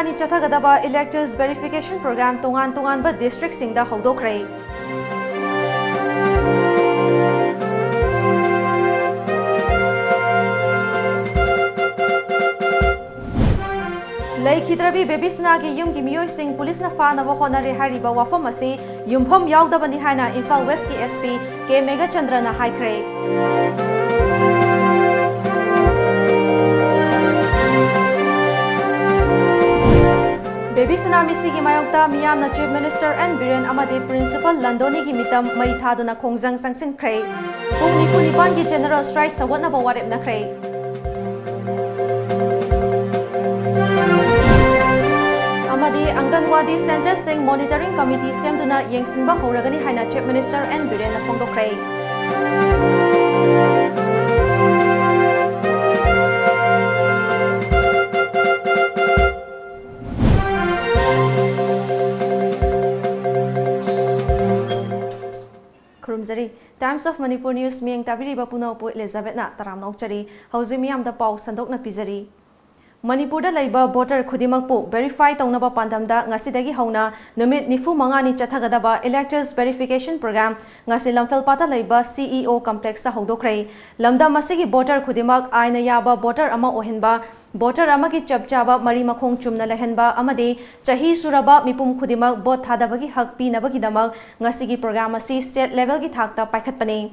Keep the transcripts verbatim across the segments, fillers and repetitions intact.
ꯆꯠꯊꯒꯗꯕ electors verification program ꯇꯣꯉꯥꯟ ꯇꯣꯉꯥꯟꯕ districtꯁꯤꯡꯗ ꯍꯧꯗꯣꯛꯈ꯭ꯔꯦ꯫ ꯂꯩꯈꯤꯗ꯭ꯔꯕꯤ ꯕꯦꯕꯤꯁꯅꯥꯒꯤ ꯌꯨꯝꯒꯤ ꯃꯤꯑꯣꯏꯁꯤꯡ ꯄꯨꯂꯤꯁꯅ ꯐꯥꯅꯕ ꯍꯣꯠꯅꯔꯦ ꯍꯥꯏꯔꯤꯕ ꯋꯥꯐꯝ ꯑꯁꯤ ꯌꯨꯝꯐꯝ ꯌꯥꯎꯗꯕꯅꯤ ꯍꯥꯏꯅ ꯏꯝꯐꯥꯜ ꯋꯦꯁꯀꯤ S P K ꯃꯦꯘꯆꯟꯗ꯭ꯔꯅ ꯍꯥꯏꯈ꯭ꯔꯦ꯫ ꯕꯦꯕꯤꯁꯅꯥ ꯃꯤꯁꯤꯒꯤ ꯃꯥꯌꯣꯛꯇ ꯃꯤꯌꯥꯝꯅ Chief Minister N ꯕꯤꯔꯦꯟ ꯑꯃꯗꯤ Principal ꯂꯟꯗꯣꯅꯤꯒꯤ ꯃꯤꯇꯝ ꯃꯩ ꯊꯥꯗꯨꯅ ꯈꯣꯡꯖꯪ ꯆꯪꯁꯤꯟꯈ꯭ꯔꯦ꯫ ꯄꯨꯡ ꯅꯤꯐꯨ ꯅꯤꯄꯥꯟꯒꯤ general strike ꯁꯧꯒꯠꯅꯕ ꯋꯥꯔꯦꯞꯅꯈ꯭ꯔꯦ꯫ ꯑꯃꯗꯤ ꯑꯪꯒꯟꯋꯥꯗꯤ centreꯁꯤꯡ monitoring committee ꯁꯦꯝꯗꯨꯅ ꯌꯦꯡꯁꯤꯟꯕ ꯍꯧꯔꯒꯅꯤ ꯍꯥꯏꯅ Chief Minister N ꯕꯤꯔꯦꯟꯅ ꯐꯣꯡꯗꯣꯛꯈ꯭ꯔꯦ꯫ ꯈꯨꯔꯨꯝꯖꯔꯤ꯫ Times of Manipur News ꯃꯤꯠꯌꯦꯡ ꯇꯥꯕꯤꯔꯤꯕ ꯄꯨꯝꯅꯃꯛꯄꯨ ꯏꯂꯤꯖꯥꯕꯦꯠꯅ ꯇꯔꯥꯝꯅ ꯑꯣꯛꯆꯔꯤ꯫ ꯍꯧꯖꯤꯛ ꯃꯤꯌꯥꯝꯗ ꯄꯥꯎ ꯁꯟꯗꯣꯛꯅ ꯄꯤꯖꯔꯤ꯫ ꯃꯅꯤꯄꯨꯔꯗ ꯂꯩꯕ voter ꯈꯨꯗꯤꯡꯃꯛꯄꯨ verify ꯇꯧꯅꯕ ꯄꯥꯟꯗꯝꯗ ꯉꯁꯤꯗꯒꯤ ꯍꯧꯅ ꯅꯨꯃꯤꯠ ꯅꯤꯐꯨ ꯃꯉꯥꯅꯤ ꯆꯠꯊꯒꯗꯕ electors verification program ꯉꯁꯤ ꯂꯝꯐꯦꯜꯄꯥꯠꯇ ꯂꯩꯕ C E O complexꯇ ꯍꯧꯗꯣꯛꯈ꯭ꯔꯦ꯫ ꯂꯝꯗꯝ ꯑꯁꯤꯒꯤ voter ꯈꯨꯗꯤꯡꯃꯛ ꯑꯥꯏꯟꯅ ꯌꯥꯕ voter ꯑꯃ ꯑꯣꯏꯍꯟꯕ, voter ꯑꯃꯒꯤ ꯆꯞ ꯆꯥꯕ ꯃꯔꯤ ꯃꯈꯣꯡ ꯆꯨꯝꯅ ꯂꯩꯍꯟꯕ ꯑꯃꯗꯤ ꯆꯍꯤ ꯁꯨꯔꯕ ꯃꯤꯄꯨꯝ ꯈꯨꯗꯤꯡꯃꯛ vote ꯊꯥꯗꯕꯒꯤ ꯍꯛ ꯄꯤꯅꯕꯒꯤꯗꯃꯛ ꯉꯁꯤꯒꯤ program ꯑꯁꯤ state levelꯒꯤ ꯊꯥꯛꯇ ꯄꯥꯏꯈꯠꯄꯅꯤ꯫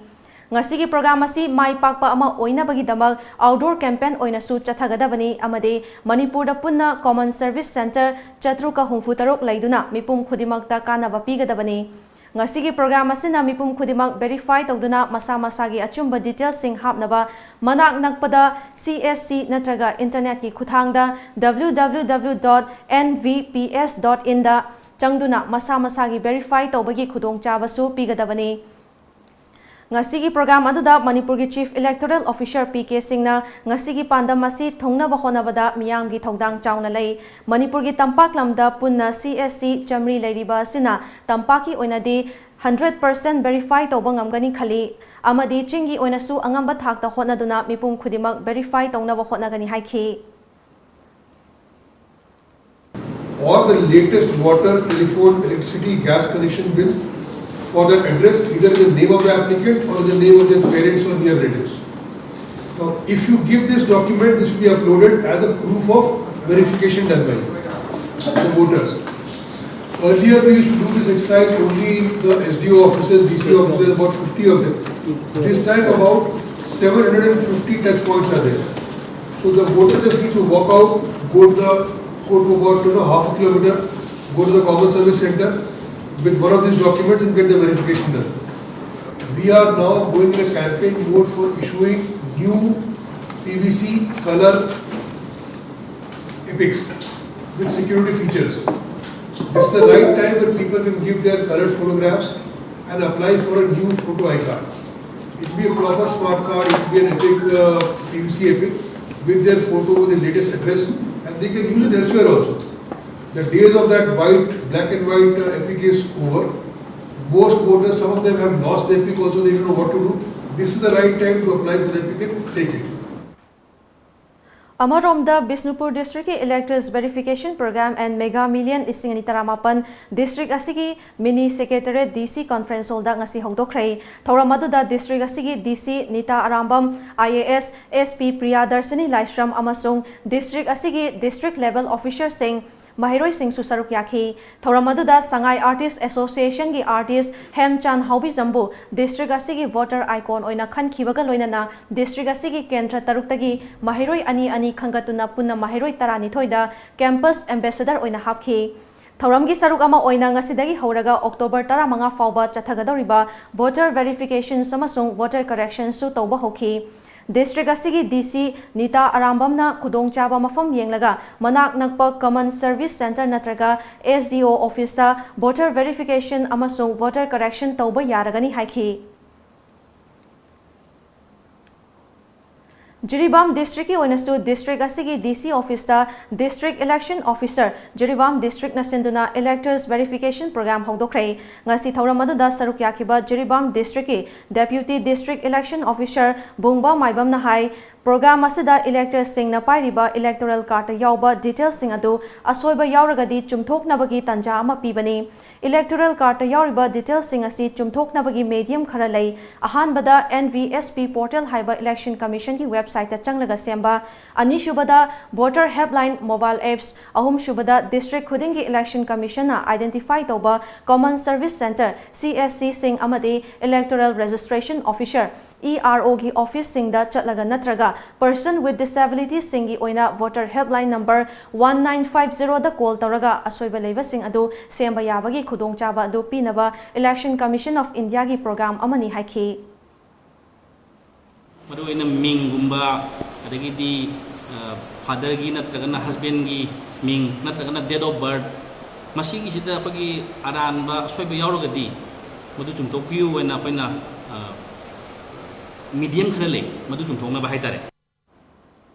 ꯉꯁꯤꯒꯤ program ꯑꯁꯤ ꯃꯥꯏ ꯄꯥꯛꯄ ꯑꯃ ꯑꯣꯏꯅꯕꯒꯤꯗꯃꯛ outdoor campaign ꯑꯣꯏꯅꯁꯨ ꯆꯠꯊꯒꯗꯕꯅꯤ ꯑꯃꯗꯤ ꯃꯅꯤꯄꯨꯔꯗ ꯄꯨꯟꯅ common service centre ꯆꯥꯇ꯭ꯔꯨꯛꯀ ꯍꯨꯝꯐꯨ ꯇꯔꯨꯛ ꯂꯩꯗꯨꯅ ꯃꯤꯄꯨꯝ ꯈꯨꯗꯤꯡꯃꯛꯇ ꯀꯥꯟꯅꯕ ꯄꯤꯒꯗꯕꯅꯤ꯫ ꯉꯁꯤꯒꯤ program ꯑꯁꯤꯅ ꯃꯤꯄꯨꯝ ꯈꯨꯗꯤꯡꯃꯛ verify ꯇꯧꯗꯨꯅ ꯃꯁꯥ ꯃꯁꯥꯒꯤ ꯑꯆꯨꯝꯕ detailꯁꯤꯡ ꯍꯥꯞꯅꯕ ꯃꯅꯥꯛ ꯅꯛꯄꯗ C S C ꯅꯠꯇ꯭ꯔꯒ internetꯀꯤ ꯈꯨꯠꯊꯥꯡꯗ W W W dot N V P S dot inꯗ ꯆꯪꯗꯨꯅ ꯃꯁꯥ ꯃꯁꯥꯒꯤ verify ꯇꯧꯕꯒꯤ ꯈꯨꯗꯣꯡꯆꯥꯕꯁꯨ ꯄꯤꯒꯗꯕꯅꯤ꯫ ꯉꯁꯤꯒꯤ program ꯑꯗꯨꯗ ꯃꯅꯤꯄꯨꯔꯒꯤ Chief Electoral Officer P K ꯁꯤꯡꯅ ꯉꯁꯤꯒꯤ ꯄꯥꯟꯗꯝ ꯑꯁꯤ ꯊꯨꯡꯅꯕ ꯍꯣꯠꯅꯕꯗ ꯃꯤꯌꯥꯝꯒꯤ ꯊꯧꯗꯥꯡ ꯆꯥꯎꯅ ꯂꯩ꯫ ꯃꯅꯤꯄꯨꯔꯒꯤ ꯇꯝꯄꯥꯛ ꯂꯝꯗ ꯄꯨꯟꯅ C S C ꯆꯥꯃꯔꯤ ꯂꯩꯔꯤꯕ ꯑꯁꯤꯅ ꯇꯝꯄꯥꯛꯀꯤ ꯑꯣꯏꯅꯗꯤ hundred percent verify ꯇꯧꯕ ꯉꯝꯒꯅꯤ ꯈꯜꯂꯤ ꯑꯃꯗꯤ ꯆꯤꯡꯒꯤ ꯑꯣꯏꯅꯁꯨ ꯑꯉꯝꯕ ꯊꯥꯛꯇ ꯍꯣꯠꯅꯗꯨꯅ ꯃꯤꯄꯨꯝ ꯈꯨꯗꯤꯡꯃꯛ verify ꯇꯧꯅꯕ ꯍꯣꯠꯅꯒꯅꯤ ꯍꯥꯏꯈꯤ꯫ or the latest water, telephone, electricity, gas connection bill for that address, either in the name of the applicant or in the name of their parents or near relatives. Now, if you give this document, this will be uploaded as a proof of verification done by the voters. Earlier, we used to do this exercise only in the S D O offices, D C offices, about fifty of them. This time, about seven hundred fifty touch points are there. So the voter just needs to walk out, go to the, go to about, you know, half a kilometer, go to the common service center with one of these documents and get the verification done. We are now going in a campaign mode for issuing new P V C color EPICs with security features. This is the right time that people can give their colored photographs and apply for a new photo I card. It will be a proper smart card, it will be an EPIC, uh, P V C EPIC with their photo, with the latest address, and they can use it elsewhere also. The days of that white, black and white, uh, EPIC is over. Most voters, some of them have lost the EPIC also, they don't know what to do. This is the right time to apply for the EPIC and take it. ꯑꯃꯔꯣꯝꯗ, ꯕꯤꯁꯅꯨꯄꯨꯔ ꯗꯤꯁꯇ꯭ꯔꯤꯛꯀꯤ Electors Verification Program and Mega Million ꯂꯤꯁꯤꯡ ꯑꯅꯤ ꯇꯔꯥꯃꯥꯄꯟ district ꯑꯁꯤꯒꯤ ꯃꯤꯅꯤ secretariat ꯗꯤ ꯁꯤ conference ꯍꯣꯜꯗ ꯉꯁꯤ ꯍꯧꯗꯣꯛꯈ꯭ꯔꯦ꯫ ꯊꯧꯔꯝ ꯑꯗꯨꯗ ꯗꯤꯁꯇ꯭ꯔꯤꯛ ꯑꯁꯤꯒꯤ ꯗꯤ ꯁꯤ Nita Arambam, I A S, S P ꯄ꯭ꯔꯤꯌꯥꯗꯔꯁꯤꯅꯤ ꯂꯥꯏꯁ꯭ꯔꯝ ꯑꯃꯁꯨꯡ ꯗꯤꯁꯇ꯭ꯔꯤꯛ ꯑꯁꯤꯒꯤ ꯗꯤꯁꯇ꯭ꯔꯤꯛ ꯂꯦꯚꯦꯜ ꯑꯣꯐꯤꯁꯔꯁꯤꯡ ꯃꯍꯩꯔꯣꯏꯁꯤꯡꯁꯨ ꯁꯔꯨꯛ ꯌꯥꯈꯤ꯫ ꯊꯧꯔꯝ ꯑꯗꯨꯗ ꯁꯉꯥꯏ ꯑꯥꯔꯇꯤꯁ ꯑꯦꯁꯣꯁꯤꯌꯦꯁꯟꯒꯤ ꯑꯥꯔꯇꯤꯁ ꯍꯦꯝꯆꯥꯟ ꯍꯥꯎꯕꯤꯖꯝꯕꯨ ꯗꯤꯁꯇ꯭ꯔꯤꯛ ꯑꯁꯤꯒꯤ ꯚꯣꯇꯔ ꯑꯥꯏꯀꯣꯟ ꯑꯣꯏꯅ ꯈꯟꯈꯤꯕꯒ ꯂꯣꯏꯅꯅ ꯗꯤꯁꯇ꯭ꯔꯤꯛ ꯑꯁꯤꯒꯤ ꯀꯦꯟꯗ꯭ꯔ ꯇꯔꯨꯛꯇꯒꯤ ꯃꯍꯩꯔꯣꯏ ꯑꯅꯤ ꯑꯅꯤ ꯈꯟꯒꯠꯇꯨꯅ ꯄꯨꯟꯅ ꯃꯍꯩꯔꯣꯏ ꯇꯔꯥꯅꯤꯊꯣꯏꯗ ꯀꯦꯝꯄꯁ ꯑꯦꯝꯕꯦꯁꯦꯗꯔ ꯑꯣꯏꯅ ꯍꯥꯞꯈꯤ꯫ ꯊꯧꯔꯝꯒꯤ ꯁꯔꯨꯛ ꯑꯃ ꯑꯣꯏꯅ ꯉꯁꯤꯗꯒꯤ ꯍꯧꯔꯒ ꯑꯣꯛꯇꯣꯕꯔ ꯇꯔꯥꯃꯉꯥ ꯐꯥꯎꯕ ꯆꯠꯊꯒꯗꯧꯔꯤꯕ ꯚꯣꯇꯔ ꯚꯦꯔꯤꯐꯤꯀꯦꯁꯟꯁ ꯑꯃꯁꯨꯡ ꯚꯣꯇꯔ ꯀꯔꯦꯛꯁꯟꯁꯁꯨ ꯇꯧꯕ ꯍꯧꯈꯤ꯫ ꯗꯤꯁꯇ꯭ꯔꯤꯛ ꯑꯁꯤꯒꯤ ꯗꯤ ꯁꯤ ꯅꯤꯇꯥ ꯑꯔꯥꯝꯕꯝꯅ ꯈꯨꯗꯣꯡꯆꯥꯕ ꯃꯐꯝ ꯌꯦꯡꯂꯒ ꯃꯅꯥꯛ ꯅꯛꯄ ꯀꯃꯟ ꯁꯔꯚꯤꯁ ꯁꯦꯟꯇꯔ ꯅꯠꯇ꯭ꯔꯒ ꯑꯦꯁ ꯗꯤ ꯑꯣ ꯑꯣꯐꯤꯁꯇ ꯚꯣꯇꯔ ꯚꯦꯔꯤꯐꯤꯀꯦꯁꯟ ꯑꯃꯁꯨꯡ ꯚꯣꯇꯔ ꯀꯔꯦꯛꯁꯟ ꯇꯧꯕ ꯌꯥꯔꯒꯅꯤ ꯍꯥꯏꯈꯤ꯫ ꯖꯤꯔꯤꯕꯥꯝ ꯗꯤꯁꯇ꯭ꯔꯤꯛꯀꯤ ꯑꯣꯏꯅꯁꯨ ꯗꯤꯁꯇ꯭ꯔꯤꯛ ꯑꯁꯤꯒꯤ ꯗꯤ ꯁꯤ ꯑꯣꯐꯤꯁꯇ ꯗꯤꯁꯇ꯭ꯔꯤꯛ ꯏꯂꯦꯛꯁꯟ ꯑꯣꯐꯤꯁꯔ ꯖꯤꯔꯤꯕꯥꯝ ꯗꯤꯁꯇ꯭ꯔꯤꯛꯅ ꯁꯤꯟꯗꯨꯅ Electors Verification Program ꯍꯧꯗꯣꯛꯈ꯭ꯔꯦ꯫ ꯉꯁꯤ ꯊꯧꯔꯝ ꯑꯗꯨꯗ ꯁꯔꯨꯛ ꯌꯥꯈꯤꯕ ꯖꯤꯔꯤꯕꯥꯝ ꯗꯤꯁꯇ꯭ꯔꯤꯛꯀꯤ ꯗꯦꯄ꯭ꯌꯨꯇꯤ ꯗꯤꯁꯇ꯭ꯔꯤꯛ ꯏꯂꯦꯛꯁꯟ ꯑꯣꯐꯤꯁꯔ ꯕꯨꯡꯕ ꯃꯥꯏꯕꯝꯅ ꯍꯥꯏ, ꯄ꯭ꯔꯣꯒ꯭ꯔꯥꯝ ꯑꯁꯤꯗ ꯏꯂꯦꯛꯇꯔꯁꯤꯡꯅ ꯄꯥꯏꯔꯤꯕ ꯏꯂꯦꯛꯇꯣꯔꯦꯜ ꯀꯥꯔꯗꯇ ꯌꯥꯎꯕ ꯗꯤꯇꯦꯜꯁꯤꯡ ꯑꯗꯨ ꯑꯁꯣꯏꯕ ꯌꯥꯎꯔꯒꯗꯤ ꯆꯨꯝꯊꯣꯛꯅꯕꯒꯤ ꯇꯥꯟꯖꯥ ꯑꯃ ꯄꯤꯕꯅꯤ꯫ ꯏꯂꯦꯛꯇꯣꯔꯦꯜ ꯀꯥꯔꯗꯇ ꯌꯥꯎꯔꯤꯕ ꯗꯤꯇꯦꯜꯁꯤꯡ ꯑꯁꯤ ꯆꯨꯝꯊꯣꯛꯅꯕꯒꯤ ꯃꯦꯗꯤꯌꯝ ꯈꯔ ꯂꯩ꯫ ꯑꯍꯥꯟꯕꯗ, N V S P portal ꯍꯥꯏꯕ ꯏꯂꯦꯛꯁꯟ ꯀꯃꯤꯁꯟꯒꯤ ꯋꯦꯕꯁꯥꯏꯠꯇ ꯆꯪꯂꯒ ꯁꯦꯝꯕ꯫ ꯑꯅꯤꯁꯨꯕꯗ, Voter Helpline mobile apps꯫ ꯑꯍꯨꯝꯁꯨꯕꯗ, ꯗꯤꯁꯇ꯭ꯔꯤꯛ ꯈꯨꯗꯤꯡꯒꯤ ꯏꯂꯦꯛꯁꯟ ꯀꯃꯤꯁꯟꯅ ꯑꯥꯏꯗꯦꯟꯇꯤꯐꯥꯏ ꯇꯧꯕ Common Service Centre, C S C ꯁꯤꯡ ꯑꯃꯗꯤ Electoral Registration Officer, E R O ꯒꯤ ꯑꯣꯐꯤꯁꯁꯤꯡꯗ ꯆꯠꯂꯒ ꯅꯠꯇ꯭ꯔꯒ Person with Disability ꯁꯤꯡꯒꯤ ꯑꯣꯏꯅ Voter Helpline number one nine five zero ꯗ call ꯇꯧꯔꯒ ꯑꯁꯣꯏꯕ ꯂꯩꯕꯁꯤꯡ ꯑꯗꯨ ꯁꯦꯝꯕ ꯌꯥꯕꯒꯤ ꯈꯨꯗꯣꯡꯆꯥꯕ ꯑꯗꯨ ꯄꯤꯅꯕ Election Commission of India ꯒꯤ ꯄ꯭ꯔꯣꯒ꯭ꯔꯥꯝ ꯑꯃꯅꯤ ꯍꯥꯏꯈꯤ꯫ ꯃꯔꯨꯑꯣꯏꯅ ꯃꯤꯡꯒꯨꯝꯕ, ꯑꯗꯒꯤꯗꯤ ꯐꯥꯗꯔꯒꯤ ꯅꯠꯇ꯭ꯔꯒꯅ ꯍꯁꯕꯦꯟꯒꯤ ꯃꯤꯡ ꯅꯠꯇ꯭ꯔꯒꯅ date of birth, ꯃꯁꯤꯒꯤꯁꯤꯗ ꯑꯩꯈꯣꯏꯒꯤ ꯑꯔꯥꯟꯕ ꯑꯁꯣꯏꯕ ꯌꯥꯎꯔꯒꯗꯤ ꯃꯗꯨ ꯆꯨꯝꯊꯣꯛꯄꯤꯌꯨ ꯍꯥꯏꯅ ꯑꯩꯈꯣꯏꯅ ꯃꯤꯗꯤꯌꯝ ꯈꯔ ꯂꯩ, ꯃꯗꯨ ꯆꯨꯝꯊꯣꯛꯅꯕ ꯍꯥꯏꯇꯥꯔꯦ꯫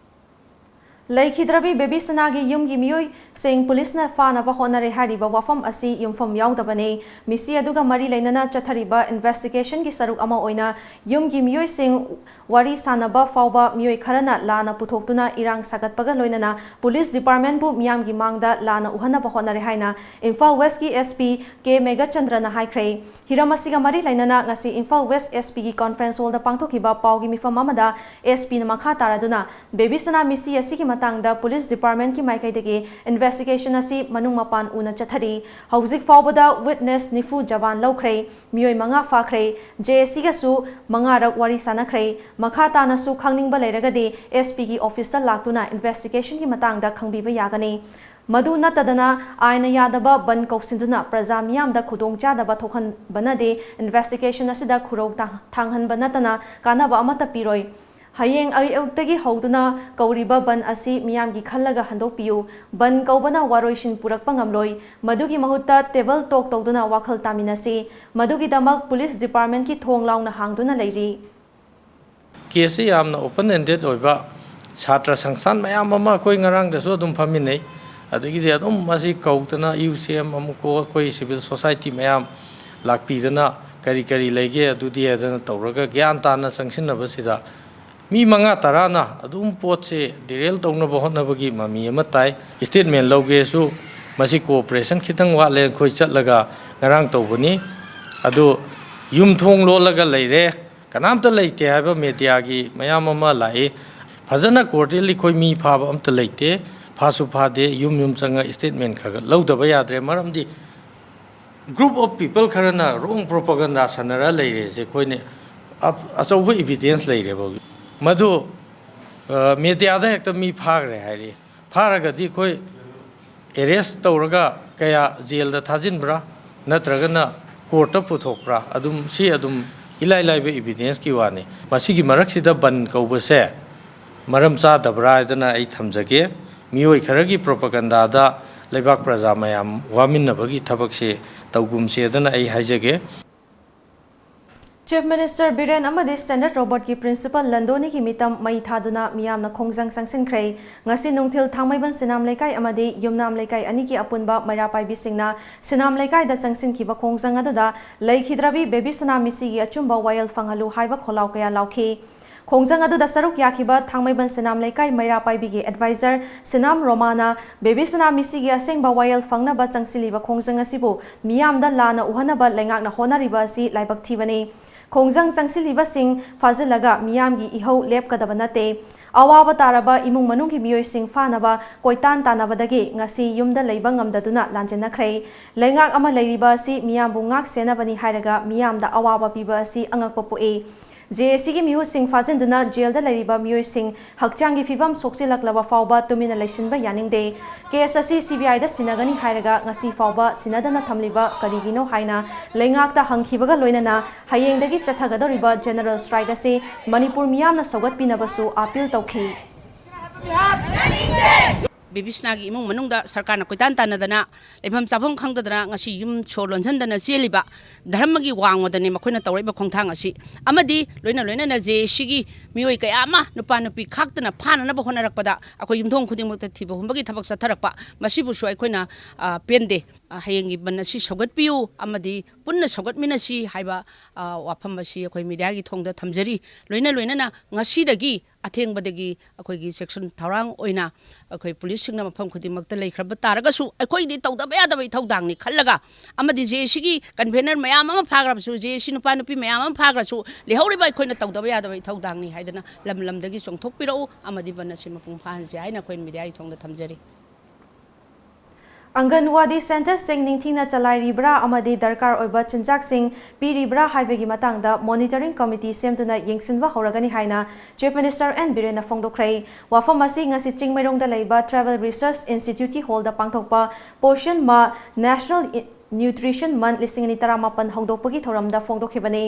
ꯂꯩꯈꯤꯗ꯭ꯔꯕꯤ ꯕꯦꯕꯤꯁꯅꯥꯒꯤ ꯌꯨꯝꯒꯤ ꯃꯤꯑꯣꯏꯁꯤꯡ ꯄꯨꯂꯤꯁꯅ ꯐꯥꯅꯕ ꯍꯣꯠꯅꯔꯦ ꯍꯥꯏꯔꯤꯕ ꯋꯥꯐꯝ ꯑꯁꯤ ꯌꯨꯝꯐꯝ ꯌꯥꯎꯗꯕꯅꯤ꯫ ꯃꯤꯁꯤ ꯑꯗꯨꯒ ꯃꯔꯤ ꯂꯩꯅꯅ ꯆꯠꯊꯔꯤꯕ ꯏꯟꯚꯦꯁꯇꯤꯒꯦꯁꯟꯒꯤ ꯁꯔꯨꯛ ꯑꯃ ꯑꯣꯏꯅ ꯌꯨꯝꯒꯤ ꯃꯤꯑꯣꯏꯁꯤꯡ ꯋꯥꯔꯤ ꯁꯥꯅꯕ ꯐꯥꯎꯕ ꯃꯤꯑꯣꯏ ꯈꯔꯅ ꯂꯥꯟꯅ ꯄꯨꯊꯣꯛꯇꯨꯅ ꯏꯔꯥꯡ ꯁꯥꯒꯠꯄꯒ ꯂꯣꯏꯅꯅ ꯄꯨꯂꯤꯁ ꯗꯤꯄꯥꯔꯠꯃꯦꯟꯕꯨ ꯃꯤꯌꯥꯝꯒꯤ ꯃꯥꯡꯗ ꯂꯥꯟꯅ ꯎꯍꯟꯅꯕ ꯍꯣꯠꯅꯔꯦ ꯍꯥꯏꯅ ꯏꯝꯐꯥꯜ ꯋꯦꯁꯀꯤ S P K ꯃꯦꯘꯆꯟꯗ꯭ꯔꯅ ꯍꯥꯏꯈ꯭ꯔꯦ꯫ ꯍꯤꯔꯝ ꯑꯁꯤꯒ ꯃꯔꯤ ꯂꯩꯅꯅ ꯉꯁꯤ ꯏꯝꯐꯥꯜ ꯋꯦꯁ S P ꯒꯤ conference hall ꯗ ꯄꯥꯡꯊꯣꯛꯈꯤꯕ ꯄꯥꯎꯒꯤ ꯃꯤꯐꯝ ꯑꯃꯗ S P ꯅ ꯃꯈꯥ ꯇꯥꯔꯗꯨꯅ ꯕꯦꯕꯤꯁꯅꯥ ꯃꯤꯁꯤ ꯑꯁꯤꯒꯤ ꯃꯇꯥꯡꯗ ꯄꯨꯂꯤꯁ ꯗꯤꯄꯥꯔꯠꯃꯦꯟꯀꯤ ꯃꯥꯏꯀꯩꯗꯒꯤ ꯏꯟꯚꯦꯁꯇꯤꯒꯦꯁꯟ ꯑꯁꯤ ꯃꯅꯨꯡ ꯃꯄꯥꯟ ꯎꯅ ꯆꯠꯊꯔꯤ꯫ ꯍꯧꯖꯤꯛ ꯐꯥꯎꯕꯗ ꯋꯤꯠꯅꯦꯁ ꯅꯤꯐꯨ ꯖꯕꯥꯟ ꯂꯧꯈ꯭ꯔꯦ꯫ ꯃꯤꯑꯣꯏ ꯃꯉꯥ ꯐꯥꯈ꯭ꯔꯦ꯫ J A C ꯒꯁꯨ ꯃꯉꯥꯔꯛ ꯋꯥꯔꯤ ꯁꯥꯅꯈ꯭ꯔꯦ꯫ ꯃꯈꯥ ꯇꯥꯅꯁꯨ ꯈꯪꯅꯤꯡꯕ ꯂꯩꯔꯒꯗꯤ S P ꯒꯤ ꯑꯣꯐꯤꯁꯇ ꯂꯥꯛꯇꯨꯅ ꯏꯟꯚꯦꯁꯇꯤꯒꯦꯁꯟꯒꯤ ꯃꯇꯥꯡꯗ ꯈꯪꯕꯤꯕ ꯌꯥꯒꯅꯤ꯫ ꯃꯗꯨ ꯅꯠꯇꯗꯅ ꯑꯥꯏꯟꯅ ꯌꯥꯗꯕ ꯕꯟ ꯀꯧꯁꯤꯟꯗꯨꯅ ꯄ꯭ꯔꯖꯥ ꯃꯤꯌꯥꯝꯗ ꯈꯨꯗꯣꯡꯆꯥꯗꯕ ꯊꯣꯛꯍꯟꯕꯅꯗꯤ ꯏꯟꯚꯦꯁꯇꯤꯒꯦꯁꯟ ꯑꯁꯤꯗ ꯈꯨꯔꯧ ꯇꯥ-, ꯊꯥꯡꯍꯟꯕ ꯅꯠꯇꯅ ꯀꯥꯟꯅꯕ ꯑꯃꯠꯇ ꯄꯤꯔꯣꯏ꯫ ꯍꯌꯦꯡ ꯑꯌꯨꯛꯇꯒꯤ ꯍꯧꯗꯨꯅ ꯀꯧꯔꯤꯕ ꯕꯟ ꯑꯁꯤ ꯃꯤꯌꯥꯝꯒꯤ ꯈꯜꯂꯒ ꯍꯟꯗꯣꯛꯄꯤꯌꯨ꯫ ꯕꯟ ꯀꯧꯕꯅ ꯋꯥꯔꯣꯏꯁꯤꯟ ꯄꯨꯔꯛꯄ ꯉꯝꯂꯣꯏ꯫ ꯃꯗꯨꯒꯤ ꯃꯍꯨꯠꯇ table talk ꯇꯧꯗꯨꯅ ꯋꯥꯈꯜ ꯇꯥꯃꯤꯟꯅꯁꯤ꯫ ꯃꯗꯨꯒꯤꯗꯃꯛ ꯄꯨꯂꯤꯁ ꯗꯤꯄꯥꯔꯠꯃꯦꯟꯀꯤ ꯊꯣꯡ ꯂꯥꯎꯅ ꯍꯥꯡꯗꯨꯅ ꯂꯩꯔꯤ꯫ ꯀꯦꯁꯁꯤ ꯌꯥꯝꯅ open ended ꯑꯣꯏꯕ, ꯁꯥꯇ꯭ꯔ ꯁꯪꯁꯊꯥꯟ ꯃꯌꯥꯝ ꯑꯃ ꯑꯩꯈꯣꯏ ꯉꯔꯥꯡꯗꯁꯨ ꯑꯗꯨꯝ ꯐꯝꯃꯤꯟꯅꯩ꯫ ꯑꯗꯒꯤꯗꯤ ꯑꯗꯨꯝ ꯃꯁꯤ ꯀꯧꯗꯅ U C M ꯑꯃꯨꯛ ꯀꯣ, ꯑꯩꯈꯣꯏ civil society ꯃꯌꯥꯝ ꯂꯥꯛꯄꯤꯗꯅ ꯀꯔꯤ ꯀꯔꯤ ꯂꯩꯒꯦ ꯑꯗꯨꯗꯤ ꯍꯥꯏꯗꯅ ꯇꯧꯔꯒ ꯒ꯭ꯌꯥꯟ ꯇꯥꯅ ꯆꯪꯁꯤꯟꯅꯕꯁꯤꯗ ꯃꯤ ꯃꯉꯥ ꯇꯔꯥꯅ ꯑꯗꯨꯝ ꯄꯣꯠꯁꯦ derail ꯇꯧꯅꯕ ꯍꯣꯠꯅꯕꯒꯤ ꯃꯃꯤ ꯑꯃ ꯇꯥꯏ꯫ Statement ꯂꯧꯒꯦꯁꯨ ꯃꯁꯤ cooperation ꯈꯤꯇꯪ ꯋꯥꯠꯂꯦ, ꯑꯩꯈꯣꯏ ꯆꯠꯂꯒ ꯉꯔꯥꯡ ꯇꯧꯕꯅꯤ꯫ ꯑꯗꯨ ꯌꯨꯝ ꯊꯣꯡ ꯂꯣꯜꯂꯒ ꯂꯩꯔꯦ, ꯀꯅꯥꯝꯇ ꯂꯩꯇꯦ ꯍꯥꯏꯕ mediaꯒꯤ ꯃꯌꯥꯝ ꯑꯃ ꯂꯥꯛꯏ꯫ ꯐꯖꯅ coordinately ꯑꯩꯈꯣꯏ ꯃꯤ ꯐꯥꯕ ꯑꯝꯇ ꯂꯩꯇꯦ, ꯐꯥꯁꯨ ꯐꯥꯗꯦ꯫ ꯌꯨꯝ ꯌꯨꯝ ꯆꯪꯉ statement ꯈꯔ ꯈꯔ ꯂꯧꯗꯕ ꯌꯥꯗ꯭ꯔꯦ, ꯃꯔꯝꯗꯤ group of people ꯈꯔꯅ wrong propaganda ꯁꯥꯟꯅꯔ ꯂꯩꯔꯦꯁꯦ ꯑꯩꯈꯣꯏꯅ ꯑꯞ-, ꯑꯆꯧꯕ evidence ꯂꯩꯔꯦꯕ꯫ ꯃꯗꯨ, ꯑ, mediaꯗ ꯍꯦꯛꯇ ꯃꯤ ꯐꯥꯈ꯭ꯔꯦ ꯍꯥꯏꯔꯤ꯫ ꯐꯥꯔꯒꯗꯤ ꯑꯩꯈꯣꯏ arrest ꯇꯧꯔꯒ ꯀꯌꯥ jailꯗ ꯊꯥꯖꯤꯟꯕ꯭ꯔꯥ, ꯅꯠꯇ꯭ꯔꯒꯅ courtꯇ ꯄꯨꯊꯣꯛꯄ꯭ꯔꯥ, ꯑꯗꯨꯝ, ꯁꯤ ꯑꯗꯨꯝ ꯏꯂꯥꯏ ꯂꯥꯏꯕ evidenceꯀꯤ ꯋꯥꯅꯤ꯫ ꯃꯁꯤꯒꯤ ꯃꯔꯛꯁꯤꯗ ꯕꯟ ꯀꯧꯕꯁꯦ ꯃꯔꯝ ꯆꯥꯗꯕ꯭ꯔꯥ ꯍꯥꯏꯗꯅ ꯑꯩ ꯊꯝꯖꯒꯦ꯫ ꯃꯤꯑꯣꯏ ꯈꯔꯒꯤ propagandaꯗ ꯂꯩꯕꯥꯛ ꯄ꯭ꯔꯖꯥ ꯃꯌꯥꯝ ꯋꯥꯃꯤꯟꯅꯕꯒꯤ ꯊꯕꯛꯁꯦ ꯇꯧꯒꯨꯝꯁꯦꯗꯅ ꯑꯩ ꯍꯥꯏꯖꯒꯦ꯫ Chief Minister ꯕꯤꯔꯦꯟ ꯑꯃꯗꯤ Standard Robertꯀꯤ principal ꯂꯟꯗꯣꯅꯤꯒꯤ ꯃꯤꯇꯝ ꯃꯩ ꯊꯥꯗꯨꯅ ꯃꯤꯌꯥꯝꯅ ꯈꯣꯡꯖꯪ ꯆꯪꯁꯤꯟꯈ꯭ꯔꯦ꯫ ꯉꯁꯤ ꯅꯨꯡꯊꯤꯜ ꯊꯥꯡꯃꯩꯕꯟ ꯁꯤꯅꯥꯝ ꯂꯩꯀꯥꯏ ꯑꯃꯗꯤ ꯌꯨꯝꯅꯥꯝ ꯂꯩꯀꯥꯏ ꯑꯅꯤꯒꯤ ꯑꯄꯨꯟꯕ ꯃꯩꯔꯥ ꯄꯥꯏꯕꯤꯁꯤꯡꯅ ꯁꯤꯅꯥꯝ ꯂꯩꯀꯥꯏꯗ ꯆꯪꯁꯤꯟꯈꯤꯕ ꯈꯣꯡꯖꯪ ꯑꯗꯨꯗ ꯂꯩꯈꯤꯗ꯭ꯔꯕꯤ ꯕꯦꯕꯤ ꯁꯅꯥ ꯃꯤꯁꯤꯒꯤ ꯑꯆꯨꯝꯕ ꯋꯥꯌꯦꯜ ꯐꯪꯍꯜꯂꯨ ꯍꯥꯏꯕ ꯈꯣꯜꯂꯥꯎ ꯀꯌꯥ ꯂꯥꯎꯈꯤ꯫ ꯈꯣꯡꯖꯪ ꯑꯗꯨꯗ ꯁꯔꯨꯛ ꯌꯥꯈꯤꯕ ꯊꯥꯡꯃꯩꯕꯟ ꯁꯤꯅꯥꯝ ꯂꯩꯀꯥꯏ ꯃꯩꯔꯥ ꯄꯥꯏꯕꯤꯒꯤ advisor ꯁꯤꯅꯥꯝ ꯔꯣꯃꯥꯅ ꯕꯦꯕꯤ ꯁꯅꯥ ꯃꯤꯁꯤꯒꯤ ꯑꯁꯦꯡꯕ ꯋꯥꯌꯦꯜ ꯐꯪꯅꯕ ꯆꯪꯁꯤꯜꯂꯤꯕ ꯈꯣꯡꯖꯪ ꯑꯁꯤꯕꯨ ꯃꯤꯌꯥꯝꯗ ꯂꯥꯟꯅ ꯎꯍꯟꯅꯕ ꯂꯩꯉꯥꯛꯅ ꯍꯣꯠꯅꯔꯤꯕ ꯑꯁꯤ ꯂꯥꯏꯕꯛ ꯊꯤꯕꯅꯤ꯫ ꯈꯣꯡꯖꯪ ꯆꯪꯁꯤꯜꯂꯤꯕꯁꯤꯡ ꯐꯥꯖꯤꯜꯂꯒ ꯃꯤꯌꯥꯝꯒꯤ ꯏꯍꯧ ꯂꯦꯞꯀꯗꯕ ꯅꯠꯇꯦ꯫ ꯑꯋꯥꯕ ꯇꯥꯔꯕ ꯏꯃꯨꯡ ꯃꯅꯨꯡꯒꯤ ꯃꯤꯑꯣꯏꯁꯤꯡ ꯐꯥꯅꯕ ꯀꯣꯏꯇꯥꯟ ꯇꯥꯟꯅꯕꯗꯒꯤ ꯉꯁꯤ ꯌꯨꯝꯗ ꯂꯩꯕ ꯉꯝꯗꯗꯨꯅ ꯂꯥꯟꯖꯦꯟꯅꯈ꯭ꯔꯦ꯫ ꯂꯩꯉꯥꯛ ꯑꯃ ꯂꯩꯔꯤꯕ ꯑꯁꯤ ꯃꯤꯌꯥꯝꯕꯨ ꯉꯥꯛ ꯁꯦꯟꯅꯕꯅꯤ ꯍꯥꯏꯔꯒ ꯃꯤꯌꯥꯝꯗ ꯑꯋꯥꯕ ꯄꯤꯕ ꯑꯁꯤ ꯑꯉꯛꯄ ꯄꯣꯛꯏ꯫ ꯖꯦ ꯑꯦ ꯁꯤꯒꯤ ꯃꯤꯍꯨꯠꯁꯤꯡ ꯐꯥꯖꯤꯟꯗꯨꯅ ꯖꯦꯜꯗ ꯂꯩꯔꯤꯕ ꯃꯤꯑꯣꯏꯁꯤꯡ ꯍꯛꯆꯥꯡꯒꯤ ꯐꯤꯕꯝ ꯁꯣꯛꯆꯤꯜꯂꯛꯂꯕ ꯐꯥꯎꯕ ꯇꯨꯃꯤꯟꯅ ꯂꯩꯁꯤꯟꯕ ꯌꯥꯅꯤꯡꯗꯦ꯫ ꯀꯦꯁ ꯑꯁꯤ ꯁꯤ ꯕꯤ ꯑꯥꯏꯗ ꯁꯤꯟꯅꯒꯅꯤ ꯍꯥꯏꯔꯒ ꯉꯁꯤ ꯐꯥꯎꯕ ꯁꯤꯟꯅꯗꯅ ꯊꯝꯂꯤꯕ ꯀꯔꯤꯒꯤꯅꯣ ꯍꯥꯏꯅ ꯂꯩꯉꯥꯛꯇ ꯍꯪꯈꯤꯕꯒ ꯂꯣꯏꯅꯅ ꯍꯌꯦꯡꯗꯒꯤ ꯆꯠꯊꯒꯗꯧꯔꯤꯕ general strike ꯑꯁꯤ ꯃꯅꯤꯄꯨꯔ ꯃꯤꯌꯥꯝꯅ ꯁꯧꯒꯠꯄꯤꯅꯕꯁꯨ appeal ꯇꯧꯈꯤ꯫ ꯕꯤꯕꯤꯁꯅꯥꯒꯤ ꯏꯃꯨꯡ ꯃꯅꯨꯡꯗ ꯁꯔꯀꯥꯔꯅ ꯀꯣꯏꯇꯥꯟ ꯇꯥꯟꯅꯗꯅ, ꯂꯩꯐꯝ ꯆꯥꯐꯝ ꯈꯪꯗꯗꯅ ꯉꯁꯤ ꯌꯨꯝ ꯁꯣ ꯂꯣꯟꯁꯤꯟꯗꯅ ꯆꯦꯜꯂꯤꯕ ꯙꯔꯃꯒꯤ ꯋꯥꯡꯃꯗꯅꯤ ꯃꯈꯣꯏꯅ ꯇꯧꯔꯛꯏꯕ ꯈꯣꯡꯊꯥꯡ ꯑꯁꯤ꯫ ꯑꯃꯗꯤ ꯂꯣꯏꯅ ꯂꯣꯏꯅꯅ ꯖꯦ ꯑꯦ ꯁꯤꯒꯤ ꯃꯤꯑꯣꯏ ꯀꯌꯥ ꯑꯃ ꯅꯨꯄꯥ ꯅꯨꯄꯤ ꯈꯥꯛꯇꯅ ꯐꯥꯅꯅꯕ ꯍꯣꯠꯅꯔꯛꯄꯗ ꯑꯩꯈꯣꯏ ꯌꯨꯝꯊꯣꯡ ꯈꯨꯗꯤꯡꯃꯛꯇ ꯊꯤꯕ ꯍꯨꯝꯕꯒꯤ ꯊꯕꯛ ꯆꯠꯊꯔꯛꯄ, ꯃꯁꯤꯕꯨꯁꯨ ꯑꯩꯈꯣꯏꯅ, ꯑ, ꯄꯦꯟꯗꯦ꯫ ꯑ, ꯍꯌꯦꯡꯒꯤ ꯕꯟ ꯑꯁꯤ ꯁꯧꯒꯠꯄꯤꯌꯨ ꯑꯃꯗꯤ ꯄꯨꯟꯅ ꯁꯧꯒꯠꯃꯤꯟꯅꯁꯤ ꯍꯥꯏꯕ, ꯑ, ꯋꯥꯐꯝ ꯑꯁꯤ ꯑꯩꯈꯣꯏ ꯃꯤꯗꯤꯌꯥꯒꯤ ꯊꯣꯡꯗ ꯊꯝꯖꯔꯤ꯫ ꯂꯣꯏꯅ ꯂꯣꯏꯅꯅ ꯉꯁꯤꯗꯒꯤ ꯑꯊꯦꯡꯕꯗꯒꯤ ꯑꯩꯈꯣꯏꯒꯤ ꯁꯦꯛꯁꯟ ꯊꯧꯔꯥꯡ ꯑꯣꯏꯅ ꯑꯩꯈꯣꯏ ꯄꯨꯂꯤꯁꯁꯤꯡꯅ ꯃꯐꯝ ꯈꯨꯗꯤꯡꯃꯛꯇ ꯂꯩꯈ꯭ꯔꯕ ꯇꯥꯔꯒꯁꯨ, ꯑꯩꯈꯣꯏꯗꯤ ꯇꯧꯗꯕ ꯌꯥꯗꯕ ꯏꯊꯧꯗꯥꯡꯅꯤ ꯈꯜꯂꯒ, ꯑꯃꯗꯤ ꯖꯦ ꯑꯦ ꯁꯤꯒꯤ ꯀꯟꯚꯦꯅꯔ ꯃꯌꯥꯝ ꯑꯃ ꯐꯥꯈ꯭ꯔꯕꯁꯨ, ꯖꯦ ꯑꯦ ꯁꯤ ꯅꯨꯄꯥ ꯅꯨꯄꯤ ꯃꯌꯥꯝ ꯑꯃ ꯐꯥꯈ꯭ꯔꯁꯨ, ꯂꯩꯍꯧꯔꯤꯕ ꯑꯩꯈꯣꯏꯅ ꯇꯧꯗꯕ ꯌꯥꯗꯕ ꯏꯊꯧꯗꯥꯡꯅꯤ ꯍꯥꯏꯗꯅ ꯂꯝ ꯂꯝꯗꯒꯤ ꯆꯣꯡꯊꯣꯛꯄꯤꯔꯛꯎ ꯑꯃꯗꯤ ꯕꯟ ꯑꯁꯤ ꯃꯄꯨꯡ ꯐꯥꯍꯟꯁꯤ ꯍꯥꯏꯅ ꯑꯩꯈꯣꯏꯅ ꯃꯤꯗꯤꯌꯥꯒꯤ ꯊꯣꯡꯗ ꯊꯝꯖꯔꯤ꯫ ꯑꯪꯒꯟꯋꯥꯗꯤ ꯁꯦꯟꯇꯔꯁꯤꯡ ꯅꯤꯡꯊꯤꯅ ꯆꯂꯥꯏꯔꯤꯕ꯭ꯔꯥ ꯑꯃꯗꯤ ꯗꯔꯀꯥꯔ ꯑꯣꯏꯕ ꯆꯤꯟꯖꯥꯛꯁꯤꯡ ꯄꯤꯔꯤꯕ꯭ꯔꯥ ꯍꯥꯏꯕꯒꯤ ꯃꯇꯥꯡꯗ ꯃꯣꯅꯤꯇꯔꯤꯡ ꯀꯃꯤꯇꯤ ꯁꯦꯝꯗꯨꯅ ꯌꯦꯡꯁꯤꯟꯕ ꯍꯧꯔꯒꯅꯤ ꯍꯥꯏꯅ ꯆꯤꯐ ꯃꯤꯅꯤꯁꯇꯔ ꯑꯦꯟ ꯕꯤꯔꯦꯟꯅ ꯐꯣꯡꯗꯣꯛꯈ꯭ꯔꯦ꯫ ꯋꯥꯐꯝ ꯑꯁꯤ ꯉꯁꯤ ꯆꯤꯡꯃꯩꯔꯣꯡꯗ ꯂꯩꯕ ꯇ꯭ꯔꯥꯏꯕꯦꯜ ꯔꯤꯁꯔꯁ ꯏꯟꯁꯇꯤꯇ꯭ꯌꯨꯠꯀꯤ ꯍꯣꯜꯗ ꯄꯥꯡꯊꯣꯛꯄ ꯄꯣꯁꯟ ꯃꯥ ꯅꯦꯁꯅꯦꯜ ꯏ-, ꯅ꯭ꯌꯨꯇ꯭ꯔꯤꯁꯟ ꯃꯟꯊ ꯂꯤꯁꯤꯡ ꯑꯅꯤ ꯇꯔꯥꯃꯥꯄꯟ ꯍꯧꯗꯣꯛꯄꯒꯤ ꯊꯧꯔꯝꯗ ꯐꯣꯡꯗꯣꯛꯈꯤꯕꯅꯤ꯫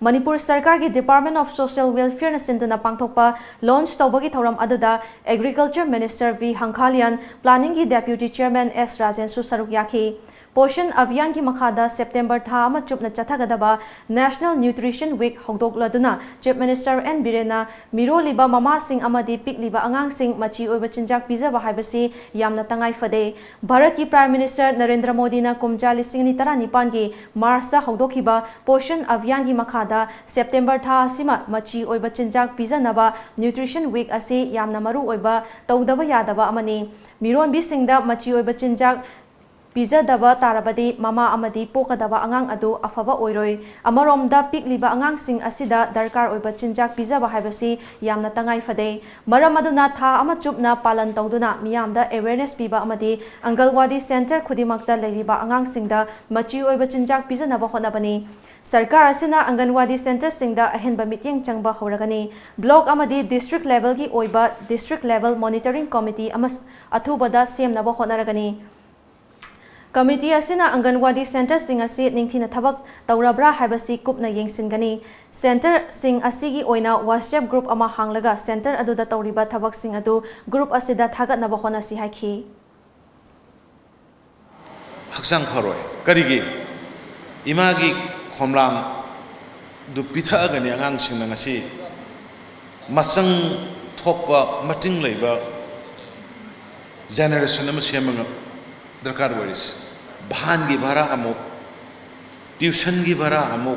ꯃꯅꯤꯄꯨꯔ ꯁꯔꯀꯥꯔꯒꯤ ꯗꯤꯄꯥꯔꯠꯃꯦꯟ ꯑꯣꯐ ꯁꯣꯁꯤꯌꯦꯜ ꯋꯦꯜꯐꯤꯌꯔꯅ ꯁꯤꯟꯗꯨꯅ ꯄꯥꯡꯊꯣꯛꯄ ꯂꯣꯟꯆ ꯇꯧꯕꯒꯤ ꯊꯧꯔꯝ ꯑꯗꯨꯗ ꯑꯦꯒ꯭ꯔꯤꯀꯜꯆꯔ ꯃꯤꯅꯤꯁꯇꯔ ꯚꯤ ꯍꯪꯈꯥꯂꯤꯌꯥꯟ, ꯄ꯭ꯂꯥꯅꯤꯡꯒꯤ ꯗꯦꯄ꯭ꯌꯨꯇꯤ ꯆꯤꯌꯔꯃꯦꯟ ꯑꯦꯁ ꯔꯥꯖꯦꯟꯁꯨ ꯁꯔꯨꯛ ꯌꯥꯈꯤ꯫ ꯄꯣꯁꯟ ꯑꯚꯤꯌꯥꯟꯒꯤ ꯃꯈꯥꯗ ꯁꯦꯞꯇꯦꯝꯕꯔ ꯊꯥ ꯑꯃ ꯆꯨꯞꯅ ꯆꯠꯊꯒꯗꯕ ꯅꯦꯁꯅꯦꯜ ꯅ꯭ꯌꯨꯇ꯭ꯔꯤꯁꯟ ꯋꯤꯛ ꯍꯧꯗꯣꯛꯂꯗꯨꯅ ꯆꯤꯐ ꯃꯤꯅꯤꯁꯇꯔ ꯑꯦꯟ ꯕꯤꯔꯦꯟꯅ ꯃꯤꯔꯣꯜꯂꯤꯕ ꯃꯃꯥꯁꯤꯡ ꯑꯃꯗꯤ ꯄꯤꯛꯂꯤꯕ ꯑꯉꯥꯡꯁꯤꯡ ꯃꯆꯤ ꯑꯣꯏꯕ ꯆꯤꯟꯖꯥꯛ ꯄꯤꯖꯕ ꯍꯥꯏꯕꯁꯤ ꯌꯥꯝꯅ ꯇꯉꯥꯏ ꯐꯗꯦ꯫ ꯚꯥꯔꯠꯀꯤ ꯄ꯭ꯔꯥꯏꯝ ꯃꯤꯅꯤꯁꯇꯔ ꯅꯔꯦꯟꯗ꯭ꯔ ꯃꯣꯗꯤꯅ ꯀꯨꯝꯖꯥ ꯂꯤꯁꯤꯡ ꯑꯅꯤ ꯇꯔꯥꯅꯤꯄꯥꯟꯒꯤ ꯃꯥꯔꯆꯇ ꯍꯧꯗꯣꯛꯈꯤꯕ ꯄꯣꯁꯟ ꯑꯚꯤꯌꯥꯟꯒꯤ ꯃꯈꯥꯗ ꯁꯦꯞꯇꯦꯝꯕꯔ ꯊꯥ ꯑꯁꯤꯃ ꯃꯆꯤ ꯑꯣꯏꯕ ꯆꯤꯟꯖꯥꯛ ꯄꯤꯖꯅꯕ ꯅ꯭ꯌꯨꯇ꯭ꯔꯤꯁꯟ ꯋꯤꯛ ꯑꯁꯤ ꯌꯥꯝꯅ ꯃꯔꯨ ꯑꯣꯏꯕ ꯇꯧꯗꯕ ꯌꯥꯗꯕ ꯑꯃꯅꯤ꯫ ꯃꯤꯔꯣꯟꯕꯤꯁꯤꯡꯗ ꯃꯆꯤ ꯑꯣꯏꯕ ꯆꯤꯟꯖꯥꯛ ꯄꯤꯖꯗꯕ ꯇꯥꯔꯕꯗꯤ ꯃꯃꯥ ꯑꯃꯗꯤ ꯄꯣꯛꯀꯗꯕ ꯑꯉꯥꯡ ꯑꯗꯨ ꯑꯐꯕ ꯑꯣꯏꯔꯣꯏ꯫ ꯑꯃꯔꯣꯝꯗ ꯄꯤꯛꯂꯤꯕ ꯑꯉꯥꯡꯁꯤꯡ ꯑꯁꯤꯗ ꯗꯔꯀꯥꯔ ꯑꯣꯏꯕ ꯆꯤꯟꯖꯥꯛ ꯄꯤꯖꯕ ꯍꯥꯏꯕꯁꯤ ꯌꯥꯝꯅ ꯇꯉꯥꯏ ꯐꯗꯦ꯫ ꯃꯔꯝ ꯑꯗꯨꯅ ꯊꯥ ꯑꯃ ꯆꯨꯞꯅ ꯄꯥꯂꯟ ꯇꯧꯗꯨꯅ ꯃꯤꯌꯥꯝꯗ ꯑꯦꯋꯦꯔꯅꯦꯁ ꯄꯤꯕ ꯑꯃꯗꯤ ꯑꯪꯒꯜꯋꯥꯗꯤ ꯁꯦꯟꯇꯔ ꯈꯨꯗꯤꯡꯃꯛꯇ ꯂꯩꯔꯤꯕ ꯑꯉꯥꯡꯁꯤꯡꯗ ꯃꯆꯤ ꯑꯣꯏꯕ ꯆꯤꯟꯖꯥꯛ ꯄꯤꯖꯅꯕ ꯍꯣꯠꯅꯕꯅꯤ꯫ ꯁꯔꯀꯥꯔ ꯑꯁꯤꯅ ꯑꯪꯒꯟꯋꯥꯗꯤ ꯁꯦꯟꯇꯔꯁꯤꯡꯗ ꯑꯍꯦꯟꯕ ꯃꯤꯠꯌꯦꯡ ꯆꯪꯕ ꯍꯧꯔꯒꯅꯤ꯫ ꯕ꯭ꯂꯣꯛ ꯑꯃꯗꯤ ꯗꯤꯁꯇ꯭ꯔꯤꯛ ꯂꯦꯚꯦꯜꯒꯤ ꯑꯣꯏꯕ ꯗꯤꯁꯇ꯭ꯔꯤꯛ ꯂꯦꯚꯦꯜ ꯃꯣꯅꯤꯇꯔꯤꯡ ꯀꯣꯃꯤꯇꯤ ꯑꯃ ꯑꯊꯨꯕꯗ ꯁꯦꯝꯅꯕ ꯍꯣꯠꯅꯔꯒꯅꯤ꯫ ꯀꯃꯤꯇꯤ ꯑꯁꯤꯅ ꯑꯪꯒꯟꯋꯥꯗꯤ ꯁꯦꯟꯇꯔꯁꯤꯡ ꯑꯁꯤ ꯅꯤꯡꯊꯤꯅ ꯊꯕꯛ ꯇꯧꯔꯕ꯭ꯔꯥ ꯍꯥꯏꯕꯁꯤ ꯀꯨꯞꯅ ꯌꯦꯡꯁꯤꯟꯒꯅꯤ꯫ ꯁꯦꯟꯇꯔꯁꯤꯡ ꯑꯁꯤꯒꯤ ꯑꯣꯏꯅ WhatsApp group ꯑꯃ ꯍꯥꯡꯂꯒ ꯁꯦꯟꯇꯔ ꯑꯗꯨꯗ ꯇꯧꯔꯤꯕ ꯊꯕꯛꯁꯤꯡ ꯑꯗꯨ group ꯑꯁꯤꯗ ꯊꯥꯒꯠꯅꯕ ꯍꯣꯠꯅꯁꯤ ꯍꯥꯏꯈꯤ꯫ ꯍꯛꯆꯥꯡ ꯐꯔꯣꯏ꯫ ꯀꯔꯤꯒꯤ? ꯏꯃꯥꯒꯤ ꯈꯣꯝꯂꯥꯡꯗꯨ ꯄꯤꯊꯛꯑꯒꯅꯤ ꯑꯉꯥꯡꯁꯤꯡꯅ ꯉꯁꯤ ꯃꯆꯪ ꯊꯣꯛꯄ, ꯃꯇꯤꯡ ꯂꯩꯕ generation ꯑꯃ ꯁꯦꯝꯕ ꯉꯝ-, ꯗꯔꯀꯥꯔ ꯑꯣꯏꯔꯤꯁꯤ꯫ ꯚꯥꯟꯒꯤ ꯚꯔꯥ ꯑꯃꯨꯛ, tuitionꯒꯤ ꯚꯔꯥ ꯑꯃꯨꯛ,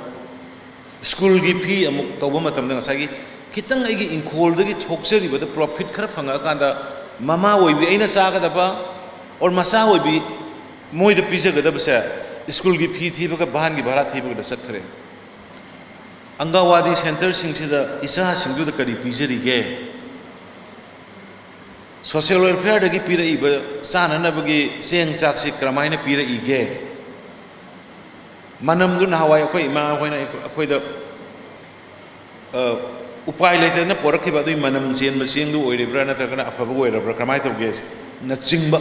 schoolꯒꯤ fee ꯑꯃꯨꯛ ꯇꯧꯕ ꯃꯇꯝꯗ ꯉꯁꯥꯏꯒꯤ ꯈꯤꯇꯪ ꯑꯩꯒꯤ ꯏꯪꯈꯣꯜꯗꯒꯤ ꯊꯣꯛꯆꯔꯤꯕꯗ profit ꯈꯔ ꯐꯪꯉꯛꯑꯀꯥꯟꯗ ꯃꯃꯥ ꯑꯣꯏꯕꯤ ꯑꯩꯅ ꯆꯥꯒꯗꯕ or ꯃꯆꯥ ꯑꯣꯏꯕꯤ ꯃꯣꯏꯗ ꯄꯤꯖꯒꯗꯕꯁꯦ schoolꯒꯤ fee ꯊꯤꯕꯒ ꯚꯥꯟꯒꯤ ꯚꯔꯥ ꯊꯤꯕꯒꯗ ꯆꯠꯈ꯭ꯔꯦ꯫ ꯑꯪꯒꯟꯋꯥꯗꯤ centreꯁꯤꯡꯁꯤꯗ ꯏꯆꯥꯁꯤꯡꯗꯨꯗ ꯀꯔꯤ ꯄꯤꯖꯔꯤꯒꯦ? Social welfareꯗꯒꯤ ꯄꯤꯔꯛꯏꯕ ꯆꯥꯅꯅꯕꯒꯤ ꯆꯦꯡ ꯆꯥꯛꯁꯤ ꯀꯔꯝꯍꯥꯏꯅ ꯄꯤꯔꯛꯏꯒꯦ? ꯃꯅꯝꯗꯨ ꯅꯍꯥꯟꯋꯥꯏ ꯑꯩꯈꯣꯏ ꯏꯃꯥ ꯍꯣꯏꯅ ꯑꯩꯈꯣꯏꯗ, ꯑ, ꯎꯄꯥꯏ ꯂꯩꯇꯗꯅ ꯄꯣꯔꯛꯈꯤꯕ ꯑꯗꯨꯒꯤ ꯃꯅꯝ ꯆꯦꯟꯕ ꯆꯦꯡꯗꯨ ꯑꯣꯏꯔꯤꯕ꯭ꯔꯥ ꯅꯠꯇ꯭ꯔꯒꯅ ꯑꯐꯕ ꯑꯣꯏꯔꯕ꯭ꯔꯥ, ꯀꯃꯥꯏꯅ ꯇꯧꯒꯦ ꯅꯆꯤꯡꯕ,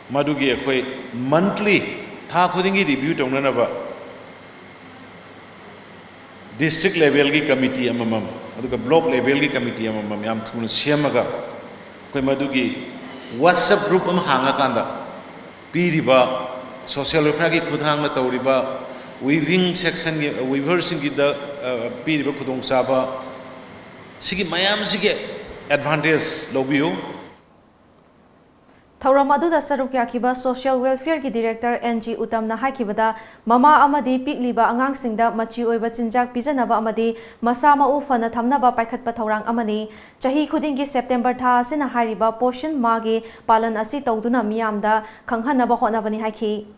ꯃꯗꯨꯒꯤ ꯑꯩꯈꯣꯏ monthly, ꯊꯥ ꯈꯨꯗꯤꯡꯒꯤ review ꯇꯧꯅꯅꯕ district levelꯒꯤ committee ꯑꯃꯃꯝ, ꯑꯗꯨꯒ block levelꯒꯤ committee ꯑꯃꯃꯝ ꯌꯥꯝ ꯊꯨꯅ ꯁꯦꯝꯃꯒ ꯑꯩꯈꯣꯏ ꯃꯗꯨꯒꯤ WhatsApp group ꯑꯃ ꯍꯥꯡꯉꯀꯥꯟꯗ ꯄꯤꯔꯤꯕ social welfareꯒꯤ ꯈꯨꯠꯊꯥꯡꯅ ꯇꯧꯔꯤꯕ weaving sectionꯒꯤ, weaverꯁꯤꯡꯒꯤꯗ, ꯑ, ꯄꯤꯔꯤꯕ ꯈꯨꯗꯣꯡꯆꯥꯕ ꯁꯤꯒꯤ ꯃꯌꯥꯝꯁꯤꯒꯤ advantage ꯂꯧꯕꯤꯌꯨ꯫ ꯊꯧꯔꯝ ꯑꯗꯨꯗ ꯁꯔꯨꯛ ꯌꯥꯈꯤꯕ social welfareꯒꯤ director N G ꯎꯇꯝꯅ ꯍꯥꯏꯈꯤꯕꯗ, ꯃꯃꯥ ꯑꯃꯗꯤ ꯄꯤꯛꯂꯤꯕ ꯑꯉꯥꯡꯁꯤꯡꯗ ꯃꯆꯤ ꯑꯣꯏꯕ ꯆꯤꯟꯖꯥꯛ ꯄꯤꯖꯅꯕ ꯑꯃꯗꯤ ꯃꯁꯥ ꯃꯎ ꯐꯅ ꯊꯝꯅꯕ ꯄꯥꯏꯈꯠꯄ ꯊꯧꯔꯥꯡ ꯑꯃꯅꯤ꯫ ꯆꯍꯤ ꯈꯨꯗꯤꯡꯒꯤ September ꯊꯥ ꯑꯁꯤꯅ ꯍꯥꯏꯔꯤꯕ Poshan Maahꯒꯤ ꯄꯥꯂꯟ ꯑꯁꯤ ꯇꯧꯗꯨꯅ ꯃꯤꯌꯥꯝꯗ ꯈꯪꯍꯟꯅꯕ ꯍꯣꯠꯅꯕꯅꯤ ꯍꯥꯏꯈꯤ꯫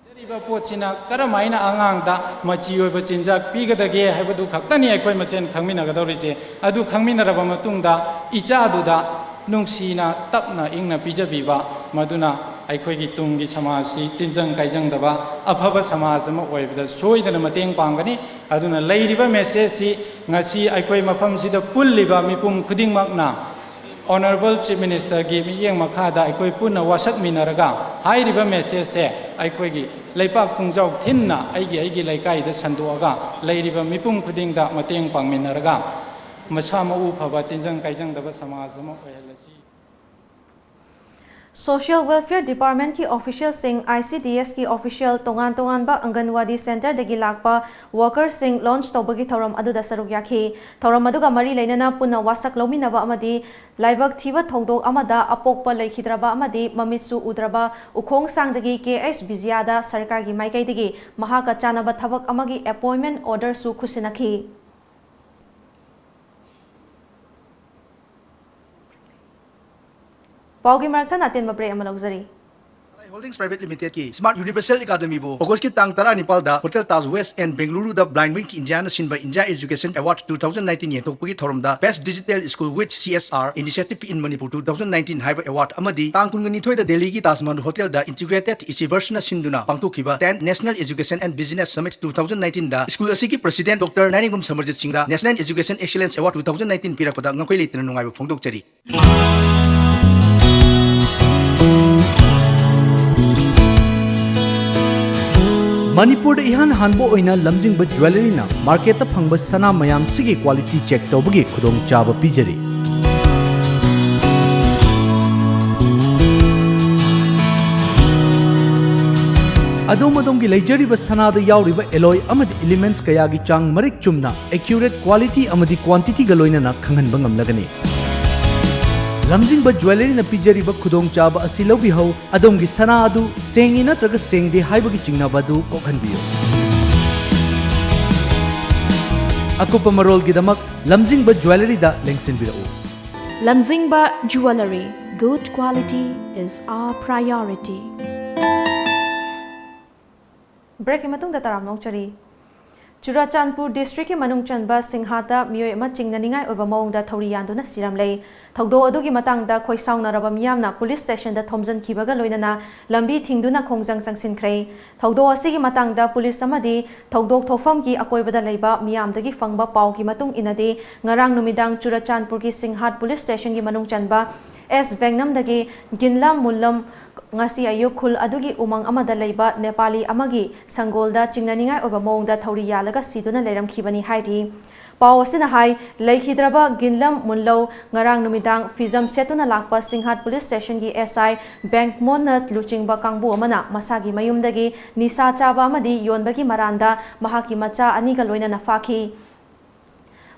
ꯄꯤꯖꯔꯤꯕ ꯄꯣꯠꯁꯤꯅ ꯀꯔꯝ ꯍꯥꯏꯅ ꯑꯉꯥꯡꯗ ꯃꯆꯤ ꯑꯣꯏꯕ ꯆꯤꯟꯖꯥꯛ ꯄꯤꯒꯗꯒꯦ ꯍꯥꯏꯕꯗꯨ ꯈꯛꯇꯅꯤ ꯑꯩꯈꯣꯏ ꯃꯁꯦꯟ ꯈꯪꯃꯤꯟꯅꯒꯗꯧꯔꯤꯁꯦ꯫ ꯑꯗꯨ ꯈꯪꯃꯤꯟꯅꯔꯕ ꯃꯇꯨꯡꯗ ꯏꯆꯥꯗꯨꯗ ꯅꯨꯡꯁꯤꯅ ꯇꯞꯅ ꯏꯪꯅ ꯄꯤꯖꯕꯤꯕ, ꯃꯗꯨꯅ ꯑꯩꯈꯣꯏꯒꯤ ꯇꯨꯡꯒꯤ ꯁꯃꯥꯖꯁꯤ ꯇꯤꯟꯖꯪ ꯀꯥꯏꯖꯪꯗꯕ ꯑꯐꯕ ꯁꯃꯥꯖ ꯑꯃ ꯑꯣꯏꯕꯗ ꯁꯣꯏꯗꯅ ꯃꯇꯦꯡ ꯄꯥꯡꯒꯅꯤ꯫ ꯑꯗꯨꯅ ꯂꯩꯔꯤꯕ messageꯁꯤ ꯉꯁꯤ ꯑꯩꯈꯣꯏ ꯃꯐꯝꯁꯤꯗ ꯄꯨꯜꯂꯤꯕ ꯃꯤꯄꯨꯝ ꯈꯨꯗꯤꯡꯃꯛꯅ Honourable Chief Ministerꯒꯤ ꯃꯤꯠꯌꯦꯡ ꯃꯈꯥꯗ ꯑꯩꯈꯣꯏ ꯄꯨꯟꯅ ꯋꯥꯁꯛꯃꯤꯟꯅꯔꯒ ꯍꯥꯏꯔꯤꯕ messageꯁꯦ ꯑꯩꯈꯣꯏꯒꯤ ꯂꯩꯄꯥꯛ ꯄꯨꯡꯖꯥꯎ ꯊꯤꯟꯅ ꯑꯩꯒꯤ ꯑꯩꯒꯤ ꯂꯩꯀꯥꯏꯗ ꯁꯟꯗꯣꯛꯑꯒ ꯂꯩꯔꯤꯕ ꯃꯤꯄꯨꯝ ꯈꯨꯗꯤꯡꯗ ꯃꯇꯦꯡ ꯄꯥꯡꯃꯤꯟꯅꯔꯒ ꯃꯁꯥ ꯃꯎ ꯐꯕ ꯇꯤꯟꯖꯪ ꯀꯥꯏꯖꯪꯗꯕ ꯁꯃꯥꯖ ꯑꯃ ꯑꯣꯏꯍꯜꯂꯁꯤ꯫ Social Welfare Departmentꯀꯤ officialꯁꯤꯡ, ICDSꯀꯤ official, ꯇꯣꯉꯥꯟ ꯇꯣꯉꯥꯟꯕ ꯑꯪꯒꯟꯋꯥꯗꯤ centreꯗꯒꯤ ꯂꯥꯛꯄ workerꯁꯤꯡ launch ꯇꯧꯕꯒꯤ ꯊꯧꯔꯝ ꯑꯗꯨꯗ ꯁꯔꯨꯛ ꯌꯥꯈꯤ꯫ ꯊꯧꯔꯝ ꯑꯗꯨꯒ ꯃꯔꯤ ꯂꯩꯅꯅ ꯄꯨꯟꯅ ꯋꯥꯁꯛ ꯂꯧꯃꯤꯟꯅꯕ ꯑꯃꯗꯤ ꯂꯥꯏꯕꯛ ꯊꯤꯕ ꯊꯧꯗꯣꯛ ꯑꯃꯗ ꯑꯄꯣꯛꯄ ꯂꯩꯈꯤꯗ꯭ꯔꯕ ꯑꯃꯗꯤ ꯃꯃꯤꯠꯁꯨ ꯎꯗ꯭ꯔꯕ ꯎꯈꯣꯡꯁꯥꯡꯗꯒꯤ ꯀꯦ ꯑꯩꯆ ꯕꯤꯖꯤꯌꯥꯗ ꯁꯔꯀꯥꯔꯒꯤ ꯃꯥꯏꯀꯩꯗꯒꯤ ꯃꯍꯥꯛꯀ ꯆꯥꯟꯅꯕ ꯊꯕꯛ ꯑꯃꯒꯤ appointment orderꯁꯨ ꯈꯨꯠꯁꯤꯟꯅꯈꯤ꯫ ꯄꯥꯎꯒꯤ ꯃꯔꯛꯇ ꯑꯇꯦꯟꯕ break ꯑꯃ ꯂꯧꯖꯔꯤ꯫ Holdings Private Limitedꯀꯤ Smart Universal Academyꯕꯨ Augustꯀꯤ ꯇꯥꯡ ꯇꯔꯥꯅꯤꯄꯥꯜꯗ Hotel Taj West and Bengaluru Bengaluruꯗ Blind Wing Indiaꯅ ꯁꯤꯟꯕ India Education Award two thousand nineteen ꯌꯦꯟꯊꯣꯛꯄꯒꯤ ꯊꯧꯔꯝꯗ Best Digital School with C S R Initiative in Manipur two thousand nineteen ꯍꯥꯏꯕ award ꯑꯃꯗꯤ ꯇꯥꯡ ꯀꯨꯟꯅꯤꯊꯣꯏꯗ ꯗꯦꯜꯂꯤꯒꯤ Taj Mahal Hotelꯗ Integrated Ichiversꯅ ꯁꯤꯟꯗꯨꯅ ꯄꯥꯡꯊꯣꯛꯈꯤꯕ Tenth National Education and Business Summit two thousand nineteenꯗ school ꯑꯁꯤꯒꯤ President Doctor ꯅꯥꯏꯔꯦꯡꯕꯝ ꯁꯃꯔꯖꯤꯠ ꯁꯤꯡꯗ National Education Excellence Award two thousand nineteen ꯄꯤꯔꯛꯄꯗ ꯉꯝꯈꯩ ꯂꯩꯇꯅ ꯅꯨꯡꯉꯥꯏꯕ ꯐꯣꯡꯗꯣꯛꯆꯔꯤ꯫ ꯃꯅꯤꯄꯨꯔꯗ ꯏꯍꯥꯟ ꯍꯥꯟꯕ ꯑꯣꯏꯅ ꯂꯝꯖꯤꯡꯕ ꯖ꯭ꯋꯦꯂꯔꯤꯅ ꯃꯥꯔꯀꯦꯠꯇ ꯐꯪꯕ ꯁꯅꯥ ꯃꯌꯥꯝꯁꯤꯒꯤ quality check ꯇꯧꯕꯒꯤ ꯈꯨꯗꯣꯡꯆꯥꯕ ꯄꯤꯖꯔꯤ꯫ ꯑꯗꯣꯝ ꯑꯗꯣꯝꯒꯤ ꯂꯩꯖꯔꯤꯕ ꯁꯅꯥꯗ ꯌꯥꯎꯔꯤꯕ alloy ꯑꯃꯗꯤ elements ꯀꯌꯥꯒꯤ ꯆꯥꯡ ꯃꯔꯤꯛ ꯆꯨꯝꯅ, accurate quality ꯑꯃꯗꯤ quantityꯒ ꯂꯣꯏꯅꯅ ꯈꯪꯍꯟꯕ ꯉꯝꯂꯒꯅꯤ꯫ ꯂꯝꯖꯤꯡꯕ ꯖ꯭ꯋꯦꯂꯔꯤꯅ ꯄꯤꯖꯔꯤꯕ ꯈꯨꯗꯣꯡꯆꯥꯕ ꯑꯁꯤ ꯂꯧꯕꯤꯍꯧ꯫ ꯑꯗꯣꯝꯒꯤ ꯁꯅꯥ ꯑꯗꯨ ꯁꯦꯡꯉꯤ ꯅꯠꯇ꯭ꯔꯒ ꯁꯦꯡꯗꯦ ꯍꯥꯏꯕꯒꯤ ꯆꯤꯡꯅꯕ ꯑꯗꯨ ꯀꯣꯛꯍꯟꯕꯤꯌꯨ꯫ ꯑꯀꯨꯞꯄ ꯃꯔꯣꯜꯒꯤꯗꯃꯛ ꯂꯝꯖꯤꯡꯕ ꯖ꯭ꯋꯦꯂꯔꯤꯗ ꯂꯦꯡꯁꯤꯟꯕꯤꯔꯛꯎ꯫ Lamzingba Jewellery, good quality is our priority. Breakꯀꯤ ꯃꯇꯨꯡꯗ ꯇꯔꯥꯝꯅ ꯑꯣꯛꯆꯔꯤ꯫ ꯆꯨꯔꯥꯆꯥꯟꯄꯨꯔ ꯗꯤꯁꯇ꯭ꯔꯤꯛꯀꯤ ꯃꯅꯨꯡ ꯆꯟꯕ ꯁꯤꯡꯍꯥꯠꯇ ꯃꯤꯑꯣꯏ ꯑꯃ ꯆꯤꯡꯅꯅꯤꯡꯉꯥꯏ ꯑꯣꯏꯕ ꯃꯑꯣꯡꯗ ꯊꯧꯔꯤ ꯌꯥꯟꯗꯨꯅ ꯁꯤꯔꯝꯂꯦ꯫ ꯊꯧꯗꯣꯛ ꯑꯗꯨꯒꯤ ꯃꯇꯥꯡꯗ ꯈꯣꯏꯁꯥꯎꯅꯔꯕ ꯃꯤꯌꯥꯝꯅ ꯄꯨꯂꯤꯁ ꯁ꯭ꯇꯦꯁꯟꯗ ꯊꯣꯝꯖꯤꯟꯈꯤꯕꯒ ꯂꯣꯏꯅꯅ ꯂꯝꯕꯤ ꯊꯤꯡꯗꯨꯅ ꯈꯣꯡꯖꯪ ꯆꯪꯁꯤꯟꯈ꯭ꯔꯦ꯫ ꯊꯧꯗꯣꯛ ꯑꯁꯤꯒꯤ ꯃꯇꯥꯡꯗ ꯄꯨꯂꯤꯁ ꯑꯃꯗꯤ ꯊꯧꯗꯣꯛ ꯊꯣꯛꯐꯝꯒꯤ ꯑꯀꯣꯏꯕꯗ ꯂꯩꯕ ꯃꯤꯌꯥꯝꯗꯒꯤ ꯐꯪꯕ ꯄꯥꯎꯒꯤ ꯃꯇꯨꯡ ꯏꯟꯅꯗꯤ, ꯉꯔꯥꯡ ꯅꯨꯃꯤꯗꯥꯡ ꯆꯨꯔꯥꯆꯥꯟꯄꯨꯔꯒꯤ ꯁꯤꯡꯍꯥꯠ ꯄꯨꯂꯤꯁ ꯁ꯭ꯇꯦꯁꯟꯒꯤ ꯃꯅꯨꯡ ꯆꯟꯕ ꯑꯦꯁ ꯚꯦꯡꯅꯝꯗꯒꯤ ꯒꯤꯟꯂꯝ ꯃꯨꯜꯂꯝ ꯉꯁꯤ ꯑꯌꯨꯛ ꯈꯨꯜ ꯑꯗꯨꯒꯤ ꯎꯃꯪ ꯑꯃꯗ ꯂꯩꯕ ꯅꯦꯄꯥꯂꯤ ꯑꯃꯒꯤ ꯁꯪꯒꯣꯜꯗ ꯆꯤꯡꯅꯅꯤꯡꯉꯥꯏ ꯑꯣꯏꯕ ꯃꯑꯣꯡꯗ ꯊꯧꯔꯤ ꯌꯥꯜꯂꯒ ꯁꯤꯗꯨꯅ ꯂꯩꯔꯝꯈꯤꯕꯅꯤ ꯍꯥꯏꯔꯤ꯫ ꯄꯥꯎ ꯑꯁꯤꯅ ꯍꯥꯏ, ꯂꯩꯈꯤꯗ꯭ꯔꯕ ꯒꯤꯟꯂꯝ ꯃꯨꯟꯂꯧ ꯉꯔꯥꯡ ꯅꯨꯃꯤꯗꯥꯡ ꯐꯤꯖꯝ ꯁꯦꯠꯇꯨꯅ ꯂꯥꯛꯄ ꯁꯤꯡꯍꯥꯠ ꯄꯨꯂꯤꯁ ꯁ꯭ꯇꯦꯁꯟꯒꯤ ꯑꯦꯁ ꯑꯥꯏ ꯕꯦꯡꯛꯃꯣꯟꯅ ꯂꯨꯆꯤꯡꯕ ꯀꯥꯡꯕꯨ ꯑꯃꯅ ꯃꯁꯥꯒꯤ ꯃꯌꯨꯝꯗꯒꯤ ꯅꯤꯁꯥ ꯆꯥꯕ ꯑꯃꯗꯤ ꯌꯣꯟꯕꯒꯤ ꯃꯔꯥꯟꯗ ꯃꯍꯥꯛꯀꯤ ꯃꯆꯥ ꯑꯅꯤꯒ ꯂꯣꯏꯅꯅ ꯐꯥꯈꯤ꯫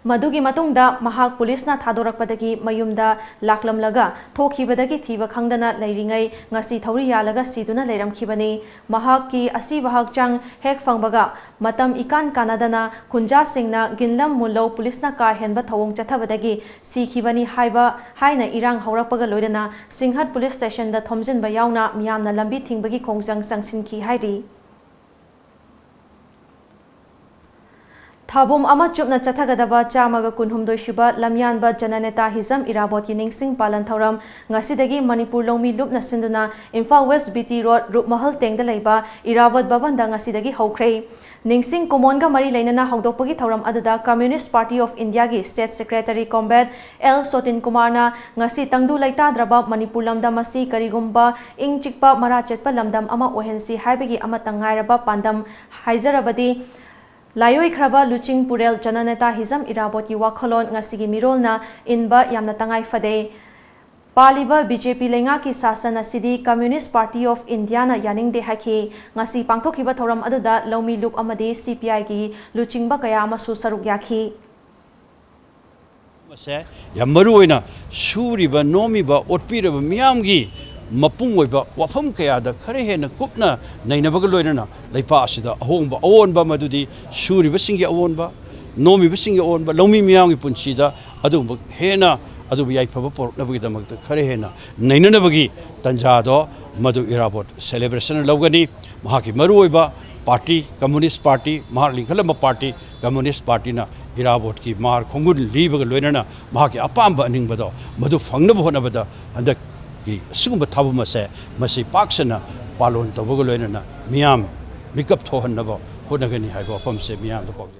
ꯃꯗꯨꯒꯤ ꯃꯇꯨꯡꯗ ꯃꯍꯥꯛ ꯄꯨꯂꯤꯁꯅ ꯊꯥꯗꯣꯔꯛꯄꯗꯒꯤ ꯃꯌꯨꯝꯗ ꯂꯥꯛꯂꯝꯂꯒ ꯊꯣꯛꯈꯤꯕꯗꯒꯤ ꯊꯤꯕ ꯈꯪꯗꯅ ꯂꯩꯔꯤꯉꯩ ꯉꯁꯤ ꯊꯧꯔꯤ ꯌꯥꯜꯂꯒ ꯁꯤꯗꯨꯅ ꯂꯩꯔꯝꯈꯤꯕꯅꯤ꯫ ꯃꯍꯥꯛꯀꯤ ꯑꯁꯤꯕ ꯍꯛꯆꯥꯡ ꯍꯦꯛ ꯐꯪꯕꯒ ꯃꯇꯝ ꯏꯀꯥꯟ ꯀꯥꯟꯅꯗꯅ ꯈꯨꯟꯖꯥꯁꯤꯡꯅ ꯒꯤꯟꯂꯝ ꯃꯨꯟꯂꯧ ꯄꯨꯂꯤꯁꯅ ꯀꯥ ꯍꯦꯟꯕ ꯊꯧꯑꯣꯡ ꯆꯠꯊꯕꯗꯒꯤ ꯁꯤꯈꯤꯕꯅꯤ ꯍꯥꯏꯕ ꯍꯥꯏꯅ ꯏꯔꯥꯡ ꯍꯧꯔꯛꯄꯒ ꯂꯣꯏꯅꯅ ꯁꯤꯡꯍꯠ ꯄꯨꯂꯤꯁ ꯁ꯭ꯇꯦꯁꯟꯗ ꯊꯣꯝꯖꯤꯟꯕ ꯌꯥꯎꯅ ꯃꯤꯌꯥꯝꯅ ꯂꯝꯕꯤ ꯊꯤꯡꯕꯒꯤ ꯈꯣꯡꯖꯪ ꯆꯪꯁꯤꯟꯈꯤ ꯍꯥꯏꯔꯤ꯫ ꯊꯥꯕꯨꯝ ꯑꯃ ꯆꯨꯞꯅ ꯆꯠꯊꯒꯗꯕ ꯆꯥꯝꯃꯒ ꯀꯨꯟꯍꯨꯝꯗꯣꯏ ꯁꯨꯕ ꯂꯝꯌꯥꯟꯕ ꯖꯅꯅꯦꯇꯥ ꯍꯤꯖꯝ ꯏꯔꯥꯕꯣꯠꯀꯤ ꯅꯤꯡꯁꯤꯡ ꯄꯥꯂꯟ ꯊꯧꯔꯝ ꯉꯁꯤꯗꯒꯤ ꯃꯅꯤꯄꯨꯔ ꯂꯧꯃꯤ ꯂꯨꯞꯅ ꯁꯤꯟꯗꯨꯅ Imphal west B T road Rupmahal ꯇꯦꯡꯗ ꯂꯩꯕ ꯏꯔꯥꯕꯣꯠ ꯚꯕꯟꯗ ꯉꯁꯤꯗꯒꯤ ꯍꯧꯈ꯭ꯔꯦ꯫ ꯅꯤꯡꯁꯤꯡ ꯀꯨꯃꯣꯟꯒ ꯃꯔꯤ ꯂꯩꯅꯅ ꯍꯧꯗꯣꯛꯄꯒꯤ ꯊꯧꯔꯝ ꯑꯗꯨꯗ Communist Party of Indiaꯒꯤ State Secretary Comrade L Sotin ꯀꯨꯃꯥꯔꯅ ꯉꯁꯤ ꯇꯪꯗꯨ ꯂꯩꯇꯥꯗ꯭ꯔꯕ ꯃꯅꯤꯄꯨꯔ ꯂꯝꯗꯝ ꯑꯁꯤ ꯀꯔꯤꯒꯨꯝꯕ ꯏꯪ ꯆꯤꯛꯄ ꯃꯔꯥ ꯆꯦꯠꯄ ꯂꯝꯗꯝ ꯑꯃ ꯑꯣꯏꯍꯟꯁꯤ ꯍꯥꯏꯕꯒꯤ ꯑꯃꯠꯇ ꯉꯥꯏꯔꯕ ꯄꯥꯟꯗꯝ ꯍꯥꯏꯖꯔꯕꯗꯤ ꯂꯥꯏꯑꯣꯏꯈ꯭ꯔꯕ ꯂꯨꯆꯤꯡ ꯄꯨꯔꯦꯜ ꯖꯅꯅꯦꯇꯥ ꯍꯤꯖꯝ ꯏꯔꯥꯕꯣꯠꯀꯤ ꯋꯥꯈꯜꯂꯣꯟ ꯉꯁꯤꯒꯤ ꯃꯤꯔꯣꯜꯅ ꯏꯟꯕ ꯌꯥꯝꯅ ꯇꯉꯥꯏ ꯐꯗꯦ꯫ ꯄꯥꯜꯂꯤꯕ ꯕꯤ ꯖꯦ ꯄꯤ ꯂꯩꯉꯥꯛꯀꯤ ꯁꯥꯁꯟ ꯑꯁꯤꯗꯤ Communist Party of Indiaꯅ ꯌꯥꯅꯤꯡꯗꯦ ꯍꯥꯏꯈꯤ꯫ ꯉꯁꯤ ꯄꯥꯡꯊꯣꯛꯈꯤꯕ ꯊꯧꯔꯝ ꯑꯗꯨꯗ ꯂꯧꯃꯤ ꯂꯨꯞ ꯑꯃꯗꯤ ꯁꯤ ꯄꯤ ꯑꯥꯏꯒꯤ ꯂꯨꯆꯤꯡꯕ ꯀꯌꯥ ꯑꯃꯁꯨ ꯁꯔꯨꯛ ꯌꯥꯈꯤ꯫ ꯃꯁꯦ ꯌꯥꯝ ꯃꯔꯨ ꯑꯣꯏꯅ ꯁꯨꯔꯤꯕ, ꯅꯣꯝꯃꯤꯕ, ꯑꯣꯠꯄꯤꯔꯕ ꯃꯤꯌꯥꯝꯒꯤ ꯃꯄꯨꯡ ꯑꯣꯏꯕ ꯋꯥꯐꯝ ꯀꯌꯥꯗ ꯈꯔ ꯍꯦꯟꯅ ꯀꯨꯞꯅ ꯅꯩꯅꯕꯒ ꯂꯣꯏꯅꯅ ꯂꯩꯄꯥꯛ ꯑꯁꯤꯗ ꯑꯍꯣꯡꯕ ꯑꯑꯣꯟꯕ, ꯃꯗꯨꯗꯤ ꯁꯨꯔꯤꯕꯁꯤꯡꯒꯤ ꯑꯑꯣꯟꯕ, ꯅꯣꯝꯃꯤꯕꯁꯤꯡꯒꯤ ꯑꯑꯣꯟꯕ, ꯂꯧꯃꯤ ꯃꯤꯌꯥꯝꯒꯤ ꯄꯨꯟꯁꯤꯗ ꯑꯗꯨꯒꯨꯝꯕ ꯍꯦꯟꯅ ꯑꯗꯨꯕꯨ ꯌꯥꯏꯐꯕ ꯄꯨꯔꯛꯅꯕꯒꯤꯗꯃꯛꯇ ꯈꯔ ꯍꯦꯟꯅ ꯅꯩꯅꯅꯕꯒꯤ ꯇꯥꯟꯖꯥꯗꯣ ꯃꯗꯨ ꯏꯔꯥꯕꯣꯠ celebration ꯂꯧꯒꯅꯤ꯫ ꯃꯍꯥꯛꯀꯤ ꯃꯔꯨꯑꯣꯏꯕ ꯄꯥꯔꯇꯤ, ꯀꯝꯃꯨꯅꯤꯁ ꯄꯥꯔꯇꯤ, ꯃꯍꯥꯛ ꯂꯤꯡꯈꯠꯂꯝꯕ ꯄꯥꯔꯇꯤ, ꯀꯝꯃꯨꯅꯤꯁ ꯄꯥꯔꯇꯤꯅ ꯏꯔꯥꯕꯣꯠꯀꯤ ꯃꯍꯥꯔ ꯈꯣꯡꯒꯨꯟ ꯂꯤꯕꯒ ꯂꯣꯏꯅꯅ ꯃꯍꯥꯛꯀꯤ ꯑꯄꯥꯝꯕ ꯑꯅꯤꯡꯕꯗꯣ ꯃꯗꯨ ꯐꯪꯅꯕ ꯍꯣꯠꯅꯕꯗ ꯍꯟꯗꯛꯀꯤ ꯑꯁꯤꯒꯨꯝꯕ ꯊꯥꯕꯝ ꯑꯁꯦ ꯃꯁꯤ ꯄꯥꯛ ꯁꯟꯅ ꯄꯥꯂꯣꯟ ꯇꯧꯕꯒ ꯂꯣꯏꯅꯅ ꯃꯤꯌꯥꯝ ꯃꯤꯀꯞ ꯊꯣꯛꯍꯟꯅꯕ ꯍꯣꯠꯅꯒꯅꯤ ꯍꯥꯏꯕ ꯋꯥꯐꯝꯁꯦ ꯃꯤꯌꯥꯝꯗ ꯄꯥꯎꯖꯦꯜ꯫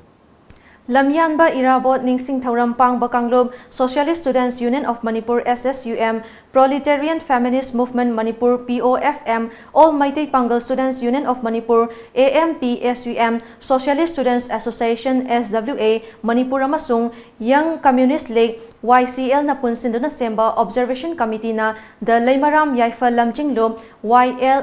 ꯂꯝꯌꯥꯟꯕ ꯏꯔꯥꯕꯣꯠ ꯅꯤꯡꯁꯤꯡ ꯊꯧꯔꯝ ꯄꯥꯡꯕ ꯀꯥꯡꯂꯨꯞ Socialist Students Union of Manipur, S S U M, Proletarian Feminist Movement Manipur, P O F M, All Meitei Pangal Students Union of Manipur, A M P S U M, Socialist Students Association, S W A, Manipur ꯑꯃꯁꯨꯡ Young Communist League, Y C L ꯅ ꯄꯨꯟꯁꯤꯟꯗꯨꯅ ꯁꯦꯝꯕ Observation Committee ꯅ ꯗ ꯂꯩꯃꯔꯥꯝ ꯌꯥꯏꯐ ꯂꯝꯖꯤꯡꯂꯨꯞ, Y L,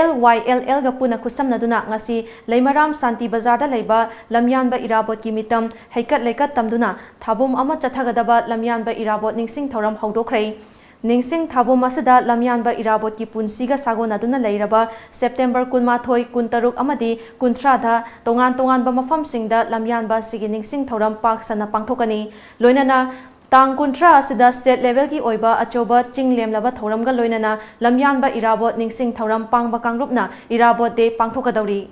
L Y L L ꯒ ꯄꯨꯟꯅ ꯈꯨꯠꯁꯝꯅꯗꯨꯅ ꯉꯁꯤ ꯂꯩꯃꯔꯥꯝ ꯁꯥꯟꯇꯤ ꯕꯖꯥꯔꯗ ꯂꯩꯕ ꯂꯝꯌꯥꯟꯕ ꯏꯔꯥꯕꯣꯠꯀꯤ ꯃꯤꯇꯝ ꯍꯩꯀꯠ ꯂꯩꯀꯠ ꯇꯝꯗꯨꯅ ꯊꯥꯕꯨꯝ ꯑꯃ ꯆꯠꯊꯒꯗꯕ ꯂꯝꯌꯥꯟꯕ ꯏꯔꯥꯕꯣꯠ ꯅꯤꯡꯁꯤꯡ ꯊꯧꯔꯝ ꯍꯧꯗꯣꯛꯈ꯭ꯔꯦ꯫ ꯅꯤꯡꯁꯤꯡ ꯊꯥꯕꯨꯝ ꯑꯁꯤꯗ ꯂꯝꯌꯥꯟꯕ ꯏꯔꯥꯕꯣꯠꯀꯤ ꯄꯨꯟꯁꯤꯒ ꯁꯥꯒꯣꯟꯅꯗꯨꯅ ꯂꯩꯔꯕ ꯁꯦꯞꯇꯦꯝꯕꯔ ꯀꯨꯟꯃꯥꯊꯣꯏ, ꯀꯨꯟꯇꯔꯨꯛ ꯑꯃꯗꯤ ꯀꯨꯟꯊ꯭ꯔꯥꯗ ꯇꯣꯉꯥꯟ ꯇꯣꯉꯥꯟꯕ ꯃꯐꯝꯁꯤꯡꯗ ꯂꯝꯌꯥꯟꯕ ꯑꯁꯤꯒꯤ ꯅꯤꯡꯁꯤꯡ ꯊꯧꯔꯝ ꯄꯥꯛ ꯁꯟꯅ ꯄꯥꯡꯊꯣꯛꯀꯅꯤ꯫ ꯂꯣꯏꯅꯅ ꯇꯥꯡ ꯀꯨꯟꯊ꯭ꯔꯥ ꯑꯁꯤꯗ state level ꯒꯤ ꯑꯣꯏꯕ ꯑꯆꯧꯕ ꯆꯤꯡ ꯂꯦꯝꯂꯕ ꯊꯧꯔꯝꯒ ꯂꯣꯏꯅꯅ ꯂꯝꯌꯥꯟꯕ ꯏꯔꯥꯕꯣꯠ ꯅꯤꯡꯁꯤꯡ ꯊꯧꯔꯝ ꯄꯥꯡꯕ ꯀꯥꯡꯂꯨꯞꯅ ꯏꯔꯥꯕꯣꯠ day ꯄꯥꯡꯊꯣꯛꯀꯗꯧꯔꯤ꯫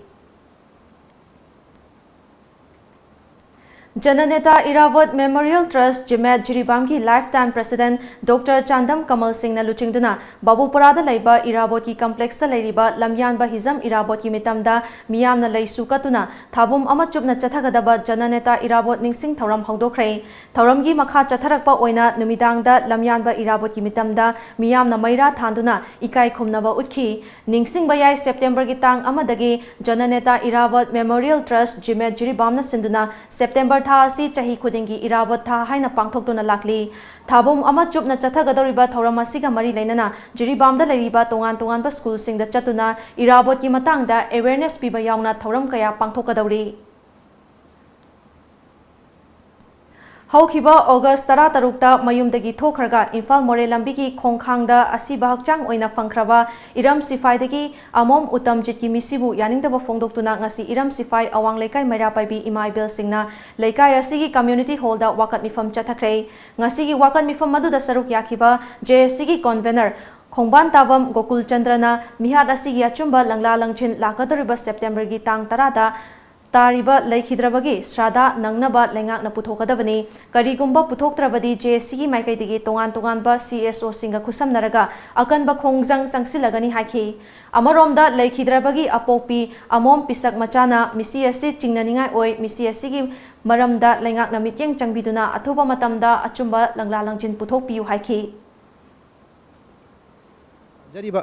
ꯖꯅꯅꯦꯇꯥ ꯏꯔꯥꯕꯣꯠ Memorial Trust, ꯖꯤꯃꯦꯠ, ꯖꯤꯔꯤꯕꯥꯝꯒꯤ lifetime president Doctor Chandam ꯀꯃꯜ ꯁꯤꯡꯅ ꯂꯨꯆꯤꯡꯗꯨꯅ ꯕꯥꯕꯨꯄꯨꯔꯥꯗ ꯂꯩꯕ ꯏꯔꯥꯕꯣꯠꯀꯤ complex ꯇ ꯂꯩꯔꯤꯕ ꯂꯝꯌꯥꯟꯕ ꯍꯤꯖꯝ ꯏꯔꯥꯕꯣꯠꯀꯤ ꯃꯤꯇꯝꯗ ꯃꯤꯌꯥꯝꯅ ꯂꯩꯁꯨ ꯀꯠꯇꯨꯅ ꯊꯥꯕꯨꯝ ꯑꯃ ꯆꯨꯞꯅ ꯆꯠꯊꯒꯗꯕ ꯖꯅꯅꯦꯇꯥ ꯏꯔꯥꯕꯣꯠ ꯅꯤꯡꯁꯤꯡ ꯊꯧꯔꯝ ꯍꯧꯗꯣꯛꯈ꯭ꯔꯦ꯫ ꯊꯧꯔꯝꯒꯤ ꯃꯈꯥ ꯆꯠꯊꯔꯛꯄ ꯑꯣꯏꯅ ꯅꯨꯃꯤꯗꯥꯡꯗ ꯂꯝꯌꯥꯟꯕ ꯏꯔꯥꯕꯣꯠꯀꯤ ꯃꯤꯇꯝꯗ ꯃꯤꯌꯥꯝꯅ ꯃꯩꯔꯥ ꯊꯥꯟꯗꯨꯅ ꯏꯀꯥꯏ ꯈꯨꯝꯅꯕ ꯎꯠꯈꯤ꯫ ꯅꯤꯡꯁꯤꯡꯕ ꯌꯥꯏ, ꯁꯦꯞꯇꯦꯝꯕꯔꯒꯤ ꯇꯥꯡ ꯑꯃꯗꯒꯤ ꯖꯅꯅꯦꯇꯥ ꯏꯔꯥꯕꯣꯠ Memorial Trust, ꯖꯤꯃꯦꯠ, ꯖꯤꯔꯤꯕꯥꯝꯅ ꯁꯤꯟꯗꯨꯅ ꯁꯦꯞꯇꯦꯝꯕꯔ ꯊꯥ ꯑꯁꯤ ꯆꯍꯤ ꯈꯨꯗꯤꯡꯒꯤ ꯏꯔꯥꯕꯣꯠ ꯊꯥ ꯍꯥꯏꯅ ꯄꯥꯡꯊꯣꯛꯇꯨꯅ ꯂꯥꯛꯂꯤ꯫ ꯊꯥꯕꯨꯝ ꯑꯃ ꯆꯨꯞꯅ ꯆꯠꯊꯒꯗꯧꯔꯤꯕ ꯊꯧꯔꯝ ꯑꯁꯤꯒ ꯃꯔꯤ ꯂꯩꯅꯅ ꯖꯤꯔꯤꯕꯥꯝꯗ ꯂꯩꯔꯤꯕ ꯇꯣꯉꯥꯟ ꯇꯣꯉꯥꯟꯕ school ꯁꯤꯡꯗ ꯆꯠꯇꯨꯅ ꯏꯔꯥꯕꯣꯠꯀꯤ ꯃꯇꯥꯡꯗ awareness ꯄꯤꯕ ꯌꯥꯎꯅ ꯊꯧꯔꯝ ꯀꯌꯥ ꯄꯥꯡꯊꯣꯛꯀꯗꯧꯔꯤ꯫ ꯍꯧꯈꯤꯕ ꯑꯣꯒꯁ ꯇꯔꯥꯇꯔꯨꯛꯇ ꯃꯌꯨꯝꯗꯒꯤ ꯊꯣꯛꯈ꯭ꯔꯒ ꯏꯝꯐꯥꯜ ꯃꯣꯔꯦ ꯂꯝꯕꯤꯒꯤ ꯈꯣꯡꯈꯥꯡꯗ ꯑꯁꯤꯕ ꯍꯛꯆꯥꯡ ꯑꯣꯏꯅ ꯐꯪꯈ꯭ꯔꯕ ꯏꯔꯝ ꯁꯤꯐꯥꯏꯗꯒꯤ ꯑꯃꯣꯝ ꯎꯇꯝꯖꯤꯠꯀꯤ ꯃꯤꯁꯤꯕꯨ ꯌꯥꯅꯤꯡꯗꯕ ꯐꯣꯡꯗꯣꯛꯇꯨꯅ ꯉꯁꯤ ꯏꯔꯝ ꯁꯤꯐꯥꯏ ꯑꯋꯥꯡ ꯂꯩꯀꯥꯏ ꯃꯩꯔꯥ ꯄꯥꯏꯕꯤ ꯏꯃꯥ ꯏꯕꯦꯜꯁꯤꯡꯅ ꯂꯩꯀꯥꯏ ꯑꯁꯤꯒꯤ community hall ꯗ ꯋꯥꯀꯠ ꯃꯤꯐꯝ ꯆꯠꯊꯈ꯭ꯔꯦ꯫ ꯉꯁꯤꯒꯤ ꯋꯥꯀꯠ ꯃꯤꯐꯝ ꯑꯗꯨꯗ ꯁꯔꯨꯛ ꯌꯥꯈꯤꯕ J A C ꯒꯤ convener ꯈꯣꯡꯕꯥꯟ ꯇꯥꯕꯝ ꯒꯣꯀꯨꯜ ꯆꯟꯗ꯭ꯔꯅ ꯃꯤꯍꯥꯠ ꯑꯁꯤꯒꯤ ꯑꯆꯨꯝꯕ ꯂꯪꯂꯥ ꯂꯪꯖꯤꯟ ꯂꯥꯛꯀꯗꯧꯔꯤꯕ ꯁꯦꯞꯇꯦꯝꯕꯔꯒꯤ ꯇꯥꯡ ꯇꯔꯥꯗ ꯇꯥꯔꯤꯕ ꯂꯩꯈꯤꯗ꯭ꯔꯕꯒꯤ ꯁ꯭ꯔꯥꯗꯥ ꯅꯪꯅꯕ ꯂꯩꯉꯥꯛꯅ ꯄꯨꯊꯣꯛꯀꯗꯕꯅꯤ꯫ ꯀꯔꯤꯒꯨꯝꯕ ꯄꯨꯊꯣꯛꯇ꯭ꯔꯕꯗꯤ ꯖꯦ ꯑꯦꯁ ꯁꯤꯒꯤ ꯃꯥꯏꯀꯩꯗꯒꯤ ꯇꯣꯉꯥꯟ ꯇꯣꯉꯥꯟꯕ ꯁꯤ ꯑꯦꯁ ꯑꯣꯁꯤꯡꯒ ꯈꯨꯠꯁꯝꯅꯔꯒ ꯑꯀꯟꯕ ꯈꯣꯡꯖꯪ ꯆꯪꯁꯤꯜꯂꯒꯅꯤ ꯍꯥꯏꯈꯤ꯫ ꯑꯃꯔꯣꯝꯗ ꯂꯩꯈꯤꯗ꯭ꯔꯕꯒꯤ ꯑꯄꯣꯛꯄꯤ ꯑꯃꯣꯝ ꯄꯤꯁꯛ ꯃꯆꯥꯅ ꯃꯤꯁꯤ ꯑꯁꯤ ꯆꯤꯡꯅꯅꯤꯡꯉꯥꯏ ꯑꯣꯏ, ꯃꯤꯁꯤ ꯑꯁꯤꯒꯤ ꯃꯔꯝꯗ ꯂꯩꯉꯥꯛꯅ ꯃꯤꯠꯌꯦꯡ ꯆꯪꯕꯤꯗꯨꯅ ꯑꯊꯨꯕ ꯃꯇꯝꯗ ꯑꯆꯨꯝꯕ ꯂꯪꯂꯥ ꯂꯪꯖꯤꯟ ꯄꯨꯊꯣꯛꯄꯤꯌꯨ ꯍꯥꯏꯈꯤ꯫ ꯖꯔꯤꯕ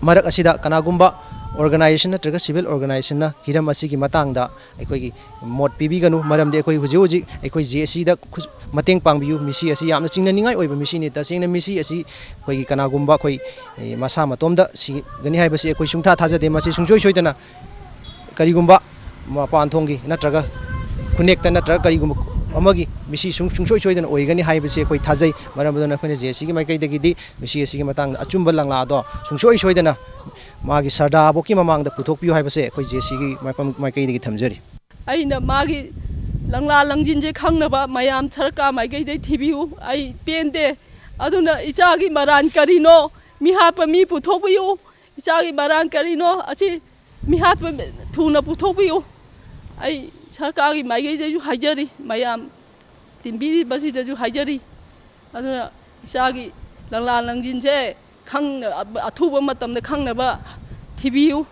ꯃꯔꯛ ꯑꯁꯤꯗ ꯀꯅꯥꯒꯨꯝꯕ organization ꯅꯠꯇ꯭ꯔꯒ civil organization ꯅ ꯍꯤꯔꯝ ꯑꯁꯤꯒꯤ ꯃꯇꯥꯡꯗ ꯑꯩꯈꯣꯏꯒꯤ ꯃꯣꯠ ꯄꯤꯕꯤꯒꯅꯨ, ꯃꯔꯝꯗꯤ ꯑꯩꯈꯣꯏ ꯍꯧꯖꯤꯛ ꯍꯧꯖꯤꯛ ꯑꯩꯈꯣꯏ ꯖꯦ ꯑꯦꯁ ꯁꯤꯗ ꯈꯨ-, ꯃꯇꯦꯡ ꯄꯥꯡꯕꯤꯌꯨ꯫ ꯃꯤꯁꯤ ꯑꯁꯤ ꯌꯥꯝꯅ ꯆꯤꯡꯅꯅꯤꯡꯉꯥꯏ ꯑꯣꯏꯕ ꯃꯤꯁꯤꯅꯤ꯫ ꯇꯁꯦꯡꯅ ꯃꯤꯁꯤ ꯑꯁꯤ ꯑꯩꯈꯣꯏꯒꯤ ꯀꯅꯥꯒꯨꯝꯕ ꯑꯩꯈꯣꯏ, ꯑꯦ, ꯃꯁꯥ ꯃꯇꯣꯝꯗ ꯁꯤꯒꯅꯤ ꯍꯥꯏꯕꯁꯤ ꯑꯩꯈꯣꯏ ꯁꯨꯡꯊꯥ ꯊꯥꯖꯗꯦ꯫ ꯃꯁꯤ ꯁꯨꯡꯁꯣꯏ ꯁꯣꯏꯗꯅ ꯀꯔꯤꯒꯨꯝꯕ ꯃꯄꯥꯟ ꯊꯣꯡꯒꯤ ꯅꯠꯇ꯭ꯔꯒ ꯈꯨꯟꯅꯦꯛꯇ ꯅꯠꯇ꯭ꯔꯒ ꯀꯔꯤꯒꯨꯝꯕ ꯑꯃꯒꯤ ꯃꯤꯁꯤ ꯁꯨꯡ-, ꯁꯨꯡꯁꯣꯏ ꯁꯣꯏꯗꯅ ꯑꯣꯏꯒꯅꯤ ꯍꯥꯏꯕꯁꯤ ꯑꯩꯈꯣꯏ ꯊꯥꯖꯩ꯫ ꯃꯔꯝ ꯑꯗꯨꯅ ꯑꯩꯈꯣꯏꯅ ꯖꯦ ꯑꯦꯁ ꯁꯤꯒꯤ ꯃꯥꯏꯀꯩꯗꯒꯤꯗꯤ ꯃꯤꯁꯤ ꯑꯁꯤꯒꯤ ꯃꯇꯥꯡꯗ ꯑꯆꯨꯝꯕ ꯂꯪꯂꯥꯗꯣ ꯁꯨꯡꯁꯣꯏ ꯁꯣꯏꯗꯅ ꯃꯥꯒꯤ ꯁꯔꯗꯥꯕꯣꯛꯀꯤ ꯃꯃꯥꯡꯗ ꯄꯨꯊꯣꯛꯄꯤꯌꯨ ꯍꯥꯏꯕꯁꯦ ꯑꯩꯈꯣꯏ ꯖꯦ ꯑꯦꯁ ꯁꯤꯒꯤ ꯃꯥꯏꯄꯝ-, ꯃꯥꯏꯀꯩꯗꯒꯤ ꯊꯝꯖꯔꯤ꯫ ꯑꯩꯅ ꯃꯥꯒꯤ ꯂꯪꯂꯥ ꯂꯪꯖꯤꯟꯁꯦ ꯈꯪꯅꯕ ꯃꯌꯥꯝ ꯁꯔꯀꯥꯔ ꯃꯥꯏꯀꯩꯗꯩ ꯊꯤꯕꯤꯌꯨ꯫ ꯑꯩ ꯄꯦꯟꯗꯦ꯫ ꯑꯗꯨꯅ ꯏꯆꯥꯒꯤ ꯃꯔꯥꯟ ꯀꯔꯤꯅꯣ? ꯃꯤꯍꯥꯠꯄ ꯃꯤ ꯄꯨꯊꯣꯛꯄꯤꯌꯨ꯫ ꯏꯆꯥꯒꯤ ꯃꯔꯥꯟ ꯀꯔꯤꯅꯣ? ꯑꯁꯤ ꯃꯤꯍꯥꯠꯄ ꯊꯨꯅ ꯄꯨꯊꯣꯛꯄꯤꯌꯨ꯫ ꯑꯩ ꯁꯔꯀꯥꯔꯒꯤ ꯃꯥꯏꯀꯩꯗꯁꯨ ꯍꯥꯏꯖꯔꯤ, ꯃꯌꯥꯝ ꯇꯤꯟꯕꯤꯔꯤꯕꯁꯤꯗꯁꯨ ꯍꯥꯏꯖꯔꯤ꯫ ꯑꯗꯨꯅ ꯏꯆꯥꯒꯤ ꯂꯪꯂꯥ ꯂꯪꯖꯤꯟꯁꯦ ꯈꯪ-, ꯑꯊꯨꯕ ꯃꯇꯝꯗ ꯈꯪꯅꯕ ꯊꯤꯕꯤꯌꯨ꯫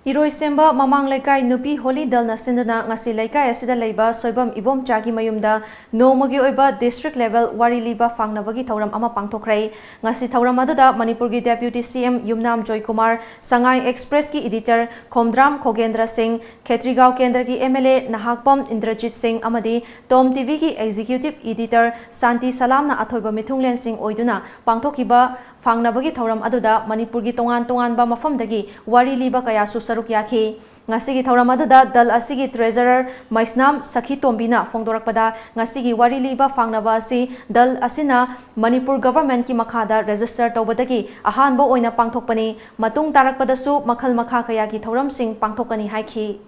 ꯏꯔꯣꯏꯁꯦꯝꯕ ꯃꯃꯥꯡ ꯂꯩꯀꯥꯏ ꯅꯨꯄꯤ ꯍꯣꯂꯤ ꯗꯜꯅ ꯁꯤꯟꯗꯨꯅ ꯉꯁꯤ ꯂꯩꯀꯥꯏ ꯑꯁꯤꯗ ꯂꯩꯕ ꯁꯣꯏꯕꯝ ꯏꯕꯣꯝꯆꯥꯒꯤ ꯃꯌꯨꯝꯗ ꯅꯣꯡꯃꯒꯤ ꯑꯣꯏꯕ district level ꯋꯥꯔꯤ ꯂꯤꯕ ꯐꯥꯡꯅꯕꯒꯤ ꯊꯧꯔꯝ ꯑꯃ ꯄꯥꯡꯊꯣꯛꯈ꯭ꯔꯦ꯫ ꯉꯁꯤ ꯊꯧꯔꯝ ꯑꯗꯨꯗ ꯃꯅꯤꯄꯨꯔꯒꯤ Deputy C M ꯌꯨꯝꯅꯥꯝ ꯖꯣꯏꯀꯨꯃꯥꯔ, ꯁꯉꯥꯏ Express ꯀꯤ editor ꯈꯣꯝꯗ꯭ꯔꯥꯝ ꯈꯣꯒꯦꯟꯗ꯭ꯔ ꯁꯤꯡ, ꯈꯦꯇ꯭ꯔꯤꯒꯥꯎ ꯀꯦꯟꯗ꯭ꯔꯒꯤ M L A Nahakpam Indrajit ꯁꯤꯡ ꯑꯃꯗꯤ ꯇꯣꯝ T V ꯒꯤ executive editor ꯁꯥꯟꯇꯤ ꯁꯂꯥꯝꯅ ꯑꯊꯣꯏꯕ ꯃꯤꯊꯨꯡꯂꯦꯟꯁꯤꯡ ꯑꯣꯏꯗꯨꯅ ꯄꯥꯡꯊꯣꯛꯈꯤꯕ ꯐꯥꯡꯅꯕꯒꯤ ꯊꯧꯔꯝ ꯑꯗꯨꯗ ꯃꯅꯤꯄꯨꯔꯒꯤ ꯇꯣꯉꯥꯟ ꯇꯣꯉꯥꯟꯕ ꯃꯐꯝꯗꯒꯤ ꯋꯥꯔꯤ ꯂꯤꯕ ꯀꯌꯥꯁꯨ ꯁꯔꯨꯛ ꯌꯥꯈꯤ꯫ ꯉꯁꯤꯒꯤ ꯊꯧꯔꯝ ꯑꯗꯨꯗ ꯗꯜ ꯑꯁꯤꯒꯤ treasurer ꯃꯩꯁꯅꯥꯝ ꯁꯈꯤꯇꯣꯝꯕꯤꯅ ꯐꯣꯡꯗꯣꯔꯛꯄꯗ, ꯉꯁꯤꯒꯤ ꯋꯥꯔꯤ ꯂꯤꯕ ꯐꯥꯡꯅꯕ ꯑꯁꯤ ꯗꯜ ꯑꯁꯤꯅ ꯃꯅꯤꯄꯨꯔ government ꯀꯤ ꯃꯈꯥꯗ register ꯇꯧꯕꯗꯒꯤ ꯑꯍꯥꯟꯕ ꯑꯣꯏꯅ ꯄꯥꯡꯊꯣꯛꯄꯅꯤ꯫ ꯃꯇꯨꯡ ꯇꯥꯔꯛꯄꯗꯁꯨ ꯃꯈꯜ ꯃꯈꯥ ꯀꯌꯥꯒꯤ ꯊꯧꯔꯝꯁꯤꯡ ꯄꯥꯡꯊꯣꯛꯀꯅꯤ ꯍꯥꯏꯈꯤ꯫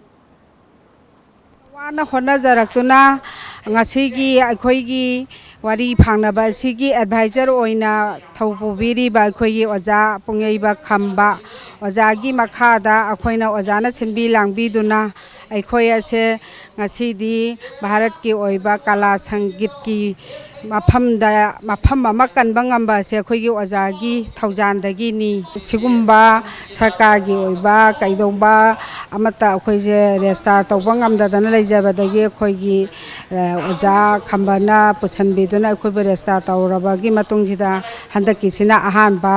ꯋꯥꯅ ꯍꯣꯠꯅꯖꯔꯛꯇꯨꯅ ꯉꯁꯤꯒꯤ ꯑꯩꯈꯣꯏꯒꯤ ꯋꯥꯔꯤ ꯐꯥꯡꯅꯕ ꯑꯁꯤꯒꯤ ꯑꯦꯗꯚꯥꯏꯖꯔ ꯑꯣꯏꯅ ꯊꯧ ꯄꯨꯕꯤꯔꯤꯕ ꯑꯩꯈꯣꯏꯒꯤ ꯑꯣꯖꯥ ꯄꯨꯡꯌꯩꯕ ꯈꯝꯕ ꯑꯣꯖꯥꯒꯤ ꯃꯈꯥꯗ ꯑꯩꯈꯣꯏꯅ ꯑꯣꯖꯥꯅ ꯁꯤꯟꯕꯤ ꯂꯥꯡꯕꯤꯗꯨꯅ ꯑꯩꯈꯣꯏ ꯑꯁꯦ ꯉꯁꯤꯗꯤ ꯚꯥꯔꯠꯀꯤ ꯑꯣꯏꯕ ꯀꯂꯥ ꯁꯪꯒꯤꯠꯀꯤ ꯃꯐꯝꯗ, ꯃꯐꯝ ꯑꯃ ꯀꯟꯕ ꯉꯝꯕ ꯑꯁꯦ ꯑꯩꯈꯣꯏꯒꯤ ꯑꯣꯖꯥꯒꯤ ꯊꯧꯖꯥꯟꯗꯒꯤꯅꯤ꯫ ꯁꯤꯒꯨꯝꯕ ꯁꯔꯀꯥꯔꯒꯤ ꯑꯣꯏꯕ ꯀꯩꯗꯧꯕ ꯑꯃꯠꯇ ꯑꯩꯈꯣꯏꯁꯦ ꯔꯦꯁꯇꯥꯔ ꯇꯧꯕ ꯉꯝꯗꯗꯅ ꯂꯩꯖꯕꯗꯒꯤ ꯑꯩꯈꯣꯏꯒꯤ, ꯑ, ꯑꯣꯖꯥ ꯈꯝꯕꯅ ꯄꯨꯁꯟꯕꯤꯗꯨꯅ ꯑꯩꯈꯣꯏꯕꯨ ꯔꯦꯁꯇꯥꯔ ꯇꯧꯔꯕꯒꯤ ꯃꯇꯨꯡꯁꯤꯗ ꯍꯟꯗꯛꯀꯤꯁꯤꯅ ꯑꯍꯥꯟꯕ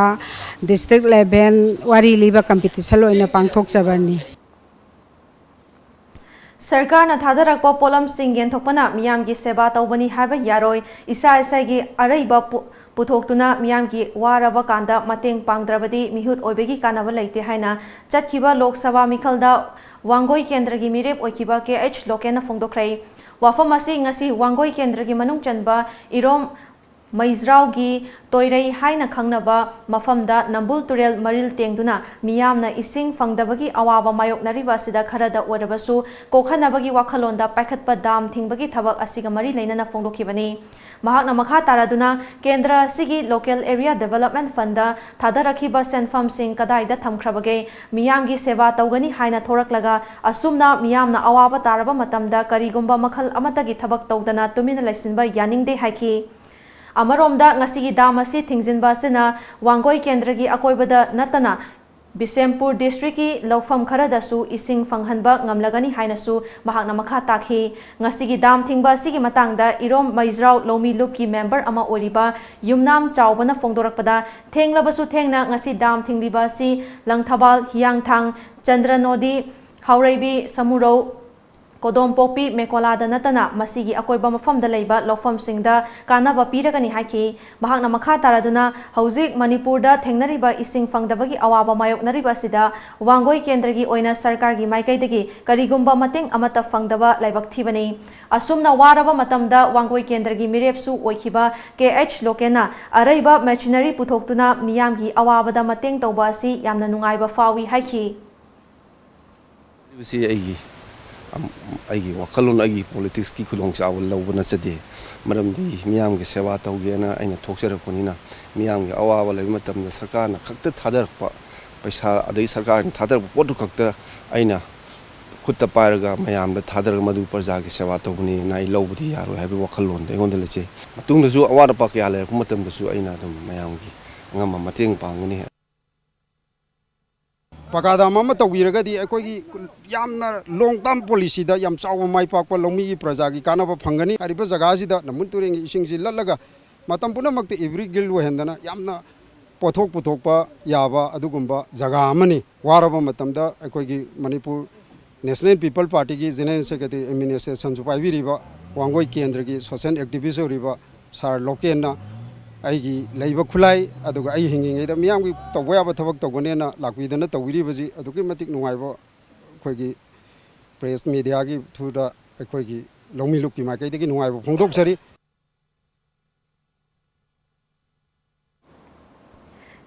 ꯗꯤꯁꯇ꯭ꯔꯤꯛ ꯂꯦꯚꯦꯜ ꯋꯥꯔꯤ ꯂꯤꯕ ꯀꯝꯄꯤꯇꯤꯁꯟ ꯑꯣꯏꯅ ꯄꯥꯡꯊꯣꯛꯆꯕꯅꯤ꯫ ꯁꯔꯀꯥꯔꯅ ꯊꯥꯗꯔꯛꯄ ꯄꯣꯠꯂꯝꯁꯤꯡ ꯌꯦꯟꯊꯣꯛꯄꯅ ꯃꯤꯌꯥꯝꯒꯤ ꯁꯦꯕꯥ ꯇꯧꯕꯅꯤ ꯍꯥꯏꯕ ꯌꯥꯔꯣꯏ꯫ ꯏꯁꯥ ꯏꯁꯥꯒꯤ ꯑꯔꯩꯕ ꯄꯨ-, ꯄꯨꯊꯣꯛꯇꯨꯅ ꯃꯤꯌꯥꯝꯒꯤ ꯋꯥꯔꯕ ꯀꯥꯟꯗ ꯃꯇꯦꯡ ꯄꯥꯡꯗ꯭ꯔꯕꯗꯤ ꯃꯤꯍꯨꯠ ꯑꯣꯏꯕꯒꯤ ꯀꯥꯟꯅꯕ ꯂꯩꯇꯦ ꯍꯥꯏꯅ ꯆꯠꯈꯤꯕ ꯂꯣꯛ ꯁꯚꯥ ꯃꯤꯈꯜꯗ ꯋꯥꯡꯒꯣꯏ ꯀꯦꯟꯗ꯭ꯔꯒꯤ ꯃꯤꯔꯦꯞ ꯑꯣꯏꯈꯤꯕ ꯀꯦ ꯑꯩꯆ ꯂꯣꯀꯦꯟꯅ ꯐꯣꯡꯗꯣꯛꯈ꯭ꯔꯦ꯫ ꯋꯥꯐꯝ ꯑꯁꯤ ꯉꯁꯤ ꯋꯥꯡꯒꯣꯏ ꯀꯦꯟꯗ꯭ꯔꯒꯤ ꯃꯅꯨꯡ ꯆꯟꯕ ꯏꯔꯣꯝ ꯃꯩꯖ꯭ꯔꯥꯎꯒꯤ ꯇꯣꯏꯔꯩ ꯍꯥꯏꯅ ꯈꯪꯅꯕ ꯃꯐꯝꯗ ꯅꯝꯕꯨꯜ ꯇꯨꯔꯦꯜ ꯃꯔꯤꯜ ꯇꯦꯡꯗꯨꯅ ꯃꯤꯌꯥꯝꯅ ꯏꯁꯤꯡ ꯐꯪꯗꯕꯒꯤ ꯑꯋꯥꯕ ꯃꯥꯌꯣꯛꯅꯔꯤꯕ ꯑꯁꯤꯗ ꯈꯔꯗ ꯑꯣꯏꯔꯕꯁꯨ ꯀꯣꯛꯍꯟꯅꯕꯒꯤ ꯋꯥꯈꯜꯂꯣꯟꯗ ꯄꯥꯏꯈꯠꯄ ꯗꯥꯝ ꯊꯤꯡꯕꯒꯤ ꯊꯕꯛ ꯑꯁꯤꯒ ꯃꯔꯤ ꯂꯩꯅꯅ ꯐꯣꯡꯗꯣꯛꯈꯤꯕꯅꯤ꯫ ꯃꯍꯥꯛꯅ ꯃꯈꯥ ꯇꯥꯔꯗꯨꯅ ꯀꯦꯟꯗ꯭ꯔ ꯑꯁꯤꯒꯤ Local Area Development Fundꯗ ꯊꯥꯗꯔꯛꯈꯤꯕ ꯁꯦꯟꯐꯝꯁꯤꯡ ꯀꯗꯥꯏꯗ ꯊꯝꯈ꯭ꯔꯕꯒꯦ? ꯃꯤꯌꯥꯝꯒꯤ ꯁꯦꯕꯥ ꯇꯧꯒꯅꯤ ꯍꯥꯏꯅ ꯊꯣꯔꯛꯂꯒ ꯑꯁꯨꯝꯅ ꯃꯤꯌꯥꯝꯅ ꯑꯋꯥꯕ ꯇꯥꯔꯕ ꯃꯇꯝꯗ ꯀꯔꯤꯒꯨꯝꯕ ꯃꯈꯜ ꯑꯃꯠꯇꯒꯤ ꯊꯕꯛ ꯇꯧꯗꯅ ꯇꯨꯃꯤꯟꯅ ꯂꯩꯁꯤꯟꯕ ꯌꯥꯅꯤꯡꯗꯦ ꯍꯥꯏꯈꯤ꯫ ꯑꯃꯔꯣꯝꯗ ꯉꯁꯤꯒꯤ ꯗꯥꯝ ꯑꯁꯤ ꯊꯤꯡꯖꯤꯟꯕ ꯑꯁꯤꯅ ꯋꯥꯡꯒꯣꯏ ꯀꯦꯟꯗ꯭ꯔꯒꯤ ꯑꯀꯣꯏꯕꯗ ꯅꯠꯇꯅ ꯕꯤꯁꯦꯝꯄꯨꯔ ꯗꯤꯁꯇ꯭ꯔꯤꯛꯀꯤ ꯂꯧꯐꯝ ꯈꯔꯗꯁꯨ ꯏꯁꯤꯡ ꯐꯪꯍꯟꯕ ꯉꯝꯂꯒꯅꯤ ꯍꯥꯏꯅꯁꯨ ꯃꯍꯥꯛꯅ ꯃꯈꯥ ꯇꯥꯈꯤ꯫ ꯉꯁꯤꯒꯤ ꯗꯥꯝ ꯊꯤꯡꯕ ꯑꯁꯤꯒꯤ ꯃꯇꯥꯡꯗ ꯏꯔꯣꯝ ꯃꯩꯖ꯭ꯔꯥꯎ ꯂꯧꯃꯤ ꯂꯨꯞꯀꯤ ꯃꯦꯝꯕꯔ ꯑꯃ ꯑꯣꯏꯔꯤꯕ ꯌꯨꯝꯅꯥꯝ ꯆꯥꯎꯕꯅ ꯐꯣꯡꯗꯣꯔꯛꯄꯗ, ꯊꯦꯡꯂꯕꯁꯨ ꯊꯦꯡꯅ ꯉꯁꯤ ꯗꯥꯝ ꯊꯤꯡꯂꯤꯕ ꯑꯁꯤ ꯂꯪꯊꯕꯥꯜ, ꯍꯤꯌꯥꯡꯊꯥꯡ, ꯆꯟꯗ꯭ꯔꯅꯣꯗꯤ, ꯍꯥꯎꯔꯩꯕꯤ, ꯁꯃꯨꯔꯧ, ꯀꯣꯗꯣꯝꯄꯣꯛꯄꯤ, ꯃꯦꯀꯣꯂꯥꯗ ꯅꯠꯇꯅ ꯃꯁꯤꯒꯤ ꯑꯀꯣꯏꯕ ꯃꯐꯝꯗ ꯂꯩꯕ ꯂꯧꯐꯝꯁꯤꯡꯗ ꯀꯥꯟꯅꯕ ꯄꯤꯔꯒꯅꯤ ꯍꯥꯏꯈꯤ꯫ ꯃꯍꯥꯛꯅ ꯃꯈꯥ ꯇꯥꯔꯗꯨꯅ ꯍꯧꯖꯤꯛ ꯃꯅꯤꯄꯨꯔꯗ ꯊꯦꯡꯅꯔꯤꯕ ꯏꯁꯤꯡ ꯐꯪꯗꯕꯒꯤ ꯑꯋꯥꯕ ꯃꯥꯌꯣꯛꯅꯔꯤꯕ ꯑꯁꯤꯗ ꯋꯥꯡꯒꯣꯏ ꯀꯦꯟꯗ꯭ꯔꯒꯤ ꯑꯣꯏꯅ ꯁꯔꯀꯥꯔꯒꯤ ꯃꯥꯏꯀꯩꯗꯒꯤ ꯀꯔꯤꯒꯨꯝꯕ ꯃꯇꯦꯡ ꯑꯃꯠꯇ ꯐꯪꯗꯕ ꯂꯥꯏꯕꯛ ꯊꯤꯕꯅꯤ꯫ ꯑꯁꯨꯝꯅ ꯋꯥꯔꯕ ꯃꯇꯝꯗ ꯋꯥꯡꯒꯣꯏ ꯀꯦꯟꯗ꯭ꯔꯒꯤ ꯃꯤꯔꯦꯞꯁꯨ ꯑꯣꯏꯈꯤꯕ ꯀꯦ ꯑꯩꯆ ꯂꯣꯀꯦꯟꯅ ꯑꯔꯩꯕ ꯃꯦꯆꯤꯅꯔꯤ ꯄꯨꯊꯣꯛꯇꯨꯅ ꯃꯤꯌꯥꯝꯒꯤ ꯑꯋꯥꯕꯗ ꯃꯇꯦꯡ ꯇꯧꯕ ꯑꯁꯤ ꯌꯥꯝꯅ ꯅꯨꯡꯉꯥꯏꯕ ꯐꯥꯎꯏ ꯍꯥꯏꯈꯤ꯫ ꯍꯥꯏꯔꯤꯕꯁꯤ ꯑꯩꯒꯤ ꯑꯩꯒꯤ ꯋꯥꯈꯜꯂꯣꯟ, ꯑꯩꯒꯤ ꯄꯣꯂꯤꯇꯤꯛꯁꯀꯤ ꯈꯨꯗꯣꯡꯆꯥꯕ ꯂꯧꯕ ꯅꯠꯆꯗꯦ꯫ ꯃꯔꯝꯗꯤ ꯃꯤꯌꯥꯝꯒꯤ ꯁꯦꯕꯥ ꯇꯧꯒꯦꯅ ꯑꯩꯅ ꯊꯣꯛꯆꯔꯛꯄꯅꯤꯅ, ꯃꯤꯌꯥꯝꯒꯤ ꯑꯋꯥꯕ ꯂꯩꯕ ꯃꯇꯝꯗ ꯁꯔꯀꯥꯔꯅ ꯈꯛꯇ ꯊꯥꯗꯔꯛꯄ ꯄꯩꯁꯥ, ꯑꯗꯒꯤ ꯁꯔꯀꯥꯔꯅ ꯊꯥꯗꯔꯛꯄ ꯄꯣꯠꯇꯨ ꯈꯛꯇ ꯑꯩꯅ ꯈꯨꯠꯇ ꯄꯥꯏꯔꯒ ꯃꯌꯥꯝꯗ ꯊꯥꯗꯔꯒ ꯃꯗꯨ ꯄ꯭ꯔꯖꯥꯒꯤ ꯁꯦꯕꯥ ꯇꯧꯕꯅꯤꯅ ꯑꯩ ꯂꯧꯕꯗꯤ ꯌꯥꯔꯣꯏ ꯍꯥꯏꯕꯒꯤ ꯋꯥꯈꯜꯂꯣꯟꯗꯣ ꯑꯩꯉꯣꯟꯗ ꯂꯩꯖꯩ꯫ ꯃꯇꯨꯡꯗꯁꯨ ꯑꯋꯥꯠ ꯑꯄꯥ ꯀꯌꯥ ꯂꯩꯔꯛꯄ ꯃꯇꯝꯗꯁꯨ ꯑꯩꯅ ꯑꯗꯨꯝ ꯃꯌꯥꯝꯒꯤ ꯑꯉꯝꯕ ꯃꯇꯦꯡ ꯄꯥꯡꯒꯅꯤ꯫ ꯄꯀꯥ ꯗꯥꯝ ꯑꯃ ꯇꯧꯕꯤꯔꯒꯗꯤ ꯑꯩꯈꯣꯏꯒꯤ ꯌꯥꯝꯅ long term policyꯗ ꯌꯥꯝ ꯆꯥꯎꯕ ꯃꯥꯏ ꯄꯥꯛꯄ ꯂꯧꯃꯤꯒꯤ ꯄ꯭ꯔꯖꯥꯒꯤ ꯀꯥꯟꯅꯕ ꯐꯪꯒꯅꯤ꯫ ꯍꯥꯏꯔꯤꯕ ꯖꯒꯥꯁꯤꯗ ꯅꯝꯕꯨꯜ ꯇꯨꯔꯦꯜꯒꯤ ꯏꯁꯤꯡꯁꯤ ꯂꯠꯂꯒ ꯃꯇꯝ ꯄꯨꯝꯅꯃꯛꯇ evergreen ꯑꯣꯏꯍꯟꯗꯅ ꯌꯥꯝꯅ ꯄꯣꯠꯊꯣꯛ ꯄꯨꯊꯣꯛꯄ ꯌꯥꯕ ꯑꯗꯨꯒꯨꯝꯕ ꯖꯒꯥ ꯑꯃꯅꯤ꯫ ꯋꯥꯔꯕ ꯃꯇꯝꯗ ꯑꯩꯈꯣꯏꯒꯤ Manipur National People Partyꯒꯤ General Secretary administrationꯁꯨ ꯄꯥꯏꯕꯤꯔꯤꯕ Wangoi ꯀꯦꯟꯗ꯭ꯔꯒꯤ social activist ꯑꯣꯏꯔꯤꯕ ꯁꯥꯔ ꯂꯣꯀꯦꯟꯅ ꯑꯩꯒꯤ ꯂꯩꯕ ꯈꯨꯠꯂꯥꯏ ꯑꯗꯨꯒ ꯑꯩ ꯍꯤꯡꯉꯤꯉꯩꯗ ꯃꯤꯌꯥꯝꯒꯤ ꯇꯧꯕ ꯌꯥꯕ ꯊꯕꯛ ꯇꯧꯒꯅꯦꯅ ꯂꯥꯛꯄꯤꯗꯅ ꯇꯧꯕꯤꯔꯤꯕꯁꯤ ꯑꯗꯨꯛꯀꯤ ꯃꯇꯤꯛ ꯅꯨꯡꯉꯥꯏꯕ ꯑꯩꯈꯣꯏꯒꯤ press mediaꯒꯤ throughꯗ ꯑꯩꯈꯣꯏꯒꯤ ꯂꯧꯃꯤ ꯂꯨꯞꯀꯤ ꯃꯥꯏꯀꯩꯗꯒꯤ ꯅꯨꯡꯉꯥꯏꯕ ꯐꯣꯡꯗꯣꯛꯆꯔꯤ꯫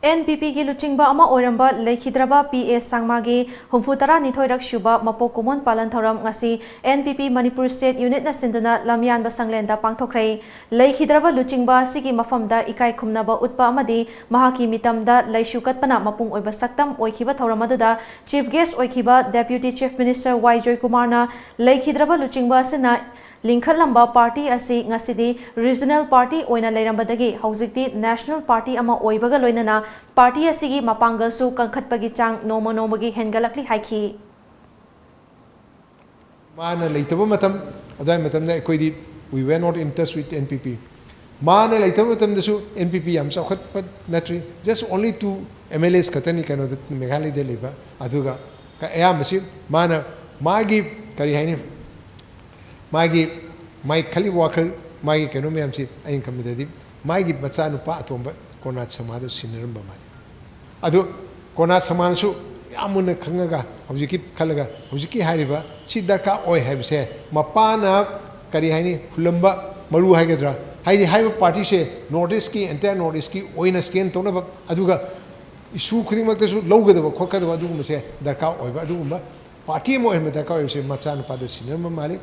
ꯑꯦꯟ ꯄꯤ ꯄꯤꯒꯤ ꯂꯨꯆꯤꯡꯕ ꯑꯃ ꯑꯣꯏꯔꯝꯕ ꯂꯩꯈꯤꯗ꯭ꯔꯕ ꯄꯤ ꯑꯦ ꯁꯥꯡꯃꯥꯒꯤ ꯍꯨꯝꯐꯨ ꯇꯔꯥꯅꯤꯊꯣꯏꯔꯛ ꯁꯨꯕ ꯃꯄꯣꯛ ꯀꯨꯝꯑꯣꯟ ꯄꯥꯂꯟ ꯊꯧꯔꯝ ꯉꯁꯤ ꯑꯦꯟ ꯄꯤ ꯄꯤ ꯃꯅꯤꯄꯨꯔ ꯁ꯭ꯇꯦꯠ ꯌꯨꯅꯤꯠꯅ ꯁꯤꯟꯗꯨꯅ ꯂꯝꯌꯥꯟꯕ ꯁꯪꯂꯦꯟꯗ ꯄꯥꯡꯊꯣꯛꯈ꯭ꯔꯦ꯫ ꯂꯩꯈꯤꯗ꯭ꯔꯕ ꯂꯨꯆꯤꯡꯕ ꯑꯁꯤꯒꯤ ꯃꯐꯝꯗ ꯏꯀꯥꯏ ꯈꯨꯝꯅꯕ ꯎꯠꯄ ꯑꯃꯗꯤ ꯃꯍꯥꯛꯀꯤ ꯃꯤꯇꯝꯗ ꯂꯩꯁꯨ ꯀꯠꯄꯅ ꯃꯄꯨꯡ ꯑꯣꯏꯕ ꯁꯛꯇꯝ ꯑꯣꯏꯈꯤꯕ ꯊꯧꯔꯝ ꯑꯗꯨꯗ Chief Guest ꯑꯣꯏꯈꯤꯕ Deputy Chief Minister ꯋꯥꯏ ꯖꯣꯏꯀꯨꯃꯥꯔꯅ ꯂꯩꯈꯤꯗ꯭ꯔꯕ ꯂꯨꯆꯤꯡꯕ ꯑꯁꯤꯅ ꯂꯤꯡꯈꯠꯂꯝꯕ ꯄꯥꯔꯇꯤ ꯑꯁꯤ ꯉꯁꯤꯗꯤ regional party ꯑꯣꯏꯅ ꯂꯩꯔꯝꯕꯗꯒꯤ ꯍꯧꯖꯤꯛꯇꯤ national party ꯑꯃ ꯑꯣꯏꯕꯒ ꯂꯣꯏꯅꯅ ꯄꯥꯔꯇꯤ ꯑꯁꯤꯒꯤ ꯃꯄꯥꯡꯒꯜꯁꯨ ꯀꯟꯈꯠꯄꯒꯤ ꯆꯥꯡ ꯅꯣꯡꯃ ꯅꯣꯡꯃꯒꯤ ꯍꯦꯟꯒꯠꯂꯛꯂꯤ ꯍꯥꯏꯈꯤ꯫ ꯃꯥꯅ ꯂꯩꯇꯕ ꯃꯇꯝ, ꯑꯗꯨꯋꯥꯏ ꯃꯇꯝꯗ ꯑꯩꯈꯣꯏꯗꯤ we were not in touch with N P P꯫ ꯃꯥꯅ ꯂꯩꯇꯕ ꯃꯇꯝꯗꯁꯨ N P P ꯌꯥꯝ ꯆꯥꯎꯈꯠꯄ ꯅꯠꯇ꯭ꯔꯤ, just only two M L As ꯈꯛꯇꯅꯤ ꯀꯩꯅꯣꯗ ꯃꯦꯘꯥꯂꯌꯗ ꯂꯩꯕ꯫ ꯑꯗꯨꯒ ꯑꯌꯥꯝꯕꯁꯤ ꯃꯥꯅ ꯃꯥꯒꯤ ꯀꯔꯤ ꯍꯥꯏꯅꯤ, ꯃꯥꯒꯤ ꯃꯥꯏ ꯈꯜꯂꯤꯕ ꯋꯥꯈꯜ, ꯃꯥꯒꯤ ꯀꯩꯅꯣ ꯃꯌꯥꯝꯁꯤ ꯑꯩꯅ ꯈꯟꯕꯗꯗꯤ ꯃꯥꯒꯤ ꯃꯆꯥꯅꯨꯄꯥ ꯑꯇꯣꯝꯕ ꯀꯣꯅꯥꯠ ꯁꯃꯥꯗ ꯁꯤꯟꯅꯔꯝꯕ ꯃꯥꯜꯂꯤ꯫ ꯑꯗꯨ ꯀꯣꯅꯥꯠ ꯁꯃꯥꯅꯁꯨ ꯌꯥꯝ ꯃꯨꯟꯅ ꯈꯪꯉꯒ ꯍꯧꯖꯤꯛꯀꯤ ꯈꯜꯂꯒ ꯍꯧꯖꯤꯛꯀꯤ ꯍꯥꯏꯔꯤꯕ ꯁꯤ ꯗꯔꯀꯥꯔ ꯑꯣꯏ ꯍꯥꯏꯕꯁꯦ ꯃꯄꯥꯅ ꯀꯔꯤ ꯍꯥꯏꯅꯤ, ꯍꯨꯜꯂꯝꯕ ꯃꯔꯨ ꯍꯥꯏꯒꯗ꯭ꯔꯥ, ꯍꯥꯏꯗꯤ ꯍꯥꯏꯔꯤꯕ ꯄꯥꯔꯇꯤꯁꯦ North East ꯀꯤ, entire North East ꯀꯤ ꯑꯣꯏꯅ stand ꯇꯧꯅꯕ, ꯑꯗꯨꯒ issue ꯈꯨꯗꯤꯡꯃꯛꯇꯁꯨ ꯂꯧꯒꯗꯕ ꯈꯣꯠꯀꯗꯕ ꯑꯗꯨꯒꯨꯝꯕꯁꯦ ꯗꯔꯀꯥꯔ ꯑꯣꯏꯕ ꯑꯗꯨꯒꯨꯝꯕ ꯄꯥꯔꯇꯤ ꯑꯃ ꯑꯣꯏꯍꯟꯕ ꯗꯔꯀꯥꯔ ꯑꯣꯏꯕꯁꯦ ꯃꯆꯥꯅꯨꯄꯥꯗ ꯁꯤꯟꯅꯔꯝꯕ ꯃꯥꯜꯂꯤ꯫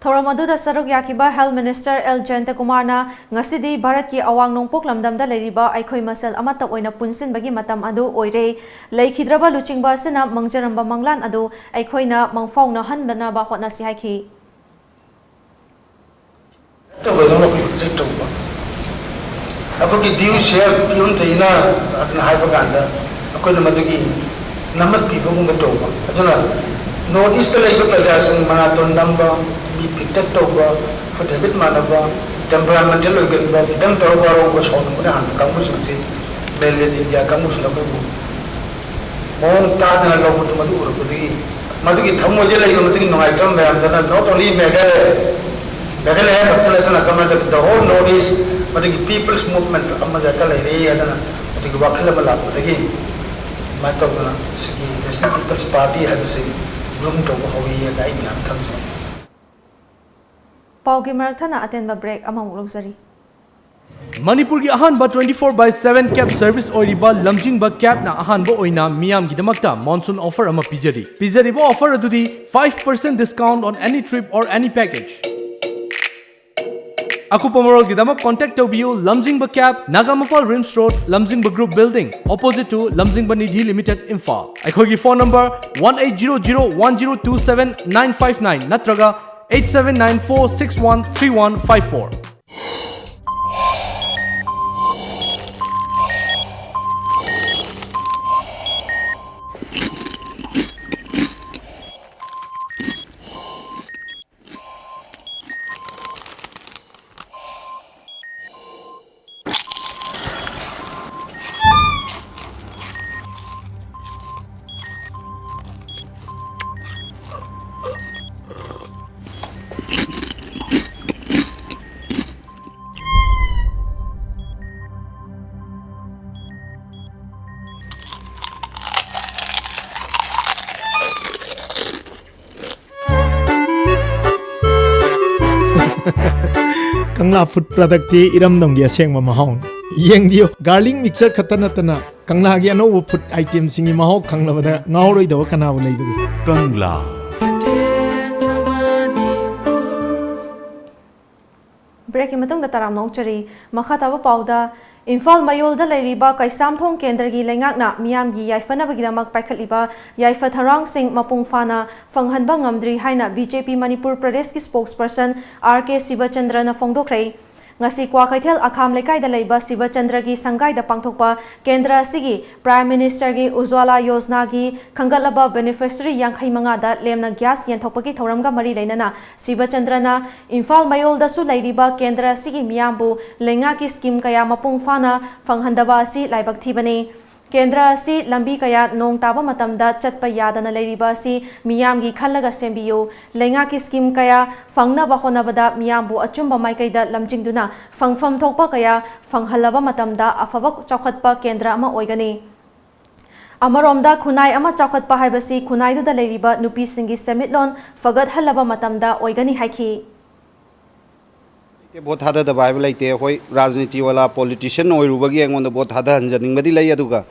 ꯊꯧꯔꯝ ꯑꯗꯨꯗ ꯁꯔꯨꯛ ꯌꯥꯈꯤꯕ Health Minister L Jayantakumar ꯅ ꯉꯁꯤꯗꯤ ꯚꯥꯔꯠꯀꯤ ꯑꯋꯥꯡ ꯅꯣꯡꯄꯣꯛ ꯂꯝꯗꯝꯗ ꯂꯩꯔꯤꯕ ꯑꯩꯈꯣꯏ ꯃꯁꯦꯜ ꯑꯃꯠꯇ ꯑꯣꯏꯅ ꯄꯨꯟꯁꯤꯟꯕꯒꯤ ꯃꯇꯝ ꯑꯗꯨ ꯑꯣꯏꯔꯦ꯫ ꯂꯩꯈꯤꯗ꯭ꯔꯕ ꯂꯨꯆꯤꯡꯕ ꯑꯁꯤꯅ ꯃꯪꯖꯔꯝꯕ ꯃꯪꯂꯥꯟ ꯑꯗꯨ ꯑꯩꯈꯣꯏꯅ ꯃꯪꯐꯥꯎꯅꯍꯟꯗꯅꯕ ꯍꯣꯠꯅꯁꯤ ꯍꯥꯏꯈꯤ꯫ ꯇꯧꯒꯗꯧꯅ ꯑꯩꯈꯣꯏ ꯄ꯭ꯔꯣꯇꯦꯛ ꯇꯧꯕ, ꯑꯩꯈꯣꯏꯒꯤ ꯗ꯭ꯌꯨ ꯁꯤꯌꯔ ꯄꯤꯐꯝ ꯊꯣꯛꯏꯅ ꯑꯗꯨꯅ ꯍꯥꯏꯕ ꯀꯥꯟꯗ ꯑꯩꯈꯣꯏꯅ ꯃꯗꯨꯒꯤ ꯅꯝꯃꯠ ꯄꯤꯕꯒꯨꯝꯕ ꯇꯧꯕ꯫ ꯑꯗꯨꯅ ꯅꯣꯔꯠ ꯏꯁꯇ ꯂꯩꯕ ꯄ꯭ꯔꯖꯥꯁꯤꯡ ꯃꯅꯥꯇꯣꯟ ꯅꯝꯕ, ꯃꯤ ꯄꯤꯛꯇꯛ ꯇꯧꯕ, ꯐꯨꯗ ꯍꯦꯕꯤꯠ ꯃꯥꯟꯅꯕ, ꯇꯦꯝꯄꯔꯥꯃꯦꯟꯇꯦꯜ ꯑꯣꯏꯒꯟꯕ, ꯈꯤꯇꯪ ꯇꯧꯔ ꯋꯥꯔꯧꯕ, ꯁꯥꯎꯅꯤꯡꯕꯅ ꯍꯥꯟꯕ ꯀꯥꯡꯕꯨꯁꯤꯡꯁꯤ ꯃꯦꯟꯂꯦꯟ ꯏꯟꯗꯤꯌꯥ ꯀꯥꯡꯕꯨꯁꯤꯅ ꯑꯩꯈꯣꯏꯕꯨ ꯃꯑꯣꯡ ꯇꯥꯗꯅ ꯂꯧꯕꯗꯨ ꯃꯗꯨ ꯎꯔꯛꯄꯗꯒꯤ ꯃꯗꯨꯒꯤ ꯊꯃꯣꯏꯗ ꯂꯩꯕ ꯃꯗꯨꯒꯤ ꯅꯨꯡꯉꯥꯏꯇꯕ ꯃꯌꯥꯝꯗꯨꯅ not only Meghalaya, Meghalaya ꯈꯛꯇ ꯅꯠꯇꯅ ꯀꯔꯝꯍꯥꯏꯅ ꯇꯧꯒꯦ, the whole North East ꯃꯗꯨꯒꯤ people's movement ꯑꯃ ꯗꯔꯀꯥꯔ ꯂꯩꯔꯦ ꯍꯥꯏꯗꯅ ꯃꯗꯨꯒꯤ ꯋꯥꯈꯜ ꯑꯃ ꯂꯥꯛꯄꯗꯒꯤ ꯑꯗꯨꯃꯥꯏꯅ ꯇꯧꯗꯅ ꯁꯤꯒꯤ National People's Party ꯍꯥꯏꯕꯁꯤ ꯒ꯭ꯔꯨꯝ ꯇꯧꯕ ꯍꯧꯋꯤ ꯍꯥꯏꯅ ꯑꯩ ꯃꯌꯥꯝ ꯊꯝꯖꯒꯦ꯫ ꯄꯥꯎꯒꯤ ꯃꯔꯛ ꯊꯠꯅ ꯑꯇꯦꯟꯕ ꯕ꯭ꯔꯦꯛ ꯑꯃꯃꯨꯛ ꯂꯧꯖꯔꯤ꯫ ꯃꯅꯤꯄꯨꯔꯒꯤ ꯑꯍꯥꯟꯕ twenty four by seven cab service ꯑꯣꯏꯔꯤꯕ ꯂꯝꯖꯤꯡꯕ cabꯅ ꯑꯍꯥꯟꯕ ꯑꯣꯏꯅ ꯃꯤꯌꯥꯝꯒꯤꯗꯃꯛꯇ monsoon offer ꯑꯃ ꯄꯤꯖꯔꯤ꯫ ꯄꯤꯖꯔꯤꯕ offer ꯑꯗꯨꯗꯤ five percent discount on any trip or any package꯫ ꯑꯀꯨꯞꯄ ꯃꯔꯣꯜꯒꯤꯗꯃꯛ contact ꯇꯧꯕꯤꯌꯨ ꯂꯝꯖꯤꯡꯕ cab, ꯅꯥꯒꯥꯃꯄꯥꯜ RIMS road, ꯂꯝꯖꯤꯡꯕ group building, opposite to ꯂꯝꯖꯤꯡꯕ ꯅꯤꯙꯤ limited, ꯏꯝꯐꯥꯜ꯫ ꯑꯩꯈꯣꯏꯒꯤ phone number one eight zero zero one zero two seven nine five nine ꯅꯠꯇ꯭ꯔꯒ eight seven nine four six one three one five four꯫ ꯀꯪꯂꯥ food productꯇꯤ ꯏꯔꯝꯗꯝꯒꯤ ꯑꯁꯦꯡꯕ ꯃꯍꯥꯎꯅꯤ꯫ ꯌꯦꯡꯕꯤꯌꯨ, garlic mixture ꯈꯛꯇ ꯅꯠꯇꯅ ꯀꯪꯂꯥꯒꯤ ꯑꯅꯧꯕ food ꯑꯥꯏꯇꯦꯝꯁꯤꯡꯒꯤ ꯃꯍꯥꯎ ꯈꯪꯂꯕꯗ ꯉꯥꯎꯔꯣꯏꯗꯕ ꯀꯅꯥꯕꯨ ꯂꯩꯕꯒꯦ? ꯀꯪꯂꯥ꯫ ꯕ꯭ꯔꯦꯛꯀꯤ ꯃꯇꯨꯡꯗ ꯇꯔꯥꯝꯅ ꯑꯣꯛꯆꯔꯤ꯫ ꯃꯈꯥ ꯇꯥꯕ ꯄꯥꯎꯗ, ꯏꯝꯐꯥꯜ ꯃꯌꯣꯜꯗ ꯂꯩꯔꯤꯕ ꯀꯩꯁꯥꯝꯊꯣꯡ ꯀꯦꯟꯗ꯭ꯔꯒꯤ ꯂꯩꯉꯥꯛꯅ ꯃꯤꯌꯥꯝꯒꯤ ꯌꯥꯏꯐꯅꯕꯒꯤꯗꯃꯛ ꯄꯥꯏꯈꯠꯂꯤꯕ ꯌꯥꯏꯐ ꯊꯧꯔꯥꯡꯁꯤꯡ ꯃꯄꯨꯡ ꯐꯥꯅ ꯐꯪꯍꯟꯕ ꯉꯝꯗ꯭ꯔꯤ ꯍꯥꯏꯅ ꯕꯤ ꯖꯦ ꯄꯤ ꯃꯅꯤꯄꯨꯔ ꯄ꯭ꯔꯗꯦꯁꯀꯤ ꯁ꯭ꯄꯣꯛꯁꯄꯔꯁꯟ ꯑꯥꯔ ꯀꯦ ꯁꯤꯕꯆꯟꯗ꯭ꯔꯅ ꯐꯣꯡꯗꯣꯛꯈ꯭ꯔꯦ꯫ ꯉꯁꯤ ꯀ꯭ꯋꯥꯀꯩꯊꯦꯜ ꯑꯈꯥꯝ ꯂꯩꯀꯥꯏꯗ ꯂꯩꯕ ꯁꯤꯕꯆꯟꯗ꯭ꯔꯒꯤ ꯁꯪꯒꯥꯏꯗ ꯄꯥꯡꯊꯣꯛꯄ ꯀꯦꯟꯗ꯭ꯔ ꯑꯁꯤꯒꯤ ꯄ꯭ꯔꯥꯏꯝ ꯃꯤꯅꯤꯁꯇꯔꯒꯤ ꯎꯖ꯭ꯋꯥꯂꯥ ꯌꯣꯖꯅꯥꯒꯤ ꯈꯟꯒꯠꯂꯕ ꯕꯦꯅꯤꯐꯤꯁꯔꯤ ꯌꯥꯡꯈꯩ ꯃꯉꯥꯗ ꯂꯦꯝꯅ ꯒ꯭ꯌꯥꯁ ꯌꯦꯟꯊꯣꯛꯄꯒꯤ ꯊꯧꯔꯝꯒ ꯃꯔꯤ ꯂꯩꯅꯅ ꯁꯤꯕꯆꯟꯗ꯭ꯔꯅ ꯏꯝꯐꯥꯜ ꯃꯌꯣꯜꯗꯁꯨ ꯂꯩꯔꯤꯕ ꯀꯦꯟꯗ꯭ꯔ ꯑꯁꯤꯒꯤ ꯃꯤꯌꯥꯝꯕꯨ ꯂꯩꯉꯥꯛꯀꯤ ꯁ꯭ꯀꯤꯝ ꯀꯌꯥ ꯃꯄꯨꯡ ꯐꯥꯅ ꯐꯪꯍꯟꯗꯕ ꯑꯁꯤ ꯂꯥꯏꯕꯛ ꯊꯤꯕꯅꯤ꯫ ꯀꯦꯟꯗ꯭ꯔ ꯑꯁꯤ ꯂꯝꯕꯤ ꯀꯌꯥ ꯅꯣꯡ ꯇꯥꯕ ꯃꯇꯝꯗ ꯆꯠꯄ ꯌꯥꯗꯅ ꯂꯩꯔꯤꯕ ꯑꯁꯤ ꯃꯤꯌꯥꯝꯒꯤ ꯈꯜꯂꯒ ꯁꯦꯝꯕꯤꯌꯨ꯫ ꯂꯩꯉꯥꯛꯀꯤ ꯁ꯭ꯀꯤꯝ ꯀꯌꯥ ꯐꯪꯅꯕ ꯍꯣꯠꯅꯕꯗ ꯃꯤꯌꯥꯝꯕꯨ ꯑꯆꯨꯝꯕ ꯃꯥꯏꯀꯩꯗ ꯂꯝꯖꯤꯡꯗꯨꯅ ꯐꯪꯐꯝ ꯊꯣꯛꯄ ꯀꯌꯥ ꯐꯪꯍꯜꯂꯕ ꯃꯇꯝꯗ ꯑꯐꯕ ꯆꯥꯎꯈꯠꯄ ꯀꯦꯟꯗ꯭ꯔ ꯑꯃ ꯑꯣꯏꯒꯅꯤ꯫ ꯑꯃꯔꯣꯝꯗ ꯈꯨꯟꯅꯥꯏ ꯑꯃ ꯆꯥꯎꯈꯠꯄ ꯍꯥꯏꯕꯁꯤ ꯈꯨꯟꯅꯥꯏꯗꯨꯗ ꯂꯩꯔꯤꯕ ꯅꯨꯄꯤꯁꯤꯡꯒꯤ ꯁꯦꯟꯃꯤꯠꯂꯣꯟ ꯐꯒꯠꯍꯜꯂꯕ ꯃꯇꯝꯗ ꯑꯣꯏꯒꯅꯤ ꯍꯥꯏꯈꯤ꯫ ꯂꯩꯇꯦ, ꯚꯣꯠ ꯊꯥꯗꯗꯕ ꯍꯥꯏꯕ ꯂꯩꯇꯦ꯫ ꯑꯩꯈꯣꯏ ꯔꯥꯖꯅꯤꯇꯤ ꯋꯥꯂꯥ ꯄꯣꯂꯤꯇꯤꯁꯤꯌꯟ ꯑꯣꯏꯔꯨꯕꯒꯤ ꯑꯩꯉꯣꯟꯗ ꯚꯣꯠ ꯊꯥꯗꯍꯟꯖꯅꯤꯡꯕꯗꯤ ꯂꯩ, ꯑꯗꯨꯒ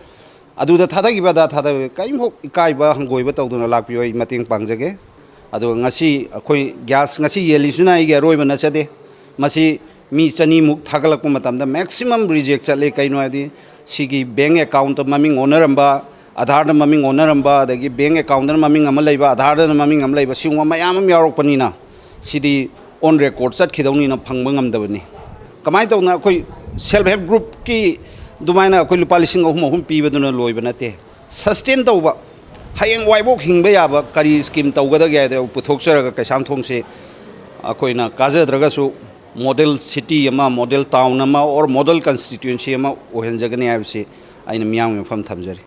ꯑꯗꯨꯗ ꯊꯥꯗꯈꯤꯕ ꯑꯗꯥ ꯊꯥꯗꯕ ꯀꯔꯤꯝꯐꯥꯎ ꯏꯀꯥꯏꯕ ꯍꯪꯒꯣꯏꯕ ꯇꯧꯗꯅ ꯂꯥꯛꯄꯤꯌꯨ, ꯑꯩ ꯃꯇꯦꯡ ꯄꯥꯡꯖꯒꯦ꯫ ꯑꯗꯨꯒ ꯉꯁꯤ ꯑꯩꯈꯣꯏ ꯒ꯭ꯌꯥꯁ ꯉꯁꯤ ꯌꯦꯜꯂꯤꯁꯤꯅ ꯑꯩꯒꯤ ꯑꯔꯣꯏꯕ ꯅꯠꯆꯗꯦ꯫ ꯃꯁꯤ ꯃꯤ ꯆꯅꯤꯃꯨꯛ ꯊꯥꯒꯠꯂꯛꯄ ꯃꯇꯝꯗ ꯃꯦꯛꯁꯤꯃꯝ ꯔꯤꯖꯦꯛ ꯆꯠꯂꯦ꯫ ꯀꯩꯅꯣ ꯍꯥꯏꯗꯤ ꯁꯤꯒꯤ ꯕꯦꯡ ꯑꯦꯀꯥꯎꯟꯇ ꯃꯃꯤꯡ ꯑꯣꯟꯅꯔꯝꯕ, ꯑꯙꯥꯔꯗ ꯃꯃꯤꯡ ꯑꯣꯟꯅꯔꯝꯕ, ꯑꯗꯒꯤ ꯕꯦꯡ ꯑꯦꯀꯥꯎꯟꯗꯅ ꯃꯃꯤꯡ ꯑꯃ ꯂꯩꯕ, ꯑꯙꯥꯔꯗꯅ ꯃꯃꯤꯡ ꯑꯃ ꯂꯩꯕ, ꯁꯤꯒꯨꯝꯕ ꯃꯌꯥꯝ ꯑꯃ ꯌꯥꯎꯔꯛꯄꯅꯤꯅ ꯁꯤꯗꯤ ꯑꯣꯟ ꯔꯦꯀꯣꯔꯗ ꯆꯠꯈꯤꯗꯧꯅꯤꯅ ꯐꯪꯕ ꯉꯝꯗꯕꯅꯤ꯫ ꯀꯃꯥꯏꯅ ꯇꯧꯗꯅ ꯑꯩꯈꯣꯏ ꯁꯦꯜꯐ ꯍꯦꯜꯞ ꯒ꯭ꯔꯨꯞꯀꯤ ꯑꯗꯨꯃꯥꯏꯅ ꯑꯩꯈꯣꯏ ꯂꯨꯄꯥ ꯂꯤꯁꯤꯡ ꯑꯍꯨꯝ ꯑꯍꯨꯝ ꯄꯤꯕꯗꯨꯅ ꯂꯣꯏꯕ ꯅꯠꯇꯦ꯫ ꯁꯁꯇꯦꯟ ꯇꯧꯕ, ꯍꯌꯦꯡ ꯋꯥꯏꯕꯣꯛ ꯍꯤꯡꯕ ꯌꯥꯕ ꯀꯔꯤ ꯁ꯭ꯀꯤꯝ ꯇꯧꯒꯗꯒꯦ ꯍꯥꯏꯗꯣ ꯄꯨꯊꯣꯛꯆꯔꯒ ꯀꯩꯁꯥꯝꯊꯣꯡꯁꯦ ꯑꯩꯈꯣꯏꯅ ꯀꯥꯖꯗ꯭ꯔꯒꯁꯨ ꯃꯣꯗꯦꯜ ꯁꯤꯇꯤ ꯑꯃ, ꯃꯣꯗꯦꯜ ꯇꯥꯎꯟ ꯑꯃ, ꯑꯣꯔ ꯃꯣꯗꯦꯜ ꯀꯟꯁꯇꯤꯇ꯭ꯋꯦꯟꯁꯤ ꯑꯃ ꯑꯣꯏꯍꯟꯖꯒꯅꯤ ꯍꯥꯏꯕꯁꯤ ꯑꯩꯅ ꯃꯤꯌꯥꯝꯒꯤ ꯃꯐꯝ ꯊꯝꯖꯔꯤ꯫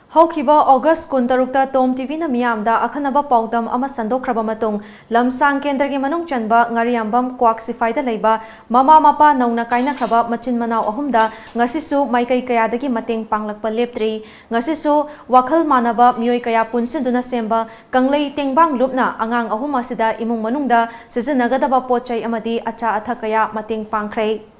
ꯍꯧꯈꯤꯕ ꯑꯣꯒꯁ ꯀꯨꯟꯇꯔꯨꯛꯇ ꯇꯣꯝ ꯇꯤꯚꯤꯅ ꯃꯤꯌꯥꯝꯗ ꯑꯈꯟꯅꯕ ꯄꯥꯎꯗꯝ ꯑꯃ ꯁꯟꯗꯣꯛꯈ꯭ꯔꯕ ꯃꯇꯨꯡ, ꯂꯝꯁꯥꯡ ꯀꯦꯟꯗ꯭ꯔꯒꯤ ꯃꯅꯨꯡ ꯆꯟꯕ ꯉꯥꯔꯤꯌꯥꯝꯕꯝ ꯀ꯭ꯋꯥꯛ ꯁꯤꯐꯥꯏꯗ ꯂꯩꯕ ꯃꯃꯥ ꯃꯄꯥ ꯅꯧꯅ ꯀꯥꯏꯅꯈ꯭ꯔꯕ ꯃꯆꯤꯟ ꯃꯅꯥꯎ ꯑꯍꯨꯝꯗ ꯉꯁꯤꯁꯨ ꯃꯥꯏꯀꯩ ꯀꯌꯥꯗꯒꯤ ꯃꯇꯦꯡ ꯄꯥꯡꯂꯛꯄ ꯂꯦꯞꯇ꯭ꯔꯤ꯫ ꯉꯁꯤꯁꯨ ꯋꯥꯈꯜ ꯃꯥꯟꯅꯕ ꯃꯤꯑꯣꯏ ꯀꯌꯥ ꯄꯨꯟꯁꯤꯟꯗꯨꯅ ꯁꯦꯝꯕ ꯀꯪꯂꯩ ꯇꯦꯡꯕꯥꯡ ꯂꯨꯞꯅ ꯑꯉꯥꯡ ꯑꯍꯨꯝ ꯑꯁꯤꯗ ꯏꯃꯨꯡ ꯃꯅꯨꯡꯗ ꯁꯤꯖꯤꯟꯅꯒꯗꯕ ꯄꯣꯠ ꯆꯩ ꯑꯃꯗꯤ ꯑꯆꯥ ꯑꯊꯛ ꯀꯌꯥ ꯃꯇꯦꯡ ꯄꯥꯡꯈ꯭ꯔꯦ꯫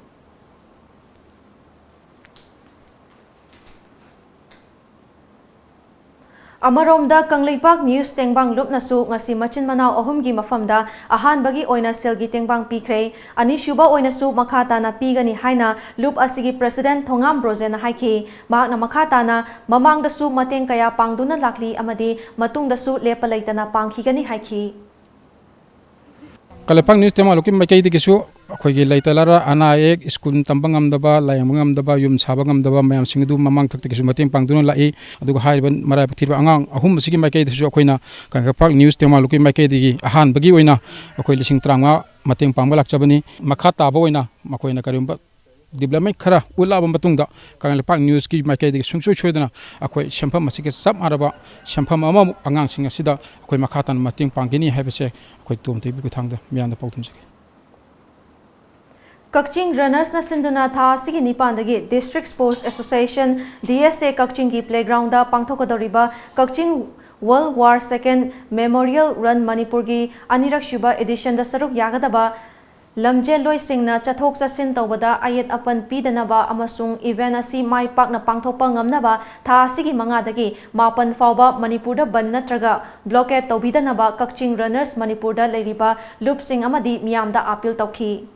ꯑꯃꯔꯣꯝꯗ, ꯀꯪꯂꯩꯄꯥꯛ ꯅ꯭ꯌꯨꯁ ꯇꯦꯡꯕꯥꯡ ꯂꯨꯞꯅꯁꯨ ꯉꯁꯤ ꯃꯆꯤꯟ ꯃꯅꯥꯎ ꯑꯍꯨꯝꯒꯤ ꯃꯐꯝꯗ ꯑꯍꯥꯟꯕꯒꯤ ꯑꯣꯏꯅ ꯁꯦꯜꯒꯤ ꯇꯦꯡꯕꯥꯡ ꯄꯤꯈ꯭ꯔꯦ꯫ ꯑꯅꯤꯁꯨꯕ ꯑꯣꯏꯅꯁꯨ ꯃꯈꯥ ꯇꯥꯅ ꯄꯤꯒꯅꯤ ꯍꯥꯏꯅ ꯂꯨꯞ ꯑꯁꯤꯒꯤ president ꯊꯣꯉꯥꯝ ꯕ꯭ꯔꯣꯖꯦꯟꯅ ꯍꯥꯏꯈꯤ꯫ ꯃꯍꯥꯛꯅ ꯃꯈꯥ ꯇꯥꯅ ꯃꯃꯥꯡꯗꯁꯨ ꯃꯇꯦꯡ ꯀꯌꯥ ꯄꯥꯡꯗꯨꯅ ꯂꯥꯛꯂꯤ ꯑꯃꯗꯤ ꯃꯇꯨꯡꯗꯁꯨ ꯂꯦꯞꯄ ꯂꯩꯇꯅ ꯄꯥꯡꯈꯤꯒꯅꯤ ꯍꯥꯏꯈꯤ꯫ ꯀꯪꯂꯩꯄꯥꯛ ꯅ꯭ꯌꯨꯁ ꯇꯦꯡꯕꯥꯡ ꯂꯨꯞꯀꯤ ꯃꯥꯏꯀꯩꯗꯒꯤꯁꯨ ꯑꯩꯈꯣꯏꯒꯤ ꯂꯩꯇ ꯂꯥꯏꯔ, ꯑꯅꯥ ꯑꯌꯦꯛ, ꯁ꯭ꯀꯨꯜ ꯇꯝꯕ ꯉꯝꯗꯕ, ꯂꯥꯌꯦꯡꯕ ꯉꯝꯗꯕ, ꯌꯨꯝ ꯁꯥꯕ ꯉꯝꯗꯕ ꯃꯌꯥꯝꯁꯤꯡ ꯑꯗꯨ ꯃꯃꯥꯡ ꯊꯛꯇꯒꯤꯁꯨ ꯃꯇꯦꯡ ꯄꯥꯡꯗꯨꯅ ꯂꯥꯛꯏ꯫ ꯑꯗꯨꯒ ꯍꯥꯏꯔꯤꯕ ꯃꯔꯥꯏꯕꯛ ꯊꯤꯕ ꯑꯉꯥꯡ ꯑꯍꯨꯝ ꯑꯁꯤꯒꯤ ꯃꯥꯏꯀꯩꯗꯁꯨ ꯑꯩꯈꯣꯏꯅ ꯀꯪꯂꯩꯄꯥꯛ ꯅ꯭ꯌꯨꯁ ꯇꯦꯡꯕꯥꯡ ꯂꯨꯞꯀꯤ ꯃꯥꯏꯀꯩꯗꯒꯤ ꯑꯍꯥꯟꯕꯒꯤ ꯑꯣꯏꯅ ꯑꯩꯈꯣꯏ ꯂꯤꯁꯤꯡ ꯇꯔꯥꯃꯉꯥ ꯃꯇꯦꯡ ꯄꯥꯡꯕ ꯂꯥꯛꯆꯕꯅꯤ꯫ ꯃꯈꯥ ꯇꯥꯕ ꯑꯣꯏꯅ ꯃꯈꯣꯏꯅ ꯀꯔꯤꯒꯨꯝꯕ development ꯈꯔ ꯎꯠꯂꯛꯑꯕ ꯃꯇꯨꯡꯗ ꯀꯪꯂꯩꯄꯥꯛ ꯅ꯭ꯌꯨꯁꯀꯤ ꯃꯥꯏꯀꯩꯗꯒꯤ ꯁꯨꯡꯁꯣꯏ ꯁꯣꯏꯗꯅ ꯑꯩꯈꯣꯏ ꯁꯦꯟꯐꯝ ꯑꯁꯤꯒ ꯆꯞ ꯃꯥꯟꯅꯕ ꯁꯦꯟꯐꯝ ꯑꯃꯃꯨꯛ ꯑꯉꯥꯡꯁꯤꯡ ꯑꯁꯤꯗ ꯑꯩꯈꯣꯏ ꯃꯈꯥ ꯇꯥꯅ ꯃꯇꯦꯡ ꯄꯥꯡꯒꯅꯤ ꯍꯥꯏꯕꯁꯦ ꯑꯩꯈꯣꯏ ꯇꯣꯝ ꯇꯤꯚꯤ ꯈꯨꯠꯊꯥꯡꯗ ꯃꯤꯌꯥꯝꯗ ꯄꯥꯎꯗꯝꯖꯒꯦ꯫ ꯀꯛꯆꯤꯡ ꯔꯅꯔꯁꯅ ꯁꯤꯟꯗꯨꯅ ꯊꯥ ꯑꯁꯤꯒꯤ ꯅꯤꯄꯥꯟꯗꯒꯤ District Sports Association, D S A, ꯀꯛꯆꯤꯡꯒꯤ playgroundꯗ ꯄꯥꯡꯊꯣꯛꯀꯗꯧꯔꯤꯕ ꯀꯛꯆꯤꯡ World War Second Memorial Run ꯃꯅꯤꯄꯨꯔꯒꯤ ꯑꯅꯤꯔꯛꯁꯨꯕ editionꯗ ꯁꯔꯨꯛ ꯌꯥꯒꯗꯕ ꯂꯝꯖꯦꯜꯂꯣꯏꯁꯤꯡꯅ ꯆꯠꯊꯣꯛ ꯆꯠꯁꯤꯟ ꯇꯧꯕꯗ ꯑꯌꯦꯠ ꯑꯄꯟ ꯄꯤꯗꯅꯕ ꯑꯃꯁꯨꯡ event ꯑꯁꯤ ꯃꯥꯏ ꯄꯥꯛꯅ ꯄꯥꯡꯊꯣꯛꯄ ꯉꯝꯅꯕ ꯊꯥ ꯑꯁꯤꯒꯤ ꯃꯉꯥꯗꯒꯤ ꯃꯥꯄꯟ ꯐꯥꯎꯕ ꯃꯅꯤꯄꯨꯔꯗ ꯕꯟ ꯅꯠꯇ꯭ꯔꯒ blockade ꯇꯧꯕꯤꯗꯅꯕ ꯀꯛꯆꯤꯡ ꯔꯅꯔꯁ ꯃꯅꯤꯄꯨꯔꯗ ꯂꯩꯔꯤꯕ ꯂꯨꯞꯁꯤꯡ ꯑꯃꯗꯤ ꯃꯤꯌꯥꯝꯗ appeal ꯇꯧꯈꯤ꯫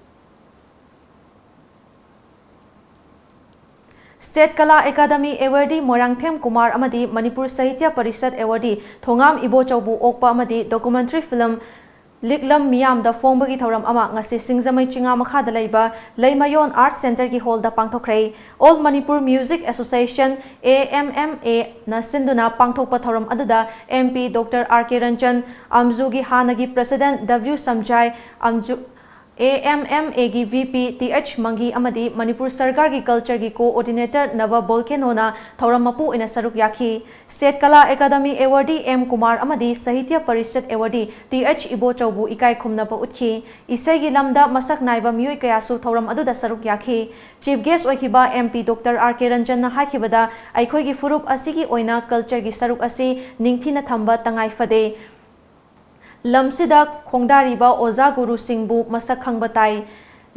State Kala Academy awardee Moirangthem Kumar ꯑꯃꯗꯤ ꯃꯅꯤꯄꯨꯔ ꯁꯥꯍꯤꯇ꯭ꯌ ꯄꯔꯤꯁꯠ awardee ꯊꯣꯉꯥꯝ ꯏꯕꯣꯆꯧꯕꯨ ꯑꯣꯛꯄ ꯑꯃꯗꯤ documentary film ꯂꯤꯛꯂꯝ ꯃꯤꯌꯥꯝꯗ ꯐꯣꯡꯕꯒꯤ ꯊꯧꯔꯝ ꯑꯃ ꯉꯁꯤ ꯁꯤꯡꯖꯃꯩ ꯆꯤꯉꯥ ꯃꯈꯥꯗ ꯂꯩꯕ ꯂꯩꯃꯌꯣꯟ Arts Centreꯒꯤ hallꯗ ꯄꯥꯡꯊꯣꯛꯈ꯭ꯔꯦ꯫ All Manipur Music Association, A M M A, ꯅ ꯁꯤꯟꯗꯨꯅ ꯄꯥꯡꯊꯣꯛꯄ ꯊꯧꯔꯝ ꯑꯗꯨꯗ M P Doctor R K Ranjan, ꯑꯝꯖꯨꯒꯤ ꯍꯥꯟꯅꯒꯤ president W ꯁꯝꯖꯥꯏ, ꯑꯝꯖꯨ, A M M Aꯒꯤ V P Th ꯃꯪꯒꯤ ꯑꯃꯗꯤ ꯃꯅꯤꯄꯨꯔ ꯁꯔꯀꯥꯔꯒꯤ cultureꯒꯤ coordinator ꯅꯕ ꯕꯣꯜꯀꯦꯅꯣꯅ ꯊꯧꯔꯝ ꯃꯄꯨ ꯑꯣꯏꯅ ꯁꯔꯨꯛ ꯌꯥꯈꯤ꯫ State Kala Academy awardee M Kumar ꯑꯃꯗꯤ ꯁꯥꯍꯤꯇ꯭ꯌ ꯄꯔꯤꯁꯠ awardee Th ꯏꯕꯣꯆꯧꯕꯨ ꯏꯀꯥꯏ ꯈꯨꯝꯅꯕ ꯎꯠꯈꯤ꯫ ꯏꯁꯩꯒꯤ ꯂꯝꯗ ꯃꯁꯛ ꯅꯥꯏꯕ ꯃꯤꯑꯣꯏ ꯀꯌꯥꯁꯨ ꯊꯧꯔꯝ ꯑꯗꯨꯗ ꯁꯔꯨꯛ ꯌꯥꯈꯤ꯫ Chief guest ꯑꯣꯏꯈꯤꯕ M P Doctor R K ꯔꯟꯖꯟꯅ ꯍꯥꯏꯈꯤꯕꯗ, ꯑꯩꯈꯣꯏꯒꯤ ꯐꯨꯔꯨꯞ ꯑꯁꯤꯒꯤ ꯑꯣꯏꯅ cultureꯒꯤ ꯁꯔꯨꯛ ꯑꯁꯤ ꯅꯤꯡꯊꯤꯅ ꯊꯝꯕ ꯇꯉꯥꯏ ꯐꯗꯦ꯫ ꯂꯝꯁꯤꯗ ꯈꯣꯡꯗꯥꯔꯤꯕ ꯑꯣꯖꯥ ꯒꯨꯔꯨꯁꯤꯡꯕꯨ ꯃꯁꯛ ꯈꯪꯕ ꯇꯥꯏ꯫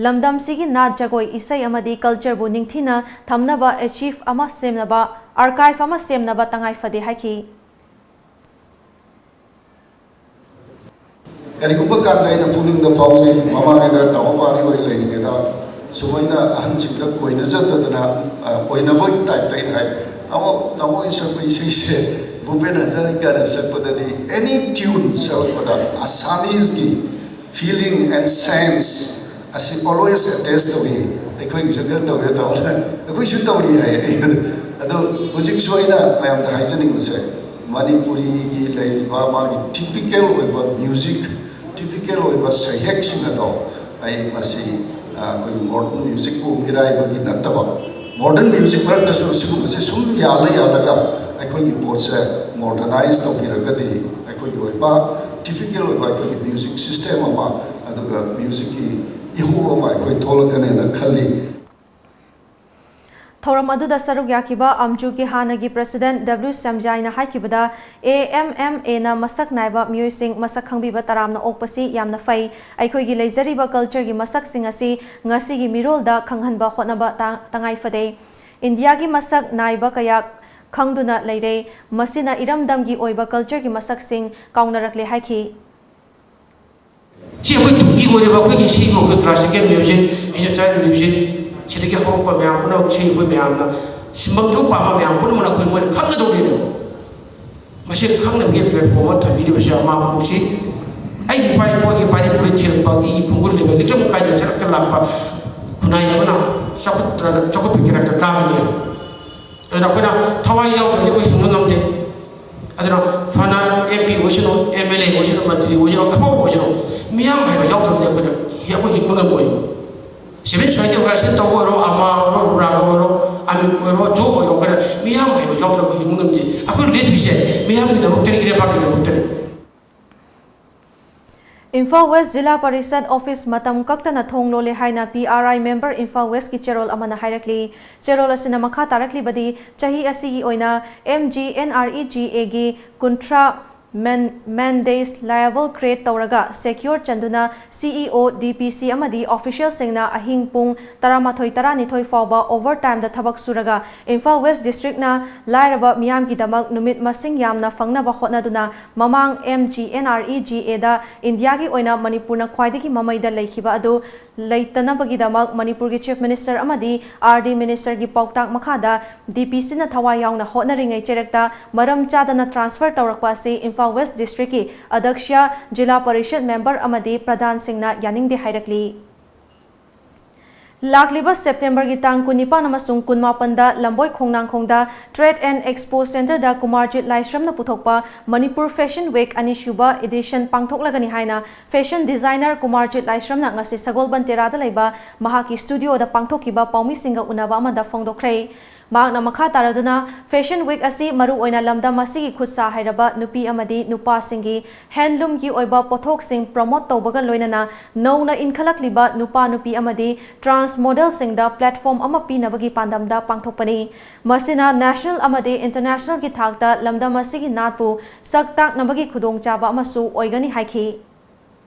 ꯂꯝꯗꯝꯁꯤꯒꯤ ꯅꯥꯠ, ꯖꯒꯣꯏ, ꯏꯁꯩ ꯑꯃꯗꯤ cultureꯕꯨ ꯅꯤꯡꯊꯤꯅ ꯊꯝꯅꯕ archive ꯑꯃ ꯁꯦꯝꯅꯕ, archive ꯑꯃ ꯁꯦꯝꯅꯕ ꯇꯉꯥꯏ ꯐꯗꯦ ꯍꯥꯏꯈꯤ꯫ ꯀꯔꯤꯒꯨꯝꯕ ꯀꯥꯟꯗ ꯑꯩꯅ ꯄꯨꯛꯅꯤꯡꯗ ꯐꯥꯎꯖꯩ, ꯃꯃꯥꯡꯉꯩꯗ ꯇꯥꯃꯣ ꯄꯥꯔꯤ ꯑꯣꯏ ꯂꯩꯔꯤꯉꯩꯗ ꯁꯨꯃꯥꯏꯅ ꯑꯍꯟꯁꯤꯡꯗ ꯀꯣꯏꯅꯖꯗꯗꯅ, ꯑ, ꯑꯣꯏꯅꯕꯒꯤ ꯇꯥꯏꯞꯇ ꯑꯩꯅ ꯍꯥꯏ, "ꯇꯥꯃꯣ, ꯇꯥꯃꯣ ꯍꯣꯏ ꯁꯛꯄ ꯏꯁꯩꯁꯦ ꯚꯨꯄꯦꯟ ꯍꯖꯥꯔꯤꯀꯥꯅ ꯁꯛꯄꯗꯗꯤ ꯑꯦꯅꯤ ꯇ꯭ꯌꯨꯟ ꯁꯛꯂꯛꯄꯗ ꯑꯁꯥꯃꯤꯁꯀꯤ feeling and sense ꯑꯁꯤ always attach ꯇꯧꯏ, ꯑꯩꯈꯣꯏꯒꯤꯁꯨ ꯈꯔ ꯇꯧꯒꯦ ꯇꯧꯕꯅ ꯑꯩꯈꯣꯏꯁꯨ ꯇꯧꯔꯤ" ꯍꯥꯏ꯫ ꯑꯗꯣ ꯍꯧꯖꯤꯛꯁꯨ ꯑꯩꯅ ꯃꯌꯥꯝꯗ ꯍꯥꯏꯖꯅꯤꯡꯕꯁꯦ, ꯃꯅꯤꯄꯨꯔꯤꯒꯤ ꯂꯩꯔꯤꯕ ꯃꯥꯒꯤ typical ꯑꯣꯏꯕ music, typical ꯑꯣꯏꯕ ꯁꯩꯍꯦꯛꯁꯤꯡ ꯑꯗꯣ ꯑꯩ ꯃꯁꯤ, ꯑ, ꯑꯩꯈꯣꯏꯒꯤ modern musicꯄꯨ ꯃꯤꯔꯥꯏꯕꯒꯤ ꯅꯠꯇꯕ, modern music ꯃꯔꯛꯇꯁꯨ ꯑꯁꯤꯒꯨꯝꯕꯁꯦ ꯁꯨꯝ ꯌꯥꯜꯂ ꯌꯥꯜꯂꯒ ꯑꯩꯈꯣꯏꯒꯤ ꯄꯣꯠꯁꯦ modernize ꯇꯧꯕꯤꯔꯒꯗꯤ ꯑꯩꯈꯣꯏꯒꯤ ꯑꯣꯏꯕ typical ꯑꯣꯏꯕ ꯑꯩꯈꯣꯏꯒꯤ music system ꯑꯃ, ꯑꯗꯨꯒ musicꯀꯤ ꯏꯍꯧ ꯑꯃ ꯑꯩꯈꯣꯏ ꯊꯣꯛꯂꯛꯀꯅꯦꯅ ꯈꯜꯂꯤ꯫ ꯊꯧꯔꯝ ꯑꯗꯨꯗ ꯁꯔꯨꯛ ꯌꯥꯈꯤꯕ ꯑꯝꯖꯨꯒꯤ ꯍꯥꯟꯅꯒꯤ president W ꯁ꯭ꯌꯥꯝꯖꯥꯏꯅ ꯍꯥꯏꯈꯤꯕꯗ, A M M Aꯅ ꯃꯁꯛ ꯅꯥꯏꯕ ꯃꯤꯑꯣꯏꯁꯤꯡ ꯃꯁꯛ ꯈꯪꯕꯤꯕ ꯇꯔꯥꯝꯅ ꯑꯣꯛꯄꯁꯤ ꯌꯥꯝꯅ ꯐꯩ꯫ ꯑꯩꯈꯣꯏꯒꯤ ꯂꯩꯖꯔꯤꯕ cultureꯒꯤ ꯃꯁꯛꯁꯤꯡ ꯑꯁꯤ ꯉꯁꯤꯒꯤ ꯃꯤꯔꯣꯜꯗ ꯈꯪꯍꯟꯕ ꯍꯣꯠꯅꯕ ꯇ-, ꯇꯉꯥꯏ ꯐꯗꯦ꯫ ꯏꯟꯗꯤꯌꯥꯒꯤ ꯃꯁꯛ ꯅꯥꯏꯕ ꯀꯌꯥ ꯈꯪꯗꯨꯅ ꯂꯩꯔꯦ꯫ ꯃꯁꯤꯅ ꯏꯔꯝꯗꯝꯒꯤ ꯑꯣꯏꯕ cultureꯒꯤ ꯃꯁꯛꯁꯤꯡ ꯀꯥꯎꯅꯔꯛꯂꯦ ꯍꯥꯏꯈꯤ꯫ ꯁꯤ ꯑꯩꯈꯣꯏ ꯇꯨꯡꯒꯤ ꯑꯣꯏꯔꯤꯕ ꯑꯩꯈꯣꯏꯒꯤ ꯁꯤꯒꯤ ꯑꯩꯈꯣꯏ classical music, Hindustani music, ꯁꯤꯗꯒꯤ ꯍꯧꯔꯛꯄ ꯃꯌꯥꯝ ꯄꯨꯝꯅꯃꯛ ꯁꯤ ꯑꯩꯈꯣꯏ ꯃꯌꯥꯝꯅ ꯁꯤꯟꯐꯝ ꯊꯣꯛꯄ ꯄꯥꯝꯕ ꯃꯌꯥꯝ ꯄꯨꯝꯅꯃꯛꯅ ꯑꯩꯈꯣꯏ ꯃꯣꯏꯅ ꯈꯪꯒꯗꯧꯔꯤꯅꯦꯕ꯫ ꯃꯁꯤ ꯈꯪꯅꯕꯒꯤ platform ꯑꯃ ꯊꯝꯕꯤꯔꯤꯕꯁꯦ ꯃꯥ ꯅꯨꯡꯁꯤ꯫ ꯑꯩꯒꯤ ꯏꯄꯥ ꯏꯄꯨꯒꯤ ꯄꯥꯔꯤ ꯄꯨꯔꯤ ꯊꯤꯔꯛꯄ, ꯑꯩꯒꯤ ꯈꯣꯡꯒꯨꯜ ꯂꯩꯕ ꯂꯤꯛꯂꯝ ꯀꯥꯏꯗ ꯆꯠꯂꯛꯇ ꯂꯥꯛꯄ ꯈꯨꯟꯅꯥꯏ ꯑꯃꯅ ꯆꯥꯎꯈꯠꯇ꯭ꯔ-, ꯆꯥꯎꯈꯠꯄꯒꯤ ꯀꯩꯔꯛꯇ ꯀꯥꯒꯅꯤ꯫ ꯑꯗꯨꯅ ꯑꯩꯈꯣꯏꯅ ꯊꯋꯥꯏ ꯌꯥꯎꯗ꯭ꯔꯗꯤ ꯑꯩꯈꯣꯏ ꯍꯤꯡꯕ ꯉꯝꯗꯦ꯫ ꯑꯗꯨꯅ ꯐꯅ M P ꯑꯣꯏꯁꯅꯨ, M L A ꯑꯣꯏꯁꯅꯨ, ꯃꯟꯇ꯭ꯔꯤ ꯑꯣꯏꯁꯅꯨ, ꯑꯐꯕ ꯑꯣꯏꯁꯅꯨ, ꯃꯤꯌꯥꯝ ꯍꯥꯏꯕ ꯌꯥꯎꯗ꯭ꯔꯕꯗꯤ ꯑꯩꯈꯣꯏꯅ, ꯑꯩꯈꯣꯏ ꯍꯤꯡꯕ ꯉꯝꯃꯣꯏ꯫ Civil society organization ꯇꯧꯕ ꯑꯣꯏꯔꯣ, ꯑꯃ ꯑꯣꯏꯔꯣ, ꯔꯨꯔꯥ ꯑꯣꯏꯔꯣ, ꯑꯃꯤꯠ ꯑꯣꯏꯔꯣ, ꯖꯣ ꯑꯣꯏꯔꯣ, ꯑꯩꯈꯣꯏꯅ ꯃꯤꯌꯥꯝ ꯍꯥꯏꯕ ꯌꯥꯎꯗ꯭ꯔꯒ ꯍꯤꯡꯕ ꯉꯝꯗꯦ꯫ ꯑꯩꯈꯣꯏ ꯂꯦꯞꯄꯤꯁꯦ ꯃꯤꯌꯥꯝꯒꯤꯗꯃꯛꯇꯅꯤ, ꯏꯔꯩꯕꯥꯛꯀꯤꯗꯃꯛꯇꯅꯤ꯫ ꯏꯝꯐꯥꯜ West ꯖꯤꯂꯥ ꯄꯔꯤꯁꯠ office ꯃꯇꯝ ꯀꯛꯇꯅ ꯊꯣꯡ ꯂꯣꯜꯂꯦ ꯍꯥꯏꯅ P R I member Imphal Westꯀꯤ ꯆꯦꯔꯣꯜ ꯑꯃꯅ ꯍꯥꯏꯔꯛꯂꯤ꯫ ꯆꯦꯔꯣꯜ ꯑꯁꯤꯅ ꯃꯈꯥ ꯇꯥꯔꯛꯂꯤꯕꯗꯤ, ꯆꯍꯤ ꯑꯁꯤꯒꯤ ꯑꯣꯏꯅ M G N R E G Aꯒꯤ ꯀꯨꯟꯊ꯭ꯔꯥ ꯃꯦꯟ ꯃꯦꯟꯗꯦꯁ ꯂꯥꯏꯕꯜ ꯀ꯭ꯔꯤꯌꯦꯠ ꯇꯧꯔꯒ ꯁꯦꯀ꯭ꯌꯣꯔ ꯆꯟꯗꯨꯅ ꯁꯤꯏꯑꯣ, ꯗꯤꯄꯤꯁꯤ ꯑꯃꯗꯤ ꯑꯣꯐꯤꯁꯤꯌꯦꯜꯁꯤꯡꯅ ꯑꯍꯤꯡ ꯄꯨꯡ ꯇꯔꯥꯃꯥꯊꯣꯏ, ꯇꯔꯥꯅꯤꯊꯣꯏ ꯐꯥꯎꯕ ꯑꯣꯚꯔ ꯇꯥꯏꯝꯗ ꯊꯕꯛ ꯁꯨꯔꯒ ꯏꯝꯐꯥꯜ ꯋꯦꯁ ꯗꯤꯁꯇ꯭ꯔꯤꯛꯅ ꯂꯥꯏꯔꯕ ꯃꯤꯌꯥꯝꯒꯤꯗꯃꯛ ꯅꯨꯃꯤꯠ ꯃꯁꯤꯡ ꯌꯥꯝꯅ ꯐꯪꯅꯕ ꯍꯣꯠꯅꯗꯨꯅ ꯃꯃꯥꯡ M G N R E G ꯑꯦꯗ ꯏꯟꯗꯤꯌꯥꯒꯤ ꯑꯣꯏꯅ ꯃꯅꯤꯄꯨꯔꯅ ꯈ꯭ꯋꯥꯏꯗꯒꯤ ꯃꯃꯩꯗ ꯂꯩꯈꯤꯕ ꯑꯗꯨ ꯂꯩꯇꯅꯕꯒꯤꯗꯃꯛ ꯃꯅꯤꯄꯨꯔꯒꯤ ꯆꯤꯐ ꯃꯤꯅꯤꯁꯇꯔ ꯑꯃꯗꯤ ꯑꯥꯔ ꯗꯤ ꯃꯤꯅꯤꯁꯇꯔꯒꯤ ꯄꯥꯎꯇꯥꯛ ꯃꯈꯥꯗ ꯗꯤꯄꯤꯁꯤꯅ ꯊꯋꯥꯏ ꯌꯥꯎꯅ ꯍꯣꯠꯅꯔꯤꯉꯩ ꯆꯩꯔꯛꯇ ꯃꯔꯝ ꯆꯥꯗꯅ ꯇ꯭ꯔꯥꯟꯁꯐꯔ ꯇꯧꯔꯛꯄ ꯑꯁꯤ ꯏꯝꯐꯥꯜ ꯋꯦꯁ ꯗꯤꯁꯇ꯭ꯔꯤꯛꯀꯤ ꯑꯗꯛꯁ꯭ꯌ, ꯖꯤꯂꯥ ꯄꯔꯤꯁꯗ ꯃꯦꯝꯕꯔ ꯑꯃꯗꯤ ꯄ꯭ꯔꯙꯥꯟꯁꯤꯡꯅ ꯌꯥꯅꯤꯡꯗꯦ ꯍꯥꯏꯔꯛꯂꯤ꯫ ꯂꯥꯛꯂꯤꯕ ꯁꯦꯞꯇꯦꯝꯕꯔꯒꯤ ꯇꯥꯡ ꯀꯨꯟꯅꯤꯄꯥꯟ ꯑꯃꯁꯨꯡ ꯀꯨꯟꯃꯥꯄꯟꯗ ꯂꯝꯕꯣꯏ ꯈꯣꯡꯅꯥꯡꯈꯣꯡꯗ Trade and Expo Centreꯗ ꯀꯨꯃꯥꯔꯖꯤꯠ ꯂꯥꯏꯁ꯭ꯔꯝꯅ ꯄꯨꯊꯣꯛꯄ ꯃꯅꯤꯄꯨꯔ ꯐꯦꯁꯟ ꯋꯤꯛ ꯑꯅꯤꯁꯨꯕ ꯏꯗꯤꯁꯟ ꯄꯥꯡꯊꯣꯛꯂꯒꯅꯤ ꯍꯥꯏꯅ ꯐꯦꯁꯟ ꯗꯤꯖꯥꯏꯅꯔ ꯀꯨꯃꯥꯔꯖꯤꯠ ꯂꯥꯏꯁ꯭ꯔꯝꯅ ꯉꯁꯤ ꯁꯒꯣꯜꯕꯟ ꯇꯦꯔꯥꯗ ꯂꯩꯕ ꯃꯍꯥꯛꯀꯤ ꯁ꯭ꯇꯨꯗꯤꯑꯣꯗ ꯄꯥꯡꯊꯣꯛꯈꯤꯕ ꯄꯥꯎꯃꯤꯁꯤꯡꯒ ꯎꯅꯕ ꯑꯃꯗ ꯐꯣꯡꯗꯣꯛꯈ꯭ꯔꯦ꯫ ꯃꯍꯥꯛꯅ ꯃꯈꯥ ꯇꯥꯔꯗꯨꯅ, ꯐꯦꯁꯟ ꯋꯤꯛ ꯑꯁꯤ ꯃꯔꯨꯑꯣꯏꯅ ꯂꯝꯗꯝ ꯑꯁꯤꯒꯤ ꯈꯨꯠ ꯁꯥ ꯍꯩꯔꯕ ꯅꯨꯄꯤ ꯑꯃꯗꯤ ꯅꯨꯄꯥꯁꯤꯡꯒꯤ ꯍꯦꯟꯂꯨꯝꯒꯤ ꯑꯣꯏꯕ ꯄꯣꯠꯊꯣꯛꯁꯤꯡ ꯄ꯭ꯔꯃꯣꯠ ꯇꯧꯕꯒ ꯂꯣꯏꯅꯅ ꯅꯧꯅ ꯏꯟꯈꯠꯂꯛꯂꯤꯕ ꯅꯨꯄꯥ ꯅꯨꯄꯤ ꯑꯃꯗꯤ ꯇ꯭ꯔꯥꯟꯁ ꯃꯣꯗꯦꯜꯁꯤꯡꯗ ꯄ꯭ꯂꯦꯠꯐꯣꯔꯝ ꯑꯃ ꯄꯤꯅꯕꯒꯤ ꯄꯥꯟꯗꯝꯗ ꯄꯥꯡꯊꯣꯛꯄꯅꯤ꯫ ꯃꯁꯤꯅ ꯅꯦꯁꯅꯦꯜ ꯑꯃꯗꯤ ꯏꯟꯇꯔꯅꯦꯁꯅꯦꯜꯒꯤ ꯊꯥꯛꯇ ꯂꯝꯗꯝ ꯑꯁꯤꯒꯤ ꯅꯥꯠꯄꯨ ꯁꯛ ꯇꯥꯛꯅꯕꯒꯤ ꯈꯨꯗꯣꯡꯆꯥꯕ ꯑꯃꯁꯨ ꯑꯣꯏꯒꯅꯤ ꯍꯥꯏꯈꯤ꯫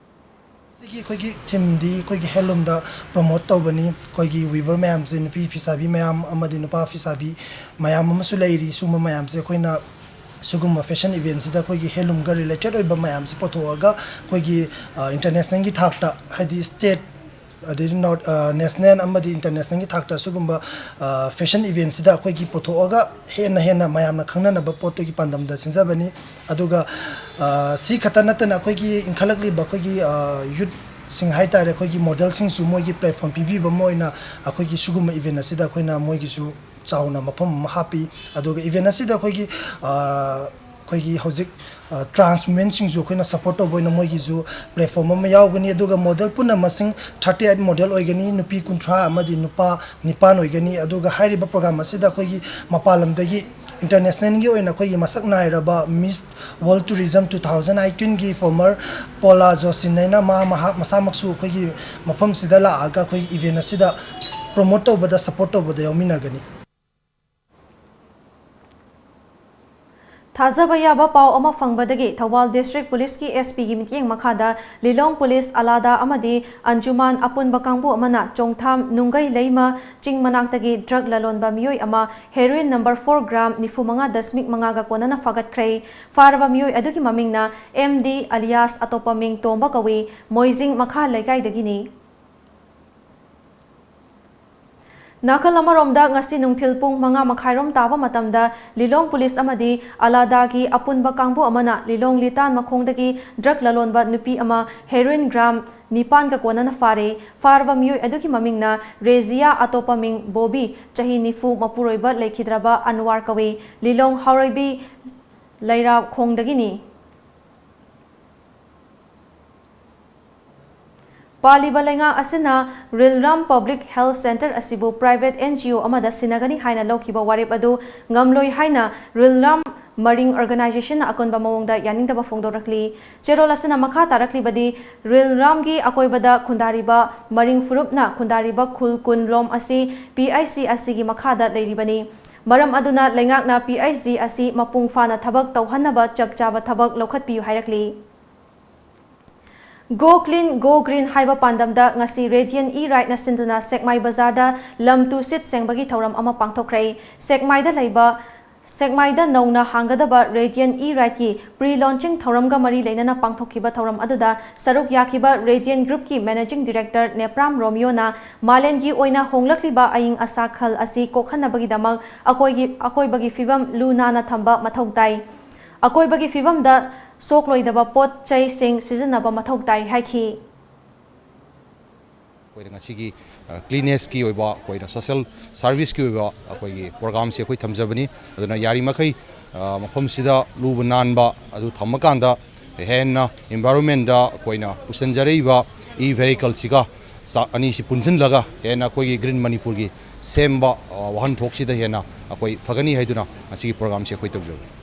ꯁꯤꯒꯤ ꯑꯩꯈꯣꯏꯒꯤ ꯊꯤꯝꯗꯤ ꯑꯩꯈꯣꯏꯒꯤ ꯍꯦꯟꯂꯨꯝꯗ ꯄ꯭ꯔꯃꯣꯠ ꯇꯧꯕꯅꯤ꯫ ꯑꯩꯈꯣꯏꯒꯤ ꯋꯤꯚꯔ ꯃꯌꯥꯝꯁꯦ, ꯅꯨꯄꯤ ꯐꯤꯁꯥꯕꯤ ꯃꯌꯥꯝ ꯑꯃꯗꯤ ꯅꯨꯄꯥ ꯐꯤꯁꯥꯕꯤ ꯃꯌꯥꯝ ꯑꯃꯁꯨ ꯂꯩꯔꯤ꯫ ꯁꯤꯒꯨꯝꯕ ꯃꯌꯥꯝꯁꯦ ꯑꯩꯈꯣꯏꯅ ꯁꯤꯒꯨꯝꯕ ꯐꯦꯁꯟ ꯏꯚꯦꯟꯁꯤꯗ ꯑꯩꯈꯣꯏꯒꯤ ꯍꯦꯟꯂꯨꯝꯒ ꯔꯤꯂꯦꯇꯦꯠ ꯑꯣꯏꯕ ꯃꯌꯥꯝꯁꯦ ꯄꯨꯊꯣꯛꯑꯒ ꯑꯩꯈꯣꯏꯒꯤ, ꯑ, ꯏꯟꯇꯔꯅꯦꯁꯅꯦꯜꯒꯤ ꯊꯥꯛꯇ, ꯍꯥꯏꯗꯤ ꯁ꯭ꯇꯦꯠ ꯑꯗꯩꯗꯤ ꯅꯣꯔꯠ, ꯑ, ꯅꯦꯁꯅꯦꯜ ꯑꯃꯗꯤ ꯏꯟꯇꯔꯅꯦꯁꯅꯦꯜꯒꯤ ꯊꯥꯛꯇ ꯁꯤꯒꯨꯝꯕ, ꯑ, ꯐꯦꯁꯟ ꯏꯚꯦꯟꯁꯤꯗ ꯑꯩꯈꯣꯏꯒꯤ ꯄꯨꯊꯣꯛꯑꯒ ꯍꯦꯟꯅ ꯍꯦꯟꯅ ꯃꯌꯥꯝꯅ ꯈꯪꯅꯅꯕ ꯄꯣꯠꯇꯨꯒꯤ ꯄꯥꯟꯗꯝꯗ ꯁꯤꯟꯖꯕꯅꯤ꯫ ꯑꯗꯨꯒ, ꯑ, ꯁꯤ ꯈꯛꯇ ꯅꯠꯇꯅ ꯑꯩꯈꯣꯏꯒꯤ ꯏꯟꯈꯠꯂꯛꯂꯤꯕ ꯑꯩꯈꯣꯏꯒꯤ, ꯑ, ꯌꯨꯠꯁꯤꯡ ꯍꯥꯏ ꯇꯥꯔꯦ, ꯑꯩꯈꯣꯏꯒꯤ ꯃꯣꯗꯦꯜꯁꯤꯡꯁꯨ ꯃꯣꯏꯒꯤ ꯄ꯭ꯂꯦꯠꯐꯣꯝ ꯄꯤꯕꯤꯕ ꯑꯃ ꯑꯣꯏꯅ ꯑꯩꯈꯣꯏꯒꯤ ꯁꯤꯒꯨꯝꯕ ꯏꯚꯦꯟ ꯑꯁꯤꯗ ꯑꯩꯈꯣꯏꯅ ꯃꯣꯏꯒꯤꯁꯨ ꯆꯥꯎꯅ ꯃꯐꯝ ꯑꯃ ꯍꯥꯞꯄꯤ꯫ ꯑꯗꯨꯒ ꯏꯚꯦꯟ ꯑꯁꯤꯗ ꯑꯩꯈꯣꯏꯒꯤ, ꯑ, ꯑꯩꯈꯣꯏꯒꯤ ꯍꯧꯖꯤꯛ, ꯑ, ꯇ꯭ꯔꯥꯟꯁ ꯋꯨꯃꯦꯟꯁꯤꯡꯁꯨ ꯑꯩꯈꯣꯏꯅ ꯁꯄꯣꯔꯠ ꯇꯧꯕ ꯑꯣꯏꯅ ꯃꯣꯏꯒꯤꯁꯨ ꯄ꯭ꯂꯦꯠꯐꯣꯔꯝ ꯑꯃ ꯌꯥꯎꯒꯅꯤ꯫ ꯑꯗꯨꯒ ꯃꯣꯗꯦꯜ ꯄꯨꯟꯅ ꯃꯁꯤꯡ ꯊꯥꯔꯇꯤ ꯑꯩꯠ ꯃꯣꯗꯦꯜ ꯑꯣꯏꯒꯅꯤ, ꯅꯨꯄꯤ ꯀꯨꯟꯊ꯭ꯔꯥ ꯑꯃꯗꯤ ꯅꯨꯄꯥ ꯅꯤꯄꯥꯟ ꯑꯣꯏꯒꯅꯤ꯫ ꯑꯗꯨꯒ ꯍꯥꯏꯔꯤꯕ ꯄ꯭ꯔꯣꯒ꯭ꯔꯥꯝ ꯑꯁꯤꯗ ꯑꯩꯈꯣꯏꯒꯤ ꯃꯄꯥꯟ ꯂꯝꯗꯒꯤ ꯏꯟꯇꯔꯅꯦꯁꯅꯦꯜꯒꯤ ꯑꯣꯏꯅ ꯑꯩꯈꯣꯏꯒꯤ ꯃꯁꯛ ꯅꯥꯏꯔꯕ miss world tourism two thousand ꯑꯩꯠꯇꯤꯟꯒꯤ ꯐꯣꯔꯃꯔ ꯄꯣꯂꯥ ꯖꯣꯁꯤꯟ ꯍꯥꯏꯅ ꯃꯥ, ꯃꯍꯥꯛ ꯃꯁꯥꯃꯛꯁꯨ ꯑꯩꯈꯣꯏꯒꯤ ꯃꯐꯝꯁꯤꯗ ꯂꯥꯛꯑꯒ ꯑꯩꯈꯣꯏꯒꯤ ꯏꯚꯦꯟ ꯑꯁꯤꯗ ꯄ꯭ꯔꯣꯃꯣꯠ ꯇꯧꯕꯗ, ꯁꯄꯣꯔꯠ ꯇꯧꯕꯗ ꯌꯥꯎꯃꯤꯟꯅꯒꯅꯤ꯫ ꯊꯥꯖꯕ ꯌꯥꯕ ꯄꯥꯎ ꯑꯃ ꯐꯪꯕꯗꯒꯤ ꯊꯧꯕꯥꯜ District Police ꯀꯤ S P ꯒꯤ ꯃꯤꯠꯌꯦꯡ ꯃꯈꯥꯗ ꯂꯤꯂꯣꯡ Police, ꯑꯂꯥꯗꯥ ꯑꯃꯗꯤ ꯑꯟꯖꯨꯃꯥꯟ ꯑꯄꯨꯟꯕ ꯀꯥꯡꯕꯨ ꯑꯃꯅ ꯆꯣꯡꯊꯥꯝ ꯅꯨꯡꯒꯩ ꯂꯩꯃ ꯆꯤꯡ ꯃꯅꯥꯛꯇꯒꯤ drug ꯂꯂꯣꯟꯕ ꯃꯤꯑꯣꯏ ꯑꯃ heroin number four gram ꯅꯤꯐꯨ ꯃꯉꯥ ꯗꯁꯃꯤꯛ ꯃꯉꯥꯒ ꯀꯣꯟꯅꯅ ꯐꯥꯒꯠꯈ꯭ꯔꯦ꯫ ꯐꯥꯔꯕ ꯃꯤꯑꯣꯏ ꯑꯗꯨꯒꯤ ꯃꯃꯤꯡꯅ M D alias ꯑꯇꯣꯞꯄ ꯃꯤꯡ ꯇꯣꯝꯕ ꯀꯧꯏ, ꯃꯣꯏꯖꯤꯡ ꯃꯈꯥ ꯂꯩꯀꯥꯏꯗꯒꯤꯅꯤ꯫ ꯅꯥꯀꯜ ꯑꯃꯔꯣꯝꯗ, ꯉꯁꯤ ꯅꯨꯡꯊꯤꯜ ꯄꯨꯡ ꯃꯉꯥ ꯃꯈꯥꯏꯔꯣꯝ ꯇꯥꯕ ꯃꯇꯝꯗ ꯂꯤꯂꯣꯡ Police ꯑꯃꯗꯤ ꯑꯂꯥꯗꯥꯒꯤ ꯑꯄꯨꯟꯕ ꯀꯥꯡꯕꯨ ꯑꯃꯅ ꯂꯤꯂꯣꯡ ꯂꯤꯇꯥꯟ ꯃꯈꯣꯡꯗꯒꯤ drug ꯂꯂꯣꯟꯕ ꯅꯨꯄꯤ ꯑꯃ heroin gram ꯅꯤꯄꯥꯟꯒ ꯀꯣꯟꯅꯅ ꯐꯥꯔꯦ꯫ ꯐꯥꯔꯕ ꯃꯤꯑꯣꯏ ꯑꯗꯨꯒꯤ ꯃꯃꯤꯡꯅ ꯔꯦꯖꯤꯌꯥ, ꯑꯇꯣꯞꯄ ꯃꯤꯡ ꯕꯣꯕꯤ, ꯆꯍꯤ ꯅꯤꯐꯨ, ꯃꯄꯨꯔꯣꯏꯕ ꯂꯩꯈꯤꯗ꯭ꯔꯕ ꯑꯟꯋꯥꯔ ꯀꯧꯏ, ꯂꯤꯂꯣꯡ ꯍꯥꯎꯔꯩꯕꯤ ꯂꯩꯔꯥꯈꯣꯡꯗꯒꯤꯅꯤ꯫ ꯄꯥꯜꯂꯤꯕ ꯂꯩꯉꯥꯛ ꯑꯁꯤꯅ ꯔꯤꯜꯔꯥꯝ Public Health Centre ꯑꯁꯤꯕꯨ private N G O ꯑꯃꯗ ꯁꯤꯟꯅꯒꯅꯤ ꯍꯥꯏꯅ ꯂꯧꯈꯤꯕ ꯋꯥꯔꯦꯞ ꯑꯗꯨ ꯉꯝꯂꯣꯏ ꯍꯥꯏꯅ ꯔꯤꯜꯔꯥꯝ ꯃꯔꯤꯡ Organisation ꯅ ꯑꯀꯣꯟꯕ ꯃꯑꯣꯡꯗ ꯌꯥꯅꯤꯡꯗꯕ ꯐꯣꯡꯗꯣꯔꯛꯂꯤ꯫ ꯆꯦꯔꯣꯜ ꯑꯁꯤꯅ ꯃꯈꯥ ꯇꯥꯔꯛꯂꯤꯕꯗꯤ, ꯔꯤꯜꯔꯥꯝꯒꯤ ꯑꯀꯣꯏꯕꯗ ꯈꯨꯟꯗꯥꯔꯤꯕ ꯃꯔꯤꯡ ꯐꯨꯔꯨꯞꯅ ꯈꯨꯟꯗꯥꯔꯤꯕ ꯈꯨꯜ ꯀꯨꯟ ꯂꯣꯝ ꯑꯁꯤ P I C ꯑꯁꯤꯒꯤ ꯃꯈꯥꯗ ꯂꯩꯔꯤꯕꯅꯤ꯫ ꯃꯔꯝ ꯑꯗꯨꯅ ꯂꯩꯉꯥꯛꯅ P I C ꯑꯁꯤ ꯃꯄꯨꯡ ꯐꯥꯅ ꯊꯕꯛ ꯇꯧꯍꯟꯅꯕ ꯆꯞ ꯆꯥꯕ ꯊꯕꯛ ꯂꯧꯈꯠꯄꯤꯌꯨ ꯍꯥꯏꯔꯛꯂꯤ꯫ Go Clean, Go Green ꯍꯥꯏꯕ ꯄꯥꯟꯗꯝꯗ ꯉꯁꯤ Radiant E-Ride ꯅ ꯁꯤꯟꯗꯨꯅ ꯁꯦꯛꯃꯥꯏ ꯕꯖꯥꯔꯗ ꯂꯝ ꯇꯨ ꯁꯤꯠ ꯁꯦꯡꯕꯒꯤ ꯊꯧꯔꯝ ꯑꯃ ꯄꯥꯡꯊꯣꯛꯈ꯭ꯔꯦ꯫ ꯁꯦꯛꯃꯥꯏꯗ ꯂꯩꯕ, ꯁꯦꯛꯃꯥꯏꯗ ꯅꯧꯅ ꯍꯥꯡꯒꯗꯕ Radiant E-Ride ꯀꯤ pre-launching ꯊꯧꯔꯝꯒ ꯃꯔꯤ ꯂꯩꯅꯅ ꯄꯥꯡꯊꯣꯛꯈꯤꯕ ꯊꯧꯔꯝ ꯑꯗꯨꯗ ꯁꯔꯨꯛ ꯌꯥꯈꯤꯕ Radiant Group ꯀꯤ Managing Director ꯅꯦꯄ꯭ꯔꯥꯝ ꯔꯣꯃꯤꯌꯣꯅ ꯃꯥꯂꯦꯝꯒꯤ ꯑꯣꯏꯅ ꯍꯣꯡꯂꯛꯂꯤꯕ ꯑꯏꯪ ꯑꯁꯥ ꯈꯜ ꯑꯁꯤ ꯀꯣꯛꯍꯟꯅꯕꯒꯤꯗꯃꯛ ꯑꯀꯣꯏꯒꯤ-, ꯑꯀꯣꯏꯕꯒꯤ ꯐꯤꯕꯝ ꯂꯨ ꯅꯥꯟꯅ ꯊꯝꯕ ꯃꯊꯧ ꯇꯥꯏ꯫ ꯑꯀꯣꯏꯕꯒꯤ ꯐꯤꯕꯝꯗ ꯁꯣꯛꯂꯣꯏꯗꯕ ꯄꯣꯠ ꯆꯩꯁꯤꯡ ꯁꯤꯖꯤꯟꯅꯕ ꯃꯊꯧ ꯇꯥꯏ ꯍꯥꯏꯈꯤ꯫ ꯑꯩꯈꯣꯏꯅ ꯉꯁꯤꯒꯤ, ꯑ, cleanliness ꯀꯤ ꯑꯣꯏꯕ, ꯑꯩꯈꯣꯏꯅ social service ꯀꯤ ꯑꯣꯏꯕ ꯑꯩꯈꯣꯏꯒꯤ program ꯁꯦ ꯑꯩꯈꯣꯏ ꯊꯝꯖꯕꯅꯤ꯫ ꯑꯗꯨꯅ ꯌꯥꯔꯤꯃꯈꯩ, ꯑ, ꯃꯐꯝꯁꯤꯗ ꯂꯨꯕ ꯅꯥꯟꯕ ꯑꯗꯨ ꯊꯝꯃꯀꯥꯟꯗ ꯍꯦꯟꯅ environment ꯗ ꯑꯩꯈꯣꯏꯅ ꯄꯨꯁꯤꯟꯖꯔꯛꯏꯕ e vehicle ꯁꯤꯒ ꯆꯥ-, ꯑꯅꯤꯁꯤ ꯄꯨꯟꯁꯤꯜꯂꯒ ꯍꯦꯟꯅ ꯑꯩꯈꯣꯏꯒꯤ Green ꯃꯅꯤꯄꯨꯔꯒꯤ ꯁꯦꯝꯕ, ꯑ, ꯋꯥꯍꯟꯊꯣꯛꯁꯤꯗ ꯍꯦꯟꯅ ꯑꯩꯈꯣꯏ ꯐꯒꯅꯤ ꯍꯥꯏꯗꯨꯅ ꯉꯁꯤꯒꯤ program ꯁꯦ ꯑꯩꯈꯣꯏ ꯇꯧꯖꯕꯅꯤ꯫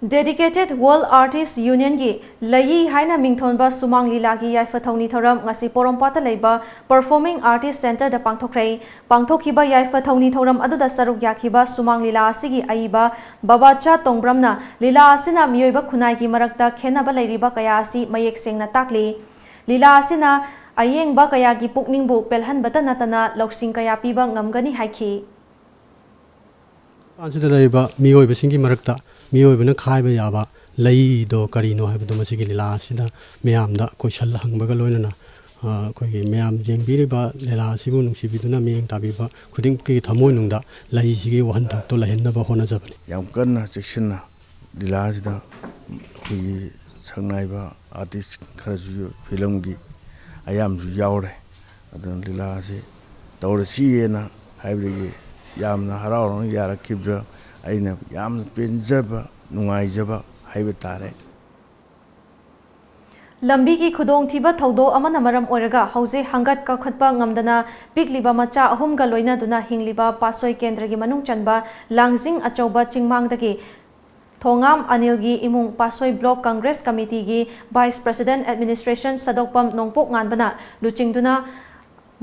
Dedicated World Artists Unionꯒꯤ ꯂꯩꯌꯤ ꯍꯥꯏꯅ ꯃꯤꯡꯊꯣꯟꯕ ꯁꯨꯃꯥꯡ ꯂꯤꯂꯥꯒꯤ ꯌꯥꯏꯐ ꯊꯧꯅꯤ ꯊꯧꯔꯝ ꯉꯁꯤ ꯄꯣꯔꯣꯝꯄꯥꯠꯇ ꯂꯩꯕ Performing Artist Centreꯗ ꯄꯥꯡꯊꯣꯛꯈ꯭ꯔꯦ꯫ ꯄꯥꯡꯊꯣꯛꯈꯤꯕ ꯌꯥꯏꯐ ꯊꯧꯅꯤ ꯊꯧꯔꯝ ꯑꯗꯨꯗ ꯁꯔꯨꯛ ꯌꯥꯈꯤꯕ ꯁꯨꯃꯥꯡ ꯂꯤꯂꯥ ꯑꯁꯤꯒꯤ ꯑꯏꯕ ꯕꯕꯥꯆꯥ ꯇꯣꯡꯕ꯭ꯔꯝꯅ ꯂꯤꯂꯥ ꯑꯁꯤꯅ ꯃꯤꯑꯣꯏꯕ ꯈꯨꯟꯅꯥꯏꯒꯤ ꯃꯔꯛꯇ ꯈꯦꯟꯅꯕ ꯂꯩꯔꯤꯕ ꯀꯌꯥ ꯑꯁꯤ ꯃꯌꯦꯛ ꯁꯦꯡꯅ ꯇꯥꯛꯂꯤ꯫ ꯂꯤꯂꯥ ꯑꯁꯤꯅ ꯑꯌꯦꯡꯕ ꯀꯌꯥꯒꯤ ꯄꯨꯛꯅꯤꯡꯕꯨ ꯄꯦꯜꯍꯟꯕꯇ ꯅꯠꯇꯅ ꯂꯧꯁꯤꯡ ꯀꯌꯥ ꯄꯤꯕ ꯉꯝꯒꯅꯤ ꯍꯥꯏꯈꯤ꯫ ꯃꯄꯥꯟꯁꯤꯗ ꯂꯩꯔꯤꯕ ꯃꯤꯑꯣꯏꯕꯁꯤꯡꯒꯤ ꯃꯔꯛꯇ ꯃꯤꯑꯣꯏꯕꯅ ꯈꯥꯏꯕ ꯌꯥꯕ ꯂꯩꯗꯣ ꯀꯔꯤꯅꯣ ꯍꯥꯏꯕꯗꯣ ꯃꯁꯤꯒꯤ ꯂꯤꯂꯥ ꯑꯁꯤꯗ ꯃꯌꯥꯝꯗ ꯀꯣꯏꯁꯜ ꯍꯪꯕꯒ ꯂꯣꯏꯅꯅ, ꯑ, ꯑꯩꯈꯣꯏꯒꯤ ꯃꯌꯥꯝ ꯌꯦꯡꯕꯤꯔꯤꯕ ꯂꯤꯂꯥ ꯑꯁꯤꯕꯨ ꯅꯨꯡꯁꯤꯕꯤꯗꯨꯅ ꯃꯤꯠꯌꯦꯡ ꯇꯥꯕꯤꯕ ꯈꯨꯗꯤꯡꯃꯛꯀꯤ ꯊꯃꯣꯏꯅꯨꯡꯗ ꯂꯩꯁꯤꯒꯤ ꯋꯥꯍꯟꯊꯣꯛꯇꯣ ꯂꯩꯍꯟꯅꯕ ꯍꯣꯠꯅꯖꯕꯅꯤ꯫ ꯌꯥꯝ ꯀꯟꯅ ꯆꯦꯛꯁꯤꯟꯅ ꯂꯤꯂꯥ ꯑꯁꯤꯗ ꯑꯩꯈꯣꯏꯒꯤ ꯁꯛꯅꯥꯏꯕ artist ꯈꯔꯁꯨ filmꯒꯤ ꯑꯌꯥꯝꯕꯁꯨ ꯌꯥꯎꯔꯦ꯫ ꯑꯗꯨꯅ ꯂꯤꯂꯥ ꯑꯁꯤ ꯇꯧꯔꯁꯤꯑꯅ ꯍꯥꯏꯕꯗꯒꯤ ꯌꯥꯝꯅ ꯍꯔꯥꯎ ꯍꯔꯥꯎꯅ ꯌꯥꯔꯛꯈꯤꯕꯗ ꯑꯩꯅ ꯌꯥꯝꯅ ꯄꯦꯟꯖꯕ, ꯅꯨꯡꯉꯥꯏꯖꯕ ꯍꯥꯏꯕ ꯇꯥꯔꯦ꯫ ꯂꯝꯕꯤꯒꯤ ꯈꯨꯗꯣꯡꯊꯤꯕ ꯊꯧꯗꯣꯛ ꯑꯃꯅ ꯃꯔꯝ ꯑꯣꯏꯔꯒ ꯍꯧꯖꯤꯛ ꯍꯪꯒꯠ ꯀꯥꯈꯠꯄ ꯉꯝꯗꯅ ꯄꯤꯛꯂꯤꯕ ꯃꯆꯥ ꯑꯍꯨꯝꯒ ꯂꯣꯏꯅꯗꯨꯅ ꯍꯤꯡꯂꯤꯕ ꯄꯥꯠꯁꯣꯏ ꯀꯦꯟꯗ꯭ꯔꯒꯤ ꯃꯅꯨꯡ ꯆꯟꯕ ꯂꯥꯡꯖꯤꯡ ꯑꯆꯧꯕ ꯆꯤꯡꯃꯥꯡꯗꯒꯤ ꯊꯣꯉꯥꯝ ꯑꯅꯤꯜꯒꯤ ꯏꯃꯨꯡ ꯄꯥꯠꯁꯣꯏ Block Congress Committeeꯒꯤ Vice President Administration ꯁꯗꯣꯛꯄꯝ ꯅꯣꯡꯄꯣꯛ ꯉꯥꯟꯕꯅ ꯂꯨꯆꯤꯡꯗꯨꯅ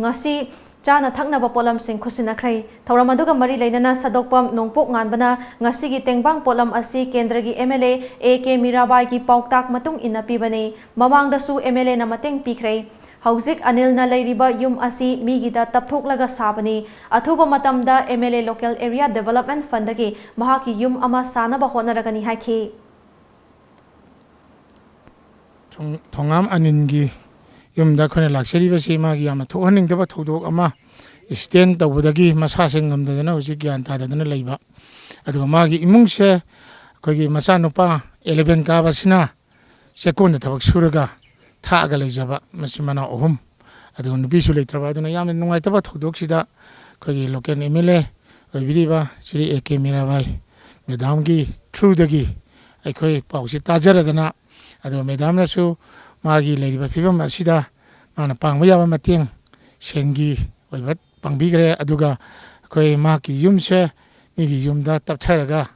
ꯉꯁꯤ ꯆꯥꯅ ꯊꯛꯅꯕ ꯄꯣꯠꯂꯝꯁꯤꯡ ꯈꯨꯠꯁꯤꯟꯅꯈ꯭ꯔꯦ꯫ ꯊꯧꯔꯝ ꯑꯗꯨꯒ ꯃꯔꯤ ꯂꯩꯅꯅ ꯁꯗꯣꯛꯄꯝ ꯅꯣꯡꯄꯣꯛ ꯉꯥꯟꯕꯅ ꯉꯁꯤꯒꯤ ꯇꯦꯡꯕꯥꯡ ꯄꯣꯠꯂꯝ ꯑꯁꯤ ꯀꯦꯟꯗ꯭ꯔꯒꯤ MLA A K ꯃꯤꯔꯥꯕꯥꯏꯒꯤ ꯄꯥꯎꯇꯥꯛ ꯃꯇꯨꯡ ꯏꯟꯅ ꯄꯤꯕꯅꯤ꯫ ꯃꯃꯥꯡꯗꯁꯨ MLAꯅ ꯃꯇꯦꯡ ꯄꯤꯈ꯭ꯔꯦ꯫ ꯍꯧꯖꯤꯛ ꯑꯅꯤꯜꯅ ꯂꯩꯔꯤꯕ ꯌꯨꯝ ꯑꯁꯤ ꯃꯤꯒꯤꯗ ꯇꯞꯊꯣꯛꯂꯒ ꯁꯥꯕꯅꯤ꯫ ꯑꯊꯨꯕ ꯃꯇꯝꯗ MLA Local Area Development Fundꯗꯒꯤ ꯃꯍꯥꯛꯀꯤ ꯌꯨꯝ ꯑꯃ ꯁꯥꯅꯕ ꯍꯣꯠꯅꯔꯒꯅꯤ ꯍꯥꯏꯈꯤ꯫ ꯊꯣꯡ-, ꯊꯣꯉꯥꯝ ꯑꯅꯤꯜꯒꯤ ꯌꯨꯝꯗ ꯑꯩꯈꯣꯏꯅ ꯂꯥꯛꯆꯔꯤꯕꯁꯤ ꯃꯥꯒꯤ ꯌꯥꯝꯅ ꯊꯣꯛꯍꯟꯅꯤꯡꯗꯕ ꯊꯧꯗꯣꯛ ꯑꯃ stand ꯇꯧꯕꯗꯒꯤ ꯃꯁꯥꯁꯦ ꯉꯝꯗꯗꯅ ꯍꯧꯖꯤꯛ ꯒ꯭ꯌꯥꯟ ꯇꯥꯗꯗꯅ ꯂꯩꯕ꯫ ꯑꯗꯨꯒ ꯃꯥꯒꯤ ꯏꯃꯨꯡꯁꯦ ꯑꯩꯈꯣꯏꯒꯤ ꯃꯆꯥꯅꯨꯄꯥ eleven ꯀꯥꯕꯁꯤꯅ ꯆꯦꯛꯀꯣꯟꯗ ꯊꯕꯛ ꯁꯨꯔꯒ ꯊꯥꯛꯑꯒ ꯂꯩꯖꯕ ꯃꯆꯤꯟ ꯃꯅꯥꯎ ꯑꯍꯨꯝ, ꯑꯗꯨꯒ ꯅꯨꯄꯤꯁꯨ ꯂꯩꯇ꯭ꯔꯕ꯫ ꯑꯗꯨꯅ ꯌꯥꯝꯅ ꯅꯨꯡꯉꯥꯏꯇꯕ ꯊꯧꯗꯣꯛꯁꯤꯗ ꯑꯩꯈꯣꯏꯒꯤ local MLA ꯑꯣꯏꯕꯤꯔꯤꯕ Shri A K Mirabai madamꯒꯤ throughꯗꯒꯤ ꯑꯩꯈꯣꯏ ꯄꯥꯎꯁꯤ ꯇꯥꯖꯔꯗꯅ, ꯑꯗꯨꯒ madamꯅꯁꯨ ꯃꯥꯒꯤ ꯂꯩꯔꯤꯕ ꯐꯤꯕꯝ ꯑꯁꯤꯗ ꯃꯥꯅ ꯄꯥꯡꯕ ꯌꯥꯕ ꯃꯇꯦꯡ ꯁꯦꯟꯒꯤ ꯑꯣꯏꯕ ꯄꯥꯡꯕꯤꯈ꯭ꯔꯦ꯫ ꯑꯗꯨꯒ ꯑꯩꯈꯣꯏ ꯃꯍꯥꯛꯀꯤ ꯌꯨꯝꯁꯦ ꯃꯤꯒꯤ ꯌꯨꯝꯗ ꯇꯞꯊꯔꯒ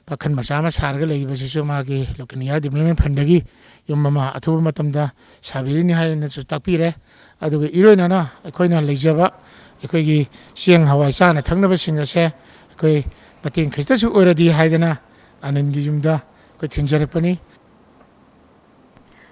ꯄꯥꯈꯟ ꯃꯆꯥ ꯑꯃ ꯁꯥꯔꯒ ꯂꯩꯔꯤꯕꯁꯤꯁꯨ ꯃꯥꯒꯤ Local Area Development Fundꯒꯤ ꯌꯨꯝ ꯑꯃ ꯑꯊꯨꯕ ꯃꯇꯝꯗ ꯁꯥꯕꯤꯔꯤꯅꯤ ꯍꯥꯏꯅꯁꯨ ꯇꯥꯛꯄꯤꯔꯦ꯫ ꯑꯗꯨꯒ ꯏꯔꯣꯏꯅꯅ ꯑꯩꯈꯣꯏꯅ ꯂꯩꯖꯕ ꯑꯩꯈꯣꯏꯒꯤ ꯆꯦꯡ ꯍꯋꯥꯏ ꯆꯥꯅ ꯊꯛꯅꯕꯁꯤꯡ ꯑꯁꯦ ꯑꯩꯈꯣꯏ ꯃꯇꯦꯡ ꯈꯤꯇꯁꯨ ꯑꯣꯏꯔꯗꯤ ꯍꯥꯏꯗꯅ ꯑꯅꯟꯒꯤ ꯌꯨꯝꯗ ꯑꯩꯈꯣꯏ ꯊꯤꯟꯖꯔꯛꯄꯅꯤ꯫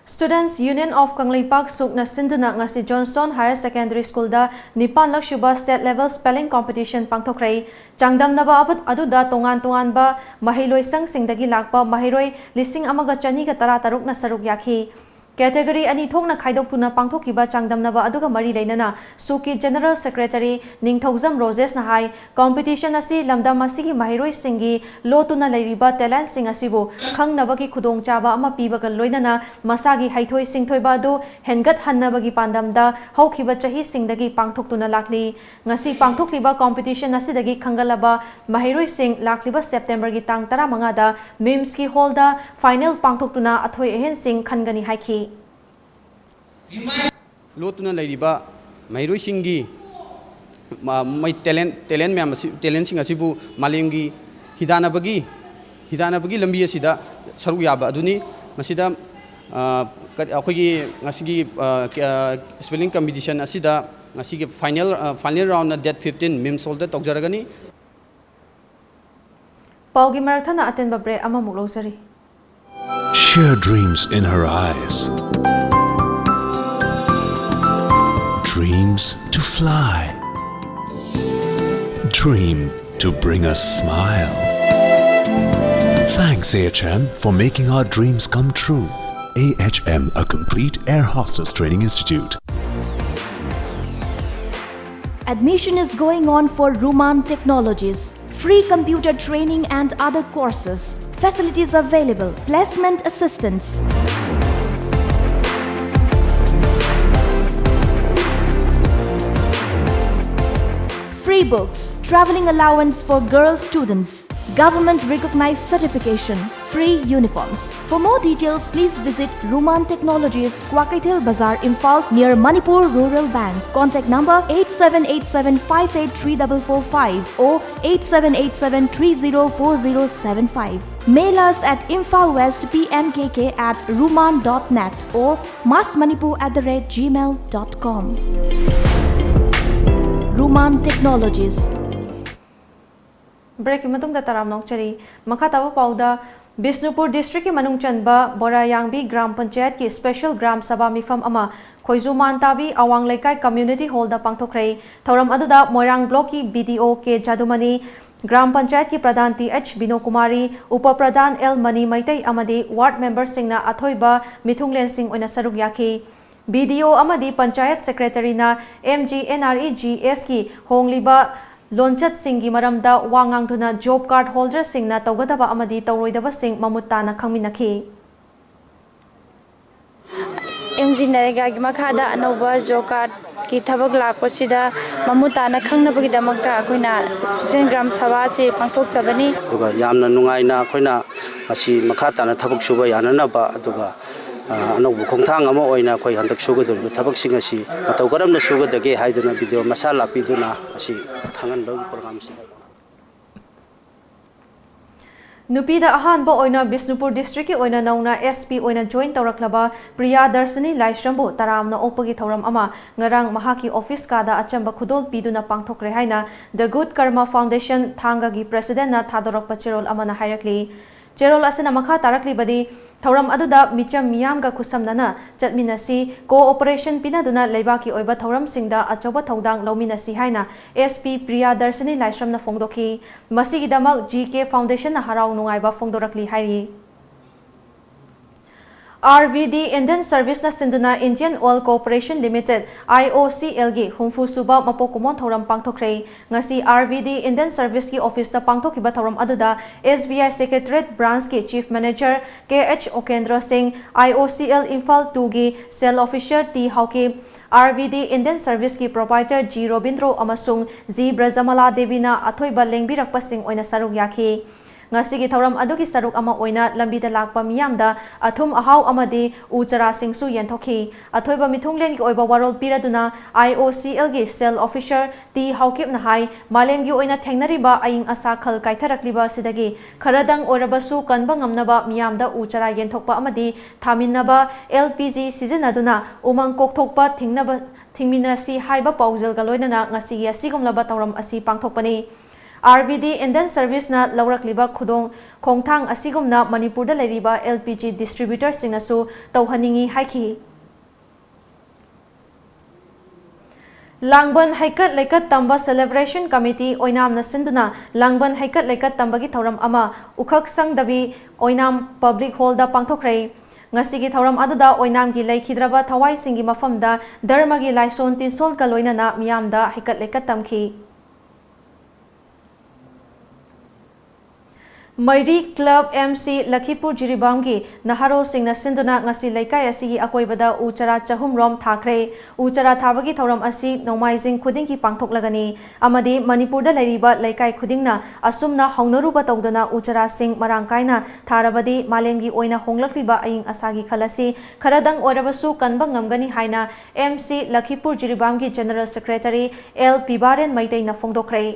Students Union of ꯀꯪꯂꯩꯄꯥꯛ ꯁꯨꯛꯅ ꯁꯤꯟꯗꯨꯅ ꯉꯁꯤ Johnstone Higher Secondary Schoolꯗ ꯅꯤꯄꯥꯟꯂꯛ ꯁꯨꯕ State Level Spelling Competition ꯄꯥꯡꯊꯣꯛꯈ꯭ꯔꯦ꯫ ꯆꯥꯡꯗꯝꯅꯕ ꯑꯕꯨ-, ꯑꯗꯨꯗ ꯇꯣꯉꯥꯟ ꯇꯣꯉꯥꯟꯕ ꯃꯍꯩꯂꯣꯏꯁꯪꯁꯤꯡꯗꯒꯤ ꯂꯥꯛꯄ ꯃꯍꯩꯔꯣꯏ ꯂꯤꯁꯤꯡ ꯑꯃꯒ ꯆꯅꯤꯒ ꯇꯔꯥꯇꯔꯨꯛꯅ ꯁꯔꯨꯛ ꯌꯥꯈꯤ꯫ Category ꯑꯅꯤ ꯊꯣꯛꯅ ꯈꯥꯏꯗꯣꯛꯇꯨꯅ ꯄꯥꯡꯊꯣꯛꯈꯤꯕ ꯆꯥꯡꯗꯝꯅꯕ ꯑꯗꯨꯒ ꯃꯔꯤ ꯂꯩꯅꯅ ꯁꯨꯛꯀꯤ General Secretary ꯅꯤꯡꯊꯧꯖꯝ ꯔꯣꯖꯦꯁꯅ ꯍꯥꯏ, competition ꯑꯁꯤ ꯂꯝꯗꯝ ꯑꯁꯤꯒꯤ ꯃꯍꯩꯔꯣꯏꯁꯤꯡꯒꯤ ꯂꯣꯠꯇꯨꯅ ꯂꯩꯔꯤꯕ talentꯁꯤꯡ ꯑꯁꯤꯕꯨ ꯈꯪꯅꯕꯒꯤ ꯈꯨꯗꯣꯡꯆꯥꯕ ꯑꯃ ꯄꯤꯕꯒ ꯂꯣꯏꯅꯅ ꯃꯁꯥꯒꯤ ꯍꯩꯊꯣꯏ ꯁꯤꯡꯊꯣꯏꯕ ꯑꯗꯨ ꯍꯦꯟꯒꯠꯍꯟꯅꯕꯒꯤ ꯄꯥꯟꯗꯝꯗ ꯍꯧꯈꯤꯕ ꯆꯍꯤꯁꯤꯡꯗꯒꯤ ꯄꯥꯡꯊꯣꯛꯇꯨꯅ ꯂꯥꯛꯂꯤ꯫ ꯉꯁꯤ ꯄꯥꯡꯊꯣꯛꯂꯤꯕ competition ꯑꯁꯤꯗꯒꯤ ꯈꯟꯒꯠꯂꯕ ꯃꯍꯩꯔꯣꯏꯁꯤꯡ ꯂꯥꯛꯂꯤꯕ Septemberꯒꯤ ꯇꯥꯡ ꯇꯔꯥꯃꯉꯥꯗ MIMSꯀꯤ hallꯗ final ꯄꯥꯡꯊꯣꯛꯇꯨꯅ ꯑꯊꯣꯏ ꯑꯍꯦꯟꯁꯤꯡ ꯈꯟꯒꯅꯤ ꯍꯥꯏꯈꯤ꯫ ꯂꯣꯠꯇꯨꯅ ꯂꯩꯔꯤꯕ ꯃꯍꯩꯔꯣꯏꯁꯤꯡꯒꯤ ꯃ-, ꯃꯣꯏ talent, talent ꯃꯌꯥꯝ ꯑꯁꯤ, talentꯁꯤꯡ ꯑꯁꯤꯕꯨ ꯃꯥꯂꯦꯝꯒꯤ ꯍꯤꯗꯥꯟꯅꯕꯒꯤ, ꯍꯤꯗꯥꯟꯅꯕꯒꯤ ꯂꯝꯕꯤ ꯑꯁꯤꯗ ꯁꯔꯨꯛ ꯌꯥꯕ ꯑꯗꯨꯅꯤ꯫ ꯃꯁꯤꯗ, ꯑ, ꯀ-, ꯑꯩꯈꯣꯏꯒꯤ ꯉꯁꯤꯒꯤ, ꯑ, ꯀ-, ꯑ, spelling competition ꯑꯁꯤꯗ ꯉꯁꯤꯒꯤ final, ꯑ, final roundꯅ date fifteen MIMS hallꯗ ꯇꯧꯖꯔꯒꯅꯤ꯫ ꯄꯥꯎꯒꯤ ꯃꯔꯛ ꯊꯠꯅ ꯑꯇꯦꯟꯕ break ꯑꯃꯃꯨꯛ ꯂꯧꯖꯔꯤ꯫ Sheer dreams in her eyes. Dreams to fly. Dream to bring a smile. Thanks, A H M, for making our dreams come true. A H M, a complete air hostess training institute. Admission is going on for Ruman Technologies. Free computer training and other courses. Facilities available. Placement assistance. Free books. Traveling allowance for girl students. Government recognized certification, free uniforms. For more details, please visit Ruman Technologies, Kwakeithel Bazar, Imphal, near Manipur Rural Bank. Contact number eight seven eight seven five eight three double four five or eight seven eight seven three zero four zero seven five. Mail us at Imphal West P M K K at ruman dot net or massmanipur at the rate gmail dot com. Ruman Technologies. Break ꯃꯇꯨꯡꯗ ꯇꯔꯥꯝꯅ ꯑꯣꯛꯆꯔꯤ꯫ ꯃꯈꯥ ꯇꯥꯕ ꯄꯥꯎꯗ, Bishnupur district ꯀꯤ ꯃꯅꯨꯡ ꯆꯟꯕ ꯕꯣꯔꯥꯌꯥꯡꯕꯤ gram ꯄꯟꯆꯥꯌꯠꯀꯤ special gram ꯁꯚꯥ ꯃꯤꯐꯝ ꯑꯃ ꯈꯣꯏꯖꯨꯃꯥꯟ ꯇꯥꯕꯤ ꯑꯋꯥꯡ ꯂꯩꯀꯥꯏ community hall ꯗ ꯄꯥꯡꯊꯣꯛꯈ꯭ꯔꯦ꯫ ꯊꯧꯔꯝ ꯑꯗꯨꯗ ꯃꯣꯏꯔꯥꯡ block ꯀꯤ B D O K ꯖꯥꯗꯨꯃꯅꯤ, ꯒ꯭ꯔꯥꯝ ꯄꯟꯆꯥꯌꯠꯀꯤ ꯄ꯭ꯔꯙꯥꯟ T H ꯕꯤꯅꯣꯀꯨꯃꯥꯔꯤ, ꯎꯄ ꯄ꯭ꯔꯙꯥꯟ L ꯃꯅꯤ ꯃꯩꯇꯩ ꯑꯃꯗꯤ ward member ꯁꯤꯡꯅ ꯑꯊꯣꯏꯕ ꯃꯤꯊꯨꯡꯂꯦꯟꯁꯤꯡ ꯑꯣꯏꯅ ꯁꯔꯨꯛ ꯌꯥꯈꯤ꯫ B D O ꯑꯃꯗꯤ ꯄꯟꯆꯥꯌꯠ secretary ꯅ M G N R E G S ꯀꯤ ꯍꯣꯡꯂꯤꯕ ꯂꯣꯟꯆꯠꯁꯤꯡꯒꯤ ꯃꯔꯝꯗ ꯋꯥ ꯉꯥꯡꯗꯨꯅ job card holder ꯁꯤꯡꯅ ꯇꯧꯒꯗꯕ ꯑꯃꯗꯤ ꯇꯧꯔꯣꯏꯗꯕꯁꯤꯡ ꯃꯃꯨꯠ ꯇꯥꯅ ꯈꯪꯃꯤꯟꯅꯈꯤ꯫ ꯑꯦꯝ ꯖꯤ ꯅꯔꯦꯒꯥꯒꯤ ꯃꯈꯥꯗ ꯑꯅꯧꯕ ꯖꯣꯕ ꯀꯥꯔꯗꯀꯤ ꯊꯕꯛ ꯂꯥꯛꯄꯁꯤꯗ ꯃꯃꯨꯠ ꯇꯥꯅ ꯈꯪꯅꯕꯒꯤꯗꯃꯛꯇ ꯑꯩꯈꯣꯏꯅ special ꯒ꯭ꯔꯥꯝ ꯁꯚꯥ ꯑꯁꯤ ꯄꯥꯡꯊꯣꯛꯆꯕꯅꯤ꯫ ꯑꯗꯨꯒ ꯌꯥꯝꯅ ꯅꯨꯡꯉꯥꯏꯅ ꯑꯩꯈꯣꯏꯅ ꯃꯁꯤ ꯃꯈꯥ ꯇꯥꯅ ꯊꯕꯛ ꯁꯨꯕ ꯌꯥꯅꯅꯕ, ꯑꯗꯨꯒ ꯑ, ꯑꯅꯧꯕ ꯈꯣꯡꯊꯥꯡ ꯑꯃ ꯑꯣꯏꯅ ꯑꯩꯈꯣꯏ ꯍꯟꯗꯛ ꯁꯨꯒꯗꯧꯔꯤꯕ ꯊꯕꯛꯁꯤꯡ ꯑꯁꯤ ꯃꯇꯧ ꯀꯔꯝꯅ ꯁꯨꯒꯗꯒꯦ ꯍꯥꯏꯗꯨꯅ video ꯃꯁꯥ ꯂꯥꯛꯄꯤꯗꯨꯅ ꯑꯁꯤ ꯈꯪꯍꯟꯕꯒꯤ programꯁꯤꯗ꯫ ꯅꯨꯄꯤꯗ ꯑꯍꯥꯟꯕ ꯑꯣꯏꯅ ꯕꯤꯁꯅꯨꯄꯨꯔ district ꯀꯤ ꯑꯣꯏꯅ ꯅꯧꯅ S P ꯑꯣꯏꯅ join ꯇꯧꯔꯛꯂꯕ ꯄ꯭ꯔꯤꯌꯥ ꯗꯔꯁꯅꯤ ꯂꯥꯏꯁ꯭ꯔꯝꯕꯨ ꯇꯔꯥꯝꯅ ꯑꯣꯛꯄꯒꯤ ꯊꯧꯔꯝ ꯑꯃ ꯉꯔꯥꯡ ꯃꯍꯥꯛꯀꯤ office ꯀꯥꯗ ꯑꯆꯝꯕ ꯈꯨꯗꯣꯜ ꯄꯤꯗꯨꯅ ꯄꯥꯡꯊꯣꯛꯈ꯭ꯔꯦ ꯍꯥꯏꯅ The Good Karma Foundation ꯊꯥꯡꯒꯒꯤ president ꯅ ꯊꯥꯗꯣꯔꯛꯄ ꯆꯦꯔꯣꯜ ꯑꯃꯅ ꯍꯥꯏꯔꯛꯂꯤ꯫ ꯆꯦꯔꯣꯜ ꯑꯁꯤꯅ ꯃꯈꯥ ꯇꯥꯔꯛꯂꯤꯕꯗꯤ, ꯊꯧꯔꯝ ꯑꯗꯨꯗ ꯃꯤꯆꯝ ꯃꯤꯌꯥꯝꯒ ꯈꯨꯠꯁꯝꯅꯅ ꯆꯠꯃꯤꯟꯅꯁꯤ, cooperation ꯄꯤꯅꯗꯨꯅ ꯂꯩꯕꯥꯛꯀꯤ ꯑꯣꯏꯕ ꯊꯧꯔꯝꯁꯤꯡꯗ ꯑꯆꯧꯕ ꯊꯧꯗꯥꯡ ꯂꯧꯃꯤꯟꯅꯁꯤ ꯍꯥꯏꯅ S P ꯄ꯭ꯔꯤꯌꯥ ꯗꯔꯁꯅꯤ ꯂꯥꯏꯁ꯭ꯔꯝꯅ ꯐꯣꯡꯗꯣꯛꯈꯤ꯫ ꯃꯁꯤꯒꯤꯗꯃꯛ G K Foundation ꯅ ꯍꯔꯥꯎ ꯅꯨꯡꯉꯥꯏꯕ ꯐꯣꯡꯗꯣꯔꯛꯂꯤ ꯍꯥꯏꯔꯤ꯫ R V D Indian Service ꯅ ꯁꯤꯟꯗꯨꯅ Indian Oil Corporation Limited, I O C L ꯒꯤ ꯍꯨꯝꯐꯨ ꯁꯨꯕ ꯃꯄꯣꯛ ꯀꯨꯝꯑꯣꯟ ꯊꯧꯔꯝ ꯄꯥꯡꯊꯣꯛꯈ꯭ꯔꯦ꯫ ꯉꯁꯤ R V D Indian Service ꯀꯤ office ꯇ ꯄꯥꯡꯊꯣꯛꯈꯤꯕ ꯊꯧꯔꯝ ꯑꯗꯨꯗ S B I Secretariat Branch ꯀꯤ Chief Manager K H Okendra Singh, I O C L Imphal two ꯒꯤ Sales Officer T Haokip, R V D Indian Service ꯀꯤ proprietor G Robindro ꯑꯃꯁꯨꯡ G ꯕ꯭ꯔꯖꯃꯂꯥ ꯗꯦꯕꯤꯅ ꯑꯊꯣꯏꯕ ꯂꯦꯡꯕꯤꯔꯛꯄꯁꯤꯡ ꯑꯣꯏꯅ ꯁꯔꯨꯛ ꯌꯥꯈꯤ꯫ ꯉꯁꯤꯒꯤ ꯊꯧꯔꯝ ꯑꯗꯨꯒꯤ ꯁꯔꯨꯛ ꯑꯃ ꯑꯣꯏꯅ ꯂꯝꯕꯤꯗ ꯂꯥꯛꯄ ꯃꯤꯌꯥꯝꯗ ꯑꯊꯨꯝ ꯑꯍꯥꯎ ꯑꯃꯗꯤ ꯎ ꯆꯥꯔꯥꯁꯤꯡꯁꯨ ꯌꯦꯟꯊꯣꯛꯈꯤ꯫ ꯑꯊꯣꯏꯕ ꯃꯤꯊꯨꯡꯂꯦꯟꯒꯤ ꯑꯣꯏꯕ ꯋꯥꯔꯣꯜ ꯄꯤꯔꯗꯨꯅ ꯑꯥꯏ ꯑꯣ ꯁꯤ ꯑꯦꯜ ꯒꯤ cell officer ꯇꯤ ꯍꯥꯎꯀꯤꯞꯅ ꯍꯥꯏ, ꯃꯥꯂꯦꯝꯒꯤ ꯑꯣꯏꯅ ꯊꯦꯡꯅꯔꯤꯕ ꯑꯏꯪ ꯑꯁꯥ ꯈꯜ ꯀꯥꯏꯊꯔꯛꯂꯤꯕ ꯑꯁꯤꯗꯒꯤ ꯈꯔꯗꯪ ꯑꯣꯏꯔꯕꯁꯨ ꯀꯟꯕ ꯉꯝꯅꯕ ꯃꯤꯌꯥꯝꯗ ꯎ ꯆꯥꯔꯥ ꯌꯦꯟꯊꯣꯛꯄ ꯑꯃꯗꯤ ꯊꯥꯃꯤꯟꯅꯕ, ꯑꯦꯜ ꯄꯤ ꯖꯤ ꯁꯤꯖꯤꯟꯅꯗꯨꯅ ꯎꯃꯪ ꯀꯣꯛꯊꯣꯛꯄ ꯊꯤꯡꯅꯕ, ꯊꯤꯡꯃꯤꯟꯅꯁꯤ ꯍꯥꯏꯕ ꯄꯥꯎꯖꯦꯜꯒ ꯂꯣꯏꯅꯅ ꯉꯁꯤꯒꯤ ꯑꯁꯤꯒꯨꯝꯂꯕ ꯊꯧꯔꯝ ꯑꯁꯤ ꯄꯥꯡꯊꯣꯛꯄꯅꯤ꯫ R V D Indian Service ꯅ ꯂꯧꯔꯛꯂꯤꯕ ꯈꯨꯗꯣꯡ ꯈꯣꯡꯊꯥꯡ ꯑꯁꯤꯒꯨꯝꯅ ꯃꯅꯤꯄꯨꯔꯗ ꯂꯩꯔꯤꯕ ꯑꯦꯜ ꯄꯤ ꯖꯤ distributor ꯁꯤꯡꯅꯁꯨ ꯇꯧꯍꯟꯅꯤꯡꯏ ꯍꯥꯏꯈꯤ꯫ ꯂꯥꯡꯕꯟ ꯍꯩꯀꯠ ꯂꯩꯀꯠ ꯇꯝꯕ Celebration Committee ꯑꯣꯏꯅꯥꯝꯅ ꯁꯤꯟꯗꯨꯅ ꯂꯥꯡꯕꯟ ꯍꯩꯀꯠ ꯂꯩꯀꯠ ꯇꯝꯕꯒꯤ ꯊꯧꯔꯝ ꯑꯃ ꯎꯈꯛ ꯁꯪꯗꯕꯤ ꯑꯣꯏꯅꯥꯝ Public Hall ꯗ ꯄꯥꯡꯊꯣꯛꯈ꯭ꯔꯦ꯫ ꯉꯁꯤꯒꯤ ꯊꯧꯔꯝ ꯑꯗꯨꯗ ꯑꯣꯏꯅꯥꯝꯒꯤ ꯂꯩꯈꯤꯗ꯭ꯔꯕ ꯊꯋꯥꯏꯁꯤꯡꯒꯤ ꯃꯐꯝꯗ ꯙꯔꯃꯒꯤ ꯂꯥꯏꯁꯣꯟ ꯇꯤꯟꯁꯣꯜꯒ ꯂꯣꯏꯅꯅ ꯃꯤꯌꯥꯝꯗ ꯍꯩꯀꯠ ꯂꯩꯀꯠ ꯇꯝꯈꯤ꯫ ꯃꯩꯔꯤ Club M C ꯂꯈꯤꯄꯨꯔ ꯖꯤꯔꯤꯕꯥꯝꯒꯤ ꯅꯍꯥꯔꯣꯜꯁꯤꯡꯅ ꯁꯤꯟꯗꯨꯅ ꯉꯁꯤ ꯂꯩꯀꯥꯏ ꯑꯁꯤꯒꯤ ꯑꯀꯣꯏꯕꯗ ꯎ ꯆꯥꯔꯥ ꯆꯍꯨꯝ ꯔꯣꯝ ꯊꯥꯈ꯭ꯔꯦ꯫ ꯎ ꯆꯥꯔꯥ ꯊꯥꯕꯒꯤ ꯊꯧꯔꯝ ꯑꯁꯤ ꯅꯣꯡꯃꯥꯏꯖꯤꯡ ꯈꯨꯗꯤꯡꯒꯤ ꯄꯥꯡꯊꯣꯛꯂꯒꯅꯤ ꯑꯃꯗꯤ ꯃꯅꯤꯄꯨꯔꯗ ꯂꯩꯔꯤꯕ ꯂꯩꯀꯥꯏ ꯈꯨꯗꯤꯡꯅ ꯑꯁꯨꯝꯅ ꯍꯧꯅꯔꯨꯕ ꯇꯧꯗꯅ ꯎ ꯆꯥꯔꯥꯁꯤꯡ ꯃꯔꯥꯡ ꯀꯥꯏꯅ ꯊꯥꯔꯕꯗꯤ ꯃꯥꯂꯦꯝꯒꯤ ꯑꯣꯏꯅ ꯍꯣꯡꯂꯛꯂꯤꯕ ꯑꯏꯪ ꯑꯁꯥꯒꯤ ꯈꯜ ꯑꯁꯤ ꯈꯔꯗꯪ ꯑꯣꯏꯔꯕꯁꯨ ꯀꯟꯕ ꯉꯝꯒꯅꯤ ꯍꯥꯏꯅ M C ꯂꯈꯤꯄꯨꯔ ꯖꯤꯔꯤꯕꯥꯝꯒꯤ General Secretary ꯑꯦꯜ ꯄꯤꯕꯥꯔꯦꯟ ꯃꯩꯇꯩꯅ ꯐꯣꯡꯗꯣꯛꯈ꯭ꯔꯦ꯫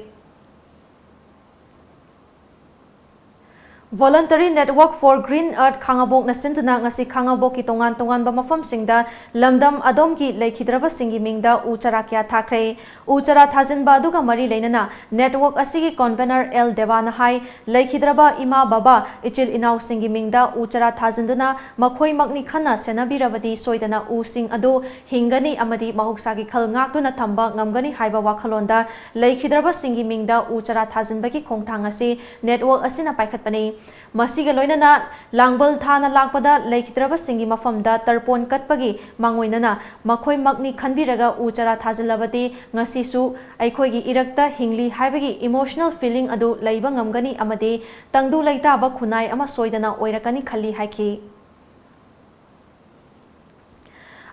Voluntary Network for Green Earth ꯈꯥꯉꯕꯣꯛꯅ ꯁꯤꯟꯗꯨꯅ ꯉꯁꯤ ꯈꯥꯉꯕꯣꯛꯀꯤ ꯇꯣꯉꯥꯟ ꯇꯣꯉꯥꯟꯕ ꯃꯐꯝꯁꯤꯡꯗ ꯂꯝꯗꯝ ꯑꯗꯣꯝꯒꯤ ꯂꯩꯈꯤꯗ꯭ꯔꯕꯁꯤꯡꯒꯤ ꯃꯤꯡꯗ ꯎ ꯆꯥꯔꯥ ꯀꯌꯥ ꯊꯥꯈ꯭ꯔꯦ꯫ ꯎ ꯆꯥꯔꯥ ꯊꯥꯖꯤꯟꯕ ꯑꯗꯨꯒ ꯃꯔꯤ ꯂꯩꯅꯅ network ꯑꯁꯤꯒꯤ convener ꯑꯦꯜ ꯗꯦꯕꯥꯅ ꯍꯥꯏ, ꯂꯩꯈꯤꯗ꯭ꯔꯕ ꯏꯃꯥ ꯕꯕꯥ, ꯏꯆꯤꯜ ꯏꯅꯥꯎꯁꯤꯡꯒꯤ ꯃꯤꯡꯗ ꯎ ꯆꯥꯔꯥ ꯊꯥꯖꯤꯟꯗꯨꯅ ꯃꯈꯣꯏꯃꯛꯅꯤ ꯈꯟꯅ ꯁꯦꯟꯅꯕꯤꯔꯕꯗꯤ ꯁꯣꯏꯗꯅ ꯎꯁꯤꯡ ꯑꯗꯨ ꯍꯤꯡꯒꯅꯤ ꯑꯃꯗꯤ ꯃꯍꯧꯁꯥꯒꯤ ꯈꯜ ꯉꯥꯛꯇꯨꯅ ꯊꯝꯕ ꯉꯝꯒꯅꯤ ꯍꯥꯏꯕ ꯋꯥꯈꯜꯂꯣꯟꯗ ꯂꯩꯈꯤꯗ꯭ꯔꯕꯁꯤꯡꯒꯤ ꯃꯤꯡꯗ ꯎ ꯆꯥꯔꯥ ꯊꯥꯖꯤꯟꯕꯒꯤ ꯈꯣꯡꯊꯥꯡ ꯑꯁꯤ network ꯑꯁꯤꯅ ꯄꯥꯏꯈꯠꯄꯅꯤ꯫ ꯃꯁꯤꯒ ꯂꯣꯏꯅꯅ ꯂꯥꯡꯕꯜ ꯊꯥꯅ ꯂꯥꯛꯄꯗ ꯂꯩꯈꯤꯗ꯭ꯔꯕꯁꯤꯡꯒꯤ ꯃꯐꯝꯗ ꯇꯔꯄꯣꯟ ꯀꯠꯄꯒꯤ ꯃꯥꯡꯑꯣꯏꯅꯅ ꯃꯈꯣꯏꯃꯛꯅꯤ ꯈꯟꯕꯤꯔꯒ ꯎ ꯆꯥꯔꯥ ꯊꯥꯖꯤꯜꯂꯕꯗꯤ ꯉꯁꯤꯁꯨ ꯑꯩꯈꯣꯏꯒꯤ ꯏꯔꯛꯇ ꯍꯤꯡꯂꯤ ꯍꯥꯏꯕꯒꯤ emotional feeling ꯑꯗꯨ ꯂꯩꯕ ꯉꯝꯒꯅꯤ ꯑꯃꯗꯤ ꯇꯪꯗꯨ ꯂꯩꯇꯥꯕ ꯈꯨꯟꯅꯥꯏ ꯑꯃ ꯁꯣꯏꯗꯅ ꯑꯣꯏꯔꯛꯀꯅꯤ ꯈꯜꯂꯤ ꯍꯥꯏꯈꯤ꯫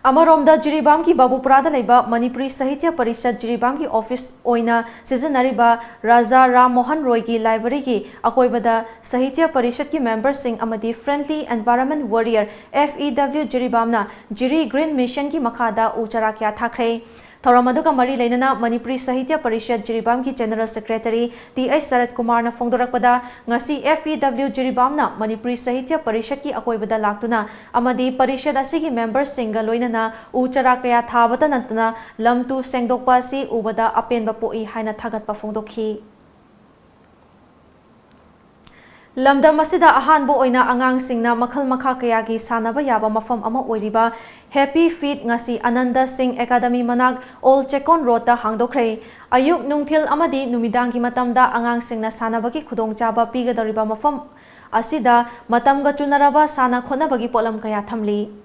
ꯑꯃꯔꯣꯝꯗ, ꯖꯤꯔꯤꯕꯥꯝꯒꯤ ꯕꯥꯕꯨꯄꯨꯔꯥꯗ ꯂꯩꯕ ꯃꯅꯤꯄꯨꯔꯤ ꯁꯥꯍꯤꯇ꯭ꯌ ꯄꯔꯤꯁꯠ ꯖꯤꯔꯤꯕꯥꯝꯒꯤ ꯑꯣꯐꯤꯁ ꯑꯣꯏꯅ ꯁꯤꯖꯤꯟꯅꯔꯤꯕ ꯔꯥꯖꯥ ꯔꯥꯝ ꯃꯣꯍꯟ ꯔꯣꯏꯒꯤ ꯂꯥꯏꯕ꯭ꯔꯦꯔꯤꯒꯤ ꯑꯀꯣꯏꯕꯗ ꯁꯥꯍꯤꯇ꯭ꯌ ꯄꯔꯤꯁꯠꯀꯤ ꯃꯦꯝꯕꯔꯁꯤꯡ ꯑꯃꯗꯤ Friendly Environment Warrior, F E W, ꯖꯤꯔꯤꯕꯥꯝꯅ ꯖꯤꯔꯤ ꯒ꯭ꯔꯤꯟ ꯃꯤꯁꯟꯒꯤ ꯃꯈꯥꯗ ꯎ ꯆꯥꯔꯥ ꯀꯌꯥ ꯊꯥꯈ꯭ꯔꯦ꯫ ꯊꯧꯔꯝ ꯑꯗꯨꯒ ꯃꯔꯤ ꯂꯩꯅꯅ ꯃꯅꯤꯄꯨꯔꯤ ꯁꯥꯍꯤꯇ꯭ꯌ ꯄꯔꯤꯁꯠ ꯖꯤꯔꯤꯕꯥꯝꯒꯤ general secretary T H Sarat ꯀꯨꯃꯥꯔꯅ ꯐꯣꯡꯗꯣꯔꯛꯄꯗ, ꯉꯁꯤ F E W ꯖꯤꯔꯤꯕꯥꯝꯅ ꯃꯅꯤꯄꯨꯔꯤ ꯁꯥꯍꯤꯇ꯭ꯌ ꯄꯔꯤꯁꯠꯀꯤ ꯑꯀꯣꯏꯕꯗ ꯂꯥꯛꯇꯨꯅ ꯑꯃꯗꯤ ꯄꯔꯤꯁꯠ ꯑꯁꯤꯒꯤ ꯃꯦꯝꯕꯔꯁꯤꯡꯒ ꯂꯣꯏꯅꯅ ꯎ ꯆꯥꯔꯥ ꯀꯌꯥ ꯊꯥꯕꯇ ꯅꯠꯇꯅ ꯂꯝ ꯇꯨ ꯁꯦꯡꯗꯣꯛꯄ ꯑꯁꯤ ꯎꯕꯗ ꯑꯄꯦꯟꯕ ꯄꯣꯛꯏ ꯍꯥꯏꯅ ꯊꯥꯒꯠꯄ ꯐꯣꯡꯗꯣꯛꯈꯤ꯫ ꯂꯝꯗꯝ ꯑꯁꯤꯗ ꯑꯍꯥꯟꯕ ꯑꯣꯏꯅ ꯑꯉꯥꯡꯁꯤꯡꯅ ꯃꯈꯜ ꯃꯈꯥ ꯀꯌꯥꯒꯤ ꯁꯥꯟꯅꯕ ꯌꯥꯕ ꯃꯐꯝ ꯑꯃ ꯑꯣꯏꯔꯤꯕ Happy Feet ꯉꯁꯤ ꯑꯅꯟꯗ ꯁꯤꯡ ꯑꯦꯀꯥꯗꯃꯤ ꯃꯅꯥꯛ ꯑꯣꯜ ꯆꯦꯀꯣꯟ ꯔꯣꯗꯇ ꯍꯥꯡꯗꯣꯛꯈ꯭ꯔꯦ꯫ ꯑꯌꯨꯛ, ꯅꯨꯡꯊꯤꯜ ꯑꯃꯗꯤ ꯅꯨꯃꯤꯗꯥꯡꯒꯤ ꯃꯇꯝꯗ ꯑꯉꯥꯡꯁꯤꯡꯅ ꯁꯥꯟꯅꯕꯒꯤ ꯈꯨꯗꯣꯡꯆꯥꯕ ꯄꯤꯒꯗꯧꯔꯤꯕ ꯃꯐꯝ ꯑꯁꯤꯗ ꯃꯇꯝꯒ ꯆꯨꯅꯔꯕ ꯁꯥꯟꯅ ꯈꯣꯠꯅꯕꯒꯤ ꯄꯣꯠꯂꯝ ꯀꯌꯥ ꯊꯝꯂꯤ꯫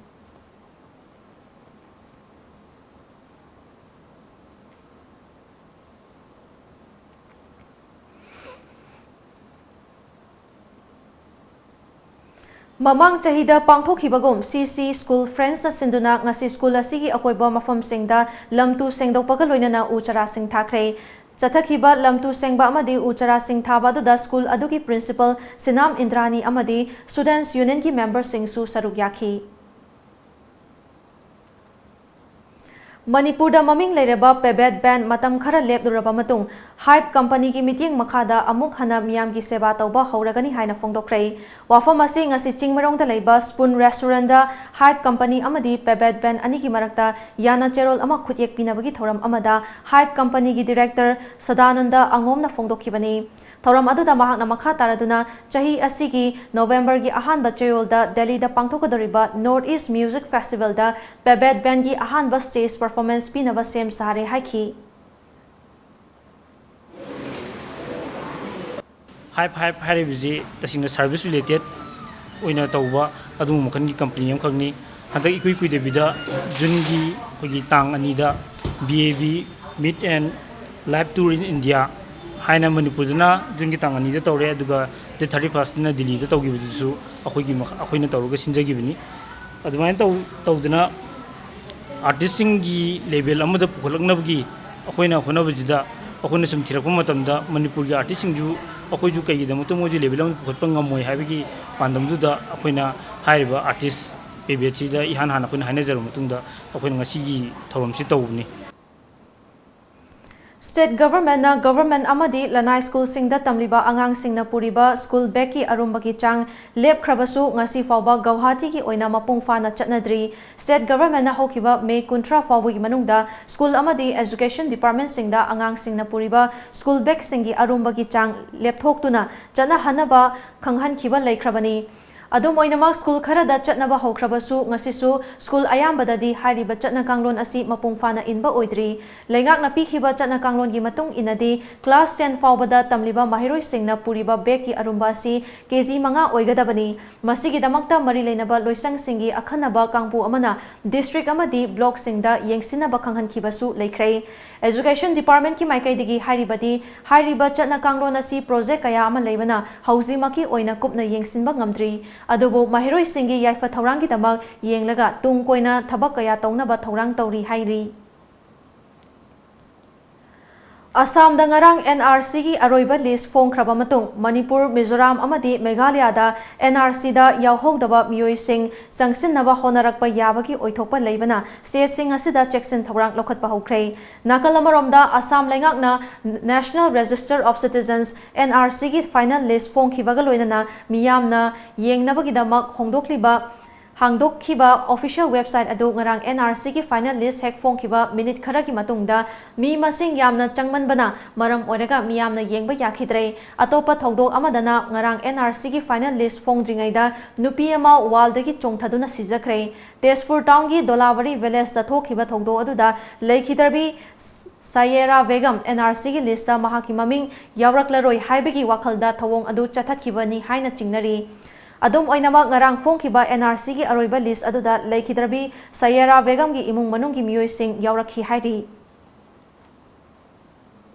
ꯃꯃꯥꯡ ꯆꯍꯤꯗ ꯄꯥꯡꯊꯣꯛꯈꯤꯕꯒꯨꯝ, C C School Friendsꯅ ꯁꯤꯟꯗꯨꯅ ꯉꯁꯤ ꯁ꯭ꯀꯨꯜ ꯑꯁꯤꯒꯤ ꯑꯀꯣꯏꯕ ꯃꯐꯝꯁꯤꯡꯗ ꯂꯝ ꯇꯨ ꯁꯦꯡꯗꯣꯛꯄꯒ ꯂꯣꯏꯅꯅ ꯎ ꯆꯥꯔꯥꯁꯤꯡ ꯊꯥꯈ꯭ꯔꯦ꯫ ꯆꯠꯊꯈꯤꯕ ꯂꯝ ꯇꯨ ꯁꯦꯡꯕ ꯑꯃꯗꯤ ꯎ ꯆꯥꯔꯥꯁꯤꯡ ꯊꯥꯕ ꯑꯗꯨꯗ ꯁ꯭ꯀꯨꯜ ꯑꯗꯨꯒꯤ principal ꯁꯤꯅꯥꯝ ꯏꯟꯗ꯭ꯔꯥꯅꯤ ꯑꯃꯗꯤ Students Unionꯒꯤ ꯃꯦꯝꯕꯔꯁꯤꯡꯁꯨ ꯁꯔꯨꯛ ꯌꯥꯈꯤ꯫ ꯃꯅꯤꯄꯨꯔꯗ ꯃꯃꯤꯡ ꯂꯩꯔꯕ Pebet Band ꯃꯇꯝ ꯈꯔ ꯂꯦꯞꯂꯨꯔꯕ ꯃꯇꯨꯡ, Hype ꯀꯝꯄꯅꯤꯒꯤ ꯃꯤꯠꯌꯦꯡ ꯃꯈꯥꯗ ꯑꯃꯨꯛ ꯍꯟꯅ ꯃꯤꯌꯥꯝꯒꯤ ꯁꯦꯕꯥ ꯇꯧꯕ ꯍꯧꯔꯒꯅꯤ ꯍꯥꯏꯅ ꯐꯣꯡꯗꯣꯛꯈ꯭ꯔꯦ꯫ ꯋꯥꯐꯝ ꯑꯁꯤ ꯉꯁꯤ ꯆꯤꯡꯃꯩꯔꯣꯡꯗ ꯂꯩꯕ Spoon Restaurantꯗ Hype ꯀꯝꯄꯅꯤ ꯑꯃꯗꯤ Pebet Band ꯑꯅꯤꯒꯤ ꯃꯔꯛꯇ ꯌꯥꯅ ꯆꯦꯔꯣꯜ ꯑꯃ ꯈꯨꯠꯌꯦꯛ ꯄꯤꯅꯕꯒꯤ ꯊꯧꯔꯝ ꯑꯃꯗ Hype ꯀꯝꯄꯅꯤꯒꯤ director ꯁꯗꯥꯅꯟꯗ ꯑꯉꯣꯝꯅ ꯐꯣꯡꯗꯣꯛꯈꯤꯕꯅꯤ꯫ ꯊꯧꯔꯝ ꯑꯗꯨꯗ ꯃꯍꯥꯛꯅ ꯃꯈꯥ ꯇꯥꯔꯗꯨꯅ ꯆꯍꯤ ꯑꯁꯤꯒꯤ ꯅꯣꯚꯦꯝꯕꯔꯒꯤ ꯑꯍꯥꯟꯕ ꯆꯌꯣꯜꯗ ꯗꯦꯜꯂꯤꯗ ꯄꯥꯡꯊꯣꯛꯀꯗꯧꯔꯤꯕ North East Music Festivalꯗ Pebet Bandꯒꯤ ꯑꯍꯥꯟꯕ stage performance ꯄꯤꯅꯕ ꯁꯦꯝ ꯁꯥꯔꯦ ꯍꯥꯏꯈꯤ꯫ Hype, Hype ꯍꯥꯏꯔꯤꯕꯁꯤ ꯇꯁꯦꯡꯅ service related ꯑꯣꯏꯅ ꯇꯧꯕ ꯑꯗꯨꯒꯨꯝꯕ ꯃꯈꯜꯒꯤ ꯀꯝꯄꯅꯤ ꯑꯃꯈꯛꯅꯤ꯫ ꯍꯟꯗꯛ ꯏꯀꯨꯏ ꯀꯨꯏꯗꯕꯤꯗ ꯖꯨꯟꯒꯤ ꯑꯩꯈꯣꯏꯒꯤ ꯇꯥꯡ ꯑꯅꯤꯗ B A B Meet and Live Tour in India ꯍꯥꯏꯅ ꯃꯅꯤꯄꯨꯔꯗꯅ ꯖꯨꯟꯒꯤ ꯇꯥꯡ ꯑꯅꯤꯗ ꯇꯧꯔꯦ, ꯑꯗꯨꯒ date thirty firstꯇꯅ ꯗꯤꯜꯂꯤꯗ ꯇꯧꯈꯤꯕꯗꯨꯁꯨ ꯑꯩꯈꯣꯏꯒꯤ ꯃꯈ-, ꯑꯩꯈꯣꯏꯅ ꯇꯧꯔꯒ ꯁꯤꯟꯖꯈꯤꯕꯅꯤ꯫ ꯑꯗꯨꯃꯥꯏꯅ ꯇꯧ-, ꯇꯧꯗꯅ ꯑꯥꯔꯇꯤꯁꯁꯤꯡꯒꯤ ꯂꯦꯚꯦꯜ ꯑꯃꯗ ꯄꯨꯈꯠꯂꯛꯅꯕꯒꯤ ꯑꯩꯈꯣꯏꯅ ꯍꯣꯠꯅꯕꯁꯤꯗ, ꯑꯩꯈꯣꯏꯅ ꯁꯨꯝ ꯊꯤꯔꯛꯄ ꯃꯇꯝꯗ ꯃꯅꯤꯄꯨꯔꯒꯤ ꯑꯥꯔꯇꯤꯁꯁꯤꯡꯁꯨ ꯑꯩꯈꯣꯏꯁꯨ ꯀꯩꯒꯤꯗꯃꯛꯇ ꯃꯣꯏꯁꯨ ꯂꯦꯚꯦꯜ ꯑꯃꯗ ꯄꯨꯈꯠꯄ ꯉꯝꯃꯣꯏ ꯍꯥꯏꯕꯒꯤ ꯄꯥꯟꯗꯝꯗꯨꯗ ꯑꯩꯈꯣꯏꯅ ꯍꯥꯏꯔꯤꯕ ꯑꯥꯔꯇꯤꯁ ꯄꯦꯕꯦꯠꯁꯤꯗ ꯏꯍꯥꯟ ꯍꯥꯟꯅ ꯑꯩꯈꯣꯏꯅ ꯍꯥꯏꯅꯖꯔꯕ ꯃꯇꯨꯡꯗ ꯑꯩꯈꯣꯏꯅ ꯉꯁꯤꯒꯤ ꯊꯧꯔꯝꯁꯤ ꯇꯧꯕꯅꯤ꯫ State Governmentꯅ Government ꯑꯃꯗꯤ ꯂꯅꯥꯏ ꯁ꯭ꯀꯨꯜꯁꯤꯡꯗ ꯇꯝꯂꯤꯕ ꯑꯉꯥꯡꯁꯤꯡꯅ ꯄꯨꯔꯤꯕ ꯁ꯭ꯀꯨꯜ ꯕꯦꯒꯀꯤ ꯑꯔꯨꯝꯕꯒꯤ ꯆꯥꯡ ꯂꯦꯞꯈ꯭ꯔꯕꯁꯨ ꯉꯁꯤ ꯐꯥꯎꯕ ꯒꯧꯍꯥꯇꯤꯒꯤ ꯑꯣꯏꯅ ꯃꯄꯨꯡ ꯐꯥꯅ ꯆꯠꯅꯗ꯭ꯔꯤ꯫ State Governmentꯅ ꯍꯧꯈꯤꯕ ꯃꯦ ꯀꯨꯟꯊ꯭ꯔꯥ ꯐꯥꯎꯕꯒꯤ ꯃꯅꯨꯡꯗ ꯁ꯭ꯀꯨꯜ ꯑꯃꯗꯤ Education Departmentꯁꯤꯡꯗ ꯑꯉꯥꯡꯁꯤꯡꯅ ꯄꯨꯔꯤꯕ ꯁ꯭ꯀꯨꯜ ꯕꯦꯒꯁꯤꯡꯒꯤ ꯑꯔꯨꯝꯕꯒꯤ ꯆꯥꯡ ꯂꯦꯞꯊꯣꯛꯇꯨꯅ ꯆꯠꯅꯍꯟꯅꯕ ꯈꯪꯍꯟꯈꯤꯕ ꯂꯩꯈ꯭ꯔꯕꯅꯤ꯫ ꯑꯗꯨꯝ ꯑꯣꯏꯅꯃꯛ, ꯁ꯭ꯀꯨꯜ ꯈꯔꯗ ꯆꯠꯅꯕ ꯍꯧꯈ꯭ꯔꯕꯁꯨ, ꯉꯁꯤꯁꯨ ꯁ꯭ꯀꯨꯜ ꯑꯌꯥꯝꯕꯗꯗꯤ ꯍꯥꯏꯔꯤꯕ ꯆꯠꯅ ꯀꯥꯡꯂꯣꯟ ꯑꯁꯤ ꯃꯄꯨꯡ ꯐꯥꯅ ꯏꯟꯕ ꯑꯣꯏꯗ꯭ꯔꯤ꯫ ꯂꯩꯉꯥꯛꯅ ꯄꯤꯈꯤꯕ ꯆꯠꯅ ꯀꯥꯡꯂꯣꯟꯒꯤ ꯃꯇꯨꯡ ꯏꯟꯅꯗꯤ, class ten ꯐꯥꯎꯕꯗ ꯇꯝꯂꯤꯕ ꯃꯍꯩꯔꯣꯏꯁꯤꯡꯅ ꯄꯨꯔꯤꯕ ꯕꯦꯒꯀꯤ ꯑꯔꯨꯝꯕ ꯑꯁꯤ ꯀꯦ ꯖꯤ ꯃꯉꯥ ꯑꯣꯏꯒꯗꯕꯅꯤ꯫ ꯃꯁꯤꯒꯤꯗꯃꯛꯇ ꯃꯔꯤ ꯂꯩꯅꯕ ꯂꯣꯏꯁꯪꯁꯤꯡꯒꯤ ꯑꯈꯟꯅꯕ ꯀꯥꯡꯕꯨ ꯑꯃꯅ district ꯑꯃꯗꯤ blockꯁꯤꯡꯗ ꯌꯦꯡꯁꯤꯟꯅꯕ ꯈꯪꯍꯟꯈꯤꯕꯁꯨ ꯂꯩꯈ꯭ꯔꯦ꯫ Education Departmentꯀꯤ ꯃꯥꯏꯀꯩꯗꯒꯤ ꯍꯥꯏꯔꯤꯕꯗꯤ, ꯍꯥꯏꯔꯤꯕ ꯆꯠꯅ ꯀꯥꯡꯂꯣꯟ ꯑꯁꯤ project ꯀꯌꯥ ꯑꯃ ꯂꯩꯕꯅ ꯍꯧꯖꯤꯛꯃꯛꯀꯤ ꯑꯣꯏꯅ ꯀꯨꯞꯅ ꯌꯦꯡꯁꯤꯟꯕ ꯉꯝꯗ꯭ꯔꯤ꯫ ꯑꯗꯨꯕꯨ ꯃꯍꯩꯔꯣꯏꯁꯤꯡꯒꯤ ꯌꯥꯏꯐ ꯊꯧꯔꯥꯡꯒꯤꯗꯃꯛ ꯌꯦꯡꯂꯒ ꯇꯨꯡ ꯀꯣꯏꯅ ꯊꯕꯛ ꯀꯌꯥ ꯇꯧꯅꯕ ꯊꯧꯔꯥꯡ ꯇꯧꯔꯤ ꯍꯥꯏꯔꯤ꯫ ꯑꯁꯥꯝꯗ ꯉꯔꯥꯡ N R Cꯒꯤ ꯑꯔꯣꯏꯕ list ꯐꯣꯡꯈ꯭ꯔꯕ ꯃꯇꯨꯡ, ꯃꯅꯤꯄꯨꯔ, ꯃꯤꯖꯣꯔꯥꯝ ꯑꯃꯗꯤ ꯃꯦꯘꯥꯂꯌꯥꯗ N R Cꯗ ꯌꯥꯎꯍꯧꯗꯕ ꯃꯤꯑꯣꯏꯁꯤꯡ ꯆꯪꯁꯤꯟꯅꯕ ꯍꯣꯠꯅꯔꯛꯄ ꯌꯥꯕꯒꯤ ꯑꯣꯏꯊꯣꯛꯄ ꯂꯩꯕꯅ stateꯁꯤꯡ ꯑꯁꯤꯗ ꯆꯦꯛꯁꯤꯟ ꯊꯧꯔꯥꯡ ꯂꯧꯈꯠꯄ ꯍꯧꯈ꯭ꯔꯦ꯫ ꯅꯥꯀꯜ ꯑꯃꯔꯣꯝꯗ, ꯑꯁꯥꯝ ꯂꯩꯉꯥꯛꯅ National Register of Citizens, N R Cꯒꯤ final list ꯐꯣꯡꯈꯤꯕꯒ ꯂꯣꯏꯅꯅ ꯃꯤꯌꯥꯝꯅ ꯌꯦꯡꯅꯕꯒꯤꯗꯃꯛ ꯍꯣꯡꯗꯣꯛꯂꯤꯕ, ꯍꯥꯡꯗꯣꯛꯈꯤꯕ official website ꯑꯗꯨ ꯉꯔꯥꯡ N R Cꯒꯤ final list ꯍꯦꯛ ꯐꯣꯡꯈꯤꯕ minute ꯈꯔꯒꯤ ꯃꯇꯨꯡꯗ ꯃꯤ ꯃꯁꯤꯡ ꯌꯥꯝꯅ ꯆꯪꯃꯟꯕꯅ ꯃꯔꯝ ꯑꯣꯏꯔꯒ ꯃꯤꯌꯥꯝꯅ ꯌꯦꯡꯕ ꯌꯥꯈꯤꯗ꯭ꯔꯦ꯫ ꯑꯇꯣꯞꯄ ꯊꯧꯗꯣꯛ ꯑꯃꯗꯅ, ꯉꯔꯥꯡ N R Cꯒꯤ final list ꯐꯣꯡꯗ꯭ꯔꯤꯉꯩꯗ ꯅꯨꯄꯤ ꯑꯃ wallꯗꯒꯤ ꯆꯣꯡꯊꯗꯨꯅ ꯁꯤꯖꯈ꯭ꯔꯦ꯫ ꯇꯦꯖꯄꯨꯔ townꯒꯤ ꯗꯣꯂꯥꯋꯥꯔꯤ villageꯇ ꯊꯣꯛꯈꯤꯕ ꯊꯧꯗꯣꯛ ꯑꯗꯨꯗ ꯂꯩꯈꯤꯗ꯭ꯔꯕꯤ ꯁꯌꯦꯔꯥ ꯕꯦꯒꯝ N R Cꯒꯤ listꯇ ꯃꯍꯥꯛꯀꯤ ꯃꯃꯤꯡ ꯌꯥꯎꯔꯛꯂꯔꯣꯏ ꯍꯥꯏꯕꯒꯤ ꯋꯥꯈꯜꯗ ꯊꯧꯑꯣꯡ ꯑꯗꯨ ꯆꯠꯊꯈꯤꯕꯅꯤ ꯍꯥꯏꯅ ꯆꯤꯡꯅꯔꯤ꯫ ꯑꯗꯨꯝ ꯑꯣꯏꯅꯃꯛ, ꯉꯔꯥꯡ ꯐꯣꯡꯈꯤꯕ N R Cꯒꯤ ꯑꯔꯣꯏꯕ list ꯑꯗꯨꯗ ꯂꯩꯈꯤꯗ꯭ꯔꯕꯤ ꯁꯌꯦꯔꯥ ꯕꯦꯒꯝꯒꯤ ꯏꯃꯨꯡ ꯃꯅꯨꯡꯒꯤ ꯃꯤꯑꯣꯏꯁꯤꯡ ꯌꯥꯎꯔꯛꯈꯤ ꯍꯥꯏꯔꯤ꯫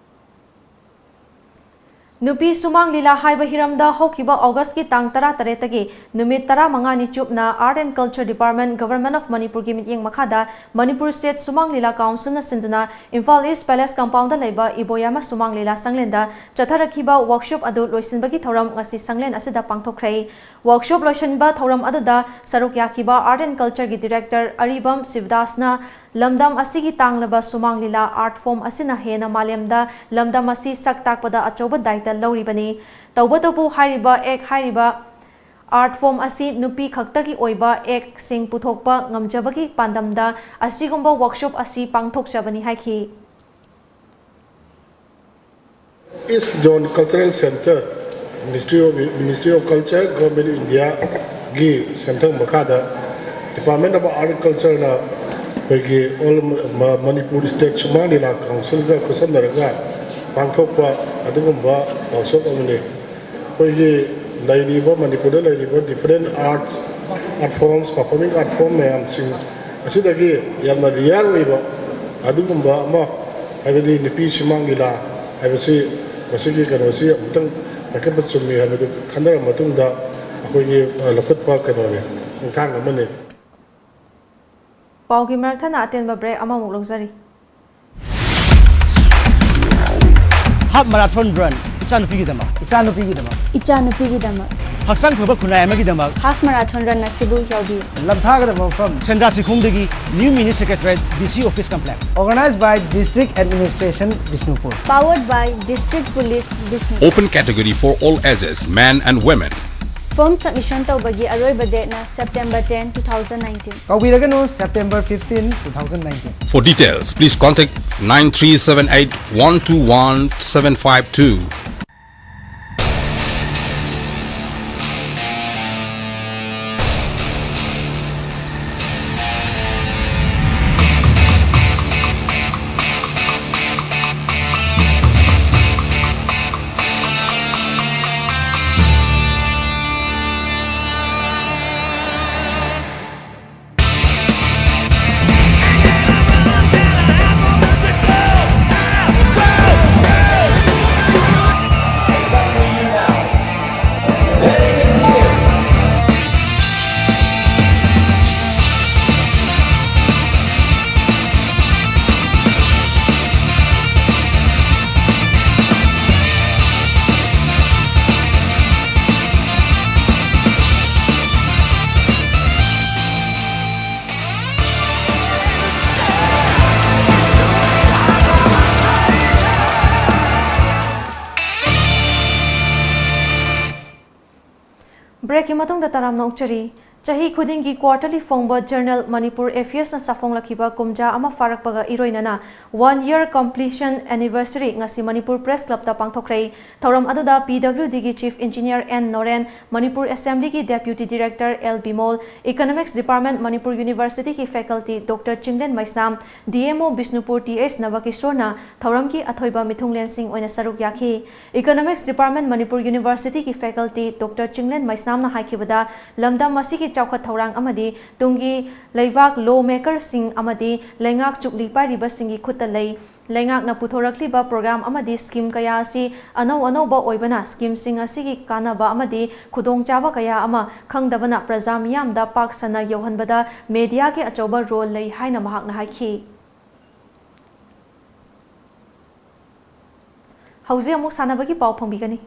ꯅꯨꯄꯤ ꯁꯨꯃꯥꯡ ꯂꯤꯂꯥ ꯍꯥꯏꯕ ꯍꯤꯔꯝꯗ ꯍꯧꯈꯤꯕ ꯑꯣꯒꯁꯀꯤ ꯇꯥꯡ ꯇꯔꯥꯇꯔꯦꯠꯇꯒꯤ ꯅꯨꯃꯤꯠ ꯇꯔꯥꯃꯉꯥꯅꯤ ꯆꯨꯞꯅ Art and Culture Department, Government of ꯃꯅꯤꯄꯨꯔꯒꯤ ꯃꯤꯠꯌꯦꯡ ꯃꯈꯥꯗ ꯃꯅꯤꯄꯨꯔ State ꯁꯨꯃꯥꯡ ꯂꯤꯂꯥ Councilꯅ ꯁꯤꯟꯗꯨꯅ ꯏꯝꯐꯥꯜ East Palace Compoundꯗ ꯂꯩꯕ ꯏꯕꯣꯌꯥꯏꯃ ꯁꯨꯃꯥꯡ ꯂꯤꯂꯥ ꯁꯪꯂꯦꯟꯗ ꯆꯠꯊꯔꯛꯈꯤꯕ workshop ꯑꯗꯨ ꯂꯣꯏꯁꯤꯟꯕꯒꯤ ꯊꯧꯔꯝ ꯉꯁꯤ ꯁꯪꯂꯦꯟ ꯑꯁꯤꯗ ꯄꯥꯡꯊꯣꯛꯈ꯭ꯔꯦ꯫ Workshop ꯂꯣꯏꯁꯤꯟꯕ ꯊꯧꯔꯝ ꯑꯗꯨꯗ ꯁꯔꯨꯛ ꯌꯥꯈꯤꯕ Art and Cultureꯒꯤ Director ꯑꯔꯤꯕꯝ ꯁꯤꯕꯗꯥꯁꯅ ꯂꯝꯗꯝ ꯑꯁꯤꯒꯤ ꯇꯥꯡꯂꯕ ꯁꯨꯃꯥꯡ ꯂꯤꯂꯥ art form ꯑꯁꯤꯅ ꯍꯦꯟꯅ ꯃꯥꯂꯦꯝꯗ ꯂꯝꯗꯝ ꯑꯁꯤ ꯁꯛ ꯇꯥꯛꯄꯗ ꯑꯆꯧꯕ ꯗꯥꯏꯇ ꯂꯧꯔꯤꯕꯅꯤ꯫ ꯇꯧꯕꯇꯕꯨ ꯍꯥꯏꯔꯤꯕ act, ꯍꯥꯏꯔꯤꯕ art form ꯑꯁꯤ ꯅꯨꯄꯤ ꯈꯛꯇꯒꯤ ꯑꯣꯏꯕ actꯁꯤꯡ ꯄꯨꯊꯣꯛꯄ ꯉꯝꯖꯕꯒꯤ ꯄꯥꯟꯗꯝꯗ ꯑꯁꯤꯒꯨꯝꯕ workshop ꯑꯁꯤ ꯄꯥꯡꯊꯣꯛꯆꯕꯅꯤ ꯍꯥꯏꯈꯤ꯫ East Zone Cultural Center, Ministry of, Ministry of Culture, Government of Indiaꯒꯤ ꯁꯦꯟꯊꯪ ꯃꯈꯥꯗ Department of Art and Cultureꯅ ꯑꯩꯈꯣꯏꯒꯤ All ꯃ-, ꯃꯅꯤꯄꯨꯔ State ꯁꯨꯃꯥꯡ ꯂꯤꯂꯥ Councilꯒ ꯈꯨꯠꯁꯝꯅꯔꯒ ꯄꯥꯡꯊꯣꯛꯄ ꯑꯗꯨꯒꯨꯝꯕ workshop ꯑꯃꯅꯤ꯫ ꯑꯩꯈꯣꯏꯒꯤ ꯂꯩꯔꯤꯕ, ꯃꯅꯤꯄꯨꯔꯗ ꯂꯩꯔꯤꯕ different arts, art forms, performing art form ꯃꯌꯥꯝꯁꯤꯡ ꯑꯁꯤꯗꯒꯤ ꯌꯥꯝꯅ rare ꯑꯣꯏꯕ ꯑꯗꯨꯒꯨꯝꯕ ꯑꯃ, ꯍꯥꯏꯕꯗꯤ ꯅꯨꯄꯤ ꯁꯨꯃꯥꯡ ꯂꯤꯂꯥ ꯍꯥꯏꯕꯁꯤ, ꯃꯁꯤꯒꯤ ꯀꯩꯅꯣꯁꯤ ꯑꯃꯨꯛꯇꯪ ꯄꯥꯏꯈꯠꯄ ꯆꯨꯝꯃꯤ ꯍꯥꯏꯕꯗꯨ ꯈꯟꯅꯔꯕ ꯃꯇꯨꯡꯗ ꯑꯩꯈꯣꯏꯒꯤ, ꯑ, ꯂꯧꯈꯠꯄ ꯀꯩꯅꯣꯅꯤ, ꯈꯣꯡꯊꯥꯡ ꯑꯃꯅꯤ꯫ ꯄꯥꯎꯒꯤ ꯃꯔꯛ ꯊꯠꯅ ꯑꯇꯦꯟꯕ break ꯑꯃꯃꯨꯛ ꯂꯧꯖꯔꯤ꯫ Half marathon run ꯏꯆꯥꯅꯨꯄꯤꯒꯤꯗꯃꯛ꯫ ꯏꯆꯥꯅꯨꯄꯤꯒꯤꯗꯃꯛ꯫ ꯏꯆꯥꯅꯨꯄꯤꯒꯤꯗꯃꯛ꯫ ꯍꯛꯆꯥꯡ ꯐꯕ ꯈꯨꯟꯅꯥꯏ ꯑꯃꯒꯤꯗꯃꯛ꯫ Half marathon run ꯑꯁꯤꯕꯨ ꯌꯥꯎꯕꯤꯌꯨ꯫ ꯂꯝꯊꯥꯒꯗꯕ ꯃꯐꯝ: ꯁꯦꯟꯗ꯭ꯔꯥ ꯆꯤꯡꯈꯣꯡꯗꯒꯤ New Mini Secretariat, D C Office Complex. Organized by District Administration, Bishnupur. Powered by District Police, Bishnupur. Open category for all ages, men and women. Form submission ꯇꯧꯕꯒꯤ ꯑꯔꯣꯏꯕ dateꯅ September ten, two thousand nineteen. ꯀꯥꯎꯕꯤꯔꯒꯅꯨ, September fifteen, two thousand nineteen. For details, please contact nine three seven eight one two one seven five two. Breakꯀꯤ ꯃꯇꯨꯡꯗ ꯇꯔꯥꯝꯅ ꯑꯣꯛꯆꯔꯤ꯫ ꯆꯍꯤ ꯈꯨꯗꯤꯡꯒꯤ quarterly ꯐꯣꯡꯕ journal Manipur Affairsꯅ ꯁꯥꯐꯣꯡꯂꯛꯈꯤꯕ ꯀꯨꯝꯖꯥ ꯑꯃ ꯐꯥꯔꯛꯄꯒ ꯏꯔꯣꯏꯅꯅ one year completion anniversary ꯉꯁꯤ Manipur Press Clubꯇ ꯄꯥꯡꯊꯣꯛꯈ꯭ꯔꯦ꯫ ꯊꯧꯔꯝ ꯑꯗꯨꯗ PWDꯒꯤ Chief Engineer N Noren, Manipur Assemblyꯒꯤ Deputy Director L Bimol, Economics Department, Manipur Universityꯒꯤ faculty Doctor Chinglen Meisnam, DMO Bishnupur T H ꯅꯕꯀꯤꯁꯣꯔꯅ ꯊꯧꯔꯝꯒꯤ ꯑꯊꯣꯏꯕ ꯃꯤꯊꯨꯡꯂꯦꯟꯁꯤꯡ ꯑꯣꯏꯅ ꯁꯔꯨꯛ ꯌꯥꯈꯤ꯫ Economics Department, ꯃꯅꯤꯄꯨꯔ Universityꯒꯤ faculty Doctor ꯆꯤꯡꯂꯦꯟ ꯃꯩꯁꯅꯥꯝꯅ ꯍꯥꯏꯈꯤꯕꯗ, ꯂꯝꯗꯝ ꯑꯁꯤꯒꯤ ꯆꯥꯎꯈꯠ ꯊꯧꯔꯥꯡ ꯑꯃꯗꯤ ꯇꯨꯡꯒꯤ ꯂꯩꯕꯥꯛ law makerꯁꯤꯡ ꯑꯃꯗꯤ ꯂꯩꯉꯥꯛ ꯆꯨꯞꯂꯤ ꯄꯥꯏꯔꯤꯕꯁꯤꯡꯒꯤ ꯈꯨꯠꯇ ꯂꯩ꯫ ꯂꯩꯉꯥꯛꯅ ꯄꯨꯊꯣꯔꯛꯂꯤꯕ program ꯑꯃꯗꯤ scheme ꯀꯌꯥ ꯑꯁꯤ ꯑꯅꯧ ꯑꯅꯧꯕ ꯑꯣꯏꯕꯅ, schemeꯁꯤꯡ ꯑꯁꯤꯒꯤ ꯀꯥꯟꯅꯕ ꯑꯃꯗꯤ ꯈꯨꯗꯣꯡꯆꯥꯕ ꯀꯌꯥ ꯑꯃ ꯈꯪꯗꯕꯅ ꯄ꯭ꯔꯖꯥ ꯃꯤꯌꯥꯝꯗ ꯄꯥꯛ ꯁꯟꯅ ꯌꯧꯍꯟꯕꯗ mediaꯒꯤ ꯑꯆꯧꯕ role ꯂꯩ ꯍꯥꯏꯅ ꯃꯍꯥꯛꯅ ꯍꯥꯏꯈꯤ꯫ ꯍꯧꯖꯤꯛ ꯑꯃꯨꯛ ꯁꯥꯟꯅꯕꯒꯤ ꯄꯥꯎ ꯐꯪꯕꯤꯒꯅꯤ꯫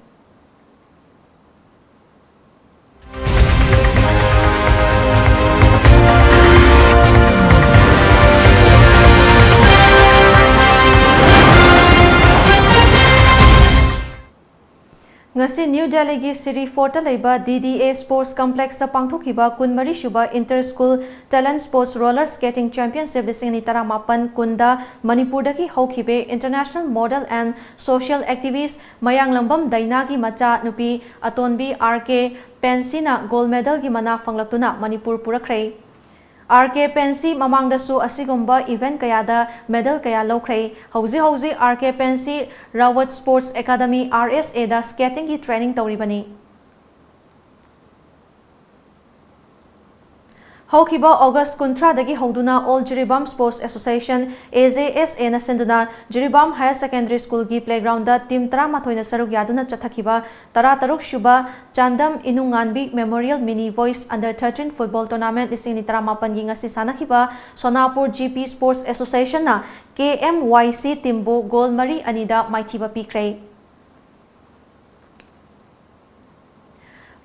ꯉꯁꯤ ꯅ꯭ꯌꯨ ꯗꯦꯜꯂꯤꯒꯤ ꯁꯤꯔꯤ ꯐꯣꯔꯠꯇ ꯂꯩꯕ DDA Sports Complexꯇ ꯄꯥꯡꯊꯣꯛꯈꯤꯕ ꯀꯨꯟꯃꯔꯤ ꯁꯨꯕ Inter School Talent Sports Roller Skating Championship ꯂꯤꯁꯤꯡ ꯑꯅꯤ ꯇꯔꯥꯃꯥꯄꯟ ꯀꯨꯟꯗ ꯃꯅꯤꯄꯨꯔꯗꯒꯤ ꯍꯧꯈꯤꯕ international model and social activist ꯃꯌꯥꯡꯂꯝꯕꯝ ꯗꯥꯏꯅꯥꯒꯤ ꯃꯆꯥ ꯅꯨꯄꯤ ꯑꯇꯣꯟꯕꯤ R K ꯄꯦꯟꯁꯤꯅ gold medalꯒꯤ ꯃꯅꯥ ꯐꯪꯂꯛꯇꯨꯅ ꯃꯅꯤꯄꯨꯔ ꯄꯨꯔꯛꯈ꯭ꯔꯦ꯫ R K ꯄꯦꯟꯁꯤ ꯃꯃꯥꯡꯗꯁꯨ ꯑꯁꯤꯒꯨꯝꯕ event ꯀꯌꯥꯗ medal ꯀꯌꯥ ꯂꯧꯈ꯭ꯔꯦ꯫ ꯍꯧꯖꯤꯛ ꯍꯧꯖꯤꯛ R K pansy Rawat Sports Academy, RSAꯗ skatingꯒꯤ training ꯇꯧꯔꯤꯕꯅꯤ꯫ ꯍꯧꯈꯤꯕ August ꯀꯨꯟꯊ꯭ꯔꯥꯗꯒꯤ ꯍꯧꯗꯨꯅ All Jiribam Sports Association, AJSAꯅ ꯁꯤꯟꯗꯨꯅ ꯖꯤꯔꯤꯕꯥꯝ Higher Secondary Schoolꯒꯤ playgroundꯗ team ꯇꯔꯥꯃꯥꯊꯣꯏꯅ ꯁꯔꯨꯛ ꯌꯥꯗꯨꯅ ꯆꯠꯊꯈꯤꯕ ꯇꯔꯥꯇꯔꯨꯛ ꯁꯨꯕ Chandam ꯏꯅꯨꯡꯉꯥꯟꯕꯤ Memorial Mini Boys Under thirteen Football Tournament ꯂꯤꯁꯤꯡ ꯑꯅꯤ ꯇꯔꯥꯃꯥꯄꯟꯒꯤ ꯉꯁꯤ ꯁꯥꯟꯅꯈꯤꯕ ꯁꯣꯅꯥꯄꯨꯔ GP Sports Associationꯅ KMYC teamꯕꯨ goal ꯃꯔꯤ ꯑꯅꯤꯗ ꯃꯥꯏꯊꯤꯕ ꯄꯤꯈ꯭ꯔꯦ꯫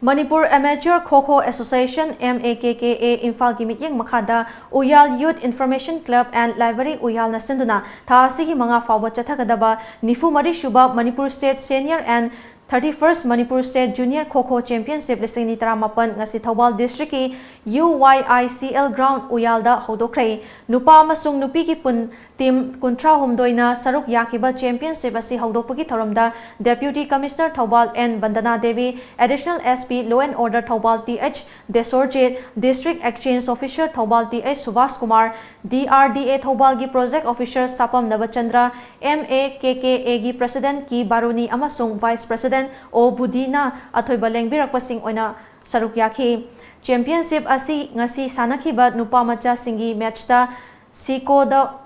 Manipur Amateur Kho Kho Association, MAKKA, ꯏꯝꯐꯥꯜꯒꯤ ꯃꯤꯠꯌꯦꯡ ꯃꯈꯥꯗ ꯎꯌꯥꯜ Youth Information Club and Library ꯎꯌꯥꯜꯅ ꯁꯤꯟꯗꯨꯅ ꯊꯥ ꯑꯁꯤꯒꯤ ꯃꯉꯥ ꯐꯥꯎꯕ ꯆꯠꯊꯒꯗꯕ ꯅꯤꯐꯨ ꯃꯔꯤ ꯁꯨꯕ Manipur State Senior and Thirty first Manipur State Junior Kho Kho Championship ꯂꯤꯁꯤꯡ ꯑꯅꯤ ꯇꯔꯥꯃꯥꯄꯟ ꯉꯁꯤ ꯊꯧꯕꯥꯜ district ꯀꯤ U Y I C L ground ꯎꯌꯥꯜꯗ ꯍꯧꯗꯣꯛꯈ꯭ꯔꯦ꯫ ꯅꯨꯄꯥ ꯑꯃꯁꯨꯡ ꯅꯨꯄꯤꯒꯤ ꯄꯨꯟ team ꯀꯨꯟꯊ꯭ꯔꯥ ꯍꯨꯝꯗꯣꯏꯅ ꯁꯔꯨꯛ ꯌꯥꯈꯤꯕ championship ꯑꯁꯤ ꯍꯧꯗꯣꯛꯄꯒꯤ ꯊꯧꯔꯝꯗ Deputy Commissioner Thoubal N Vandana Devi, Additional S P Law and Order Thoubal T H ꯗꯦꯁꯣꯔꯖꯦꯠ, District Exchange Officer Thoubal T H Subhash Kumar, D R D A ꯊꯧꯕꯥꯜꯒꯤ Project Officer ꯁꯥꯄꯝ Nabachandra, M A K K A ꯒꯤ President ꯀꯤ ꯕꯥꯔꯨꯅꯤ ꯑꯃꯁꯨꯡ Vice President ꯑꯣ ꯕꯨꯙꯤꯅ ꯑꯊꯣꯏꯕ ꯂꯦꯡꯕꯤꯔꯛꯄꯁꯤꯡ ꯑꯣꯏꯅ ꯁꯔꯨꯛ ꯌꯥꯈꯤ꯫ Championship ꯑꯁꯤ ꯉꯁꯤ ꯁꯥꯟꯅꯈꯤꯕ ꯅꯨꯄꯥ ꯃꯆꯥꯁꯤꯡꯒꯤ match ꯇ ꯁꯤꯀꯣꯗ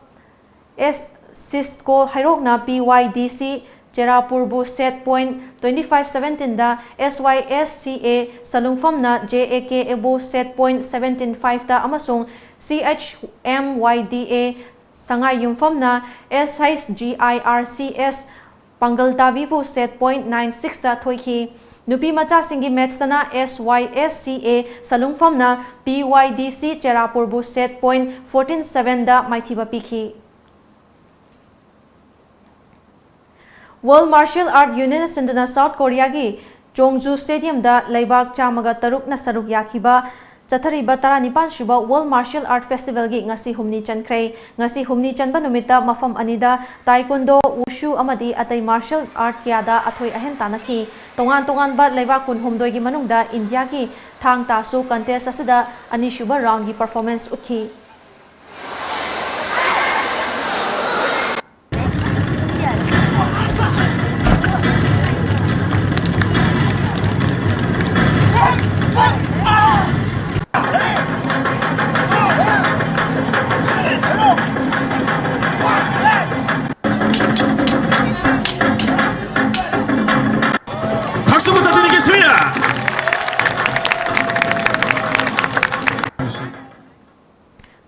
S ꯁꯤꯁꯀꯣ ꯍꯩꯔꯣꯛꯅ P Y D C ꯆꯦꯔꯥꯄꯨꯔꯕꯨ set point twenty five seventeen the S Y S C A ꯁꯂꯨꯡꯐꯝꯅ J A K A ꯕꯨ set point seventeen five ꯗ ꯑꯃꯁꯨꯡ C H M Y D A Sangai ꯌꯨꯝꯐꯝꯅ S H G I R C S ꯄꯥꯡꯒꯜ ꯇꯥꯕꯤꯕꯨ set point nine six ꯗ ꯊꯣꯏꯈꯤ꯫ ꯅꯨꯄꯤ ꯃꯆꯥꯁꯤꯡꯒꯤ match ꯇꯅ S Y S C A ꯁꯂꯨꯡꯐꯝꯅ P Y D C ꯆꯦꯔꯥꯄꯨꯔꯕꯨ set point fourteen seven ꯗ ꯃꯥꯏꯊꯤꯕ ꯄꯤꯈꯤ꯫ World Martial Art Union ꯁꯤꯟꯗꯨꯅ South Korea ꯒꯤ Chongju Stadium ꯗ ꯂꯩꯕꯥꯛ ꯆꯥꯝꯃꯒ ꯇꯔꯨꯛꯅ ꯁꯔꯨꯛ ꯌꯥꯈꯤꯕ ꯆꯠꯊꯔꯤꯕ ꯇꯔꯥꯅꯤꯄꯥꯟ ꯁꯨꯕ World Martial Art Festival ꯒꯤ ꯉꯁꯤ ꯍꯨꯝꯅꯤ ꯆꯟꯈ꯭ꯔꯦ꯫ ꯉꯁꯤ ꯍꯨꯝꯅꯤ ꯆꯟꯕ ꯅꯨꯃꯤꯠꯇ ꯃꯐꯝ ꯑꯅꯤꯗ Taekwondo, Wushu ꯑꯃꯗꯤ ꯑꯇꯩ martial art ꯀꯌꯥꯗ ꯑꯊꯣꯏ ꯑꯍꯦꯟ ꯇꯥꯟꯅꯈꯤ꯫ ꯇꯣꯉꯥꯟ ꯇꯣꯉꯥꯟꯕ ꯂꯩꯕꯥꯛ ꯀꯨꯟꯍꯨꯝꯗꯣꯏꯒꯤ ꯃꯅꯨꯡꯗ ꯏꯟꯗꯤꯌꯥꯒꯤ ꯊꯥꯡ ꯇꯥꯁꯨ contest ꯑꯁꯤꯗ ꯑꯅꯤꯁꯨꯕ round ꯒꯤ performance ꯎꯠꯈꯤ꯫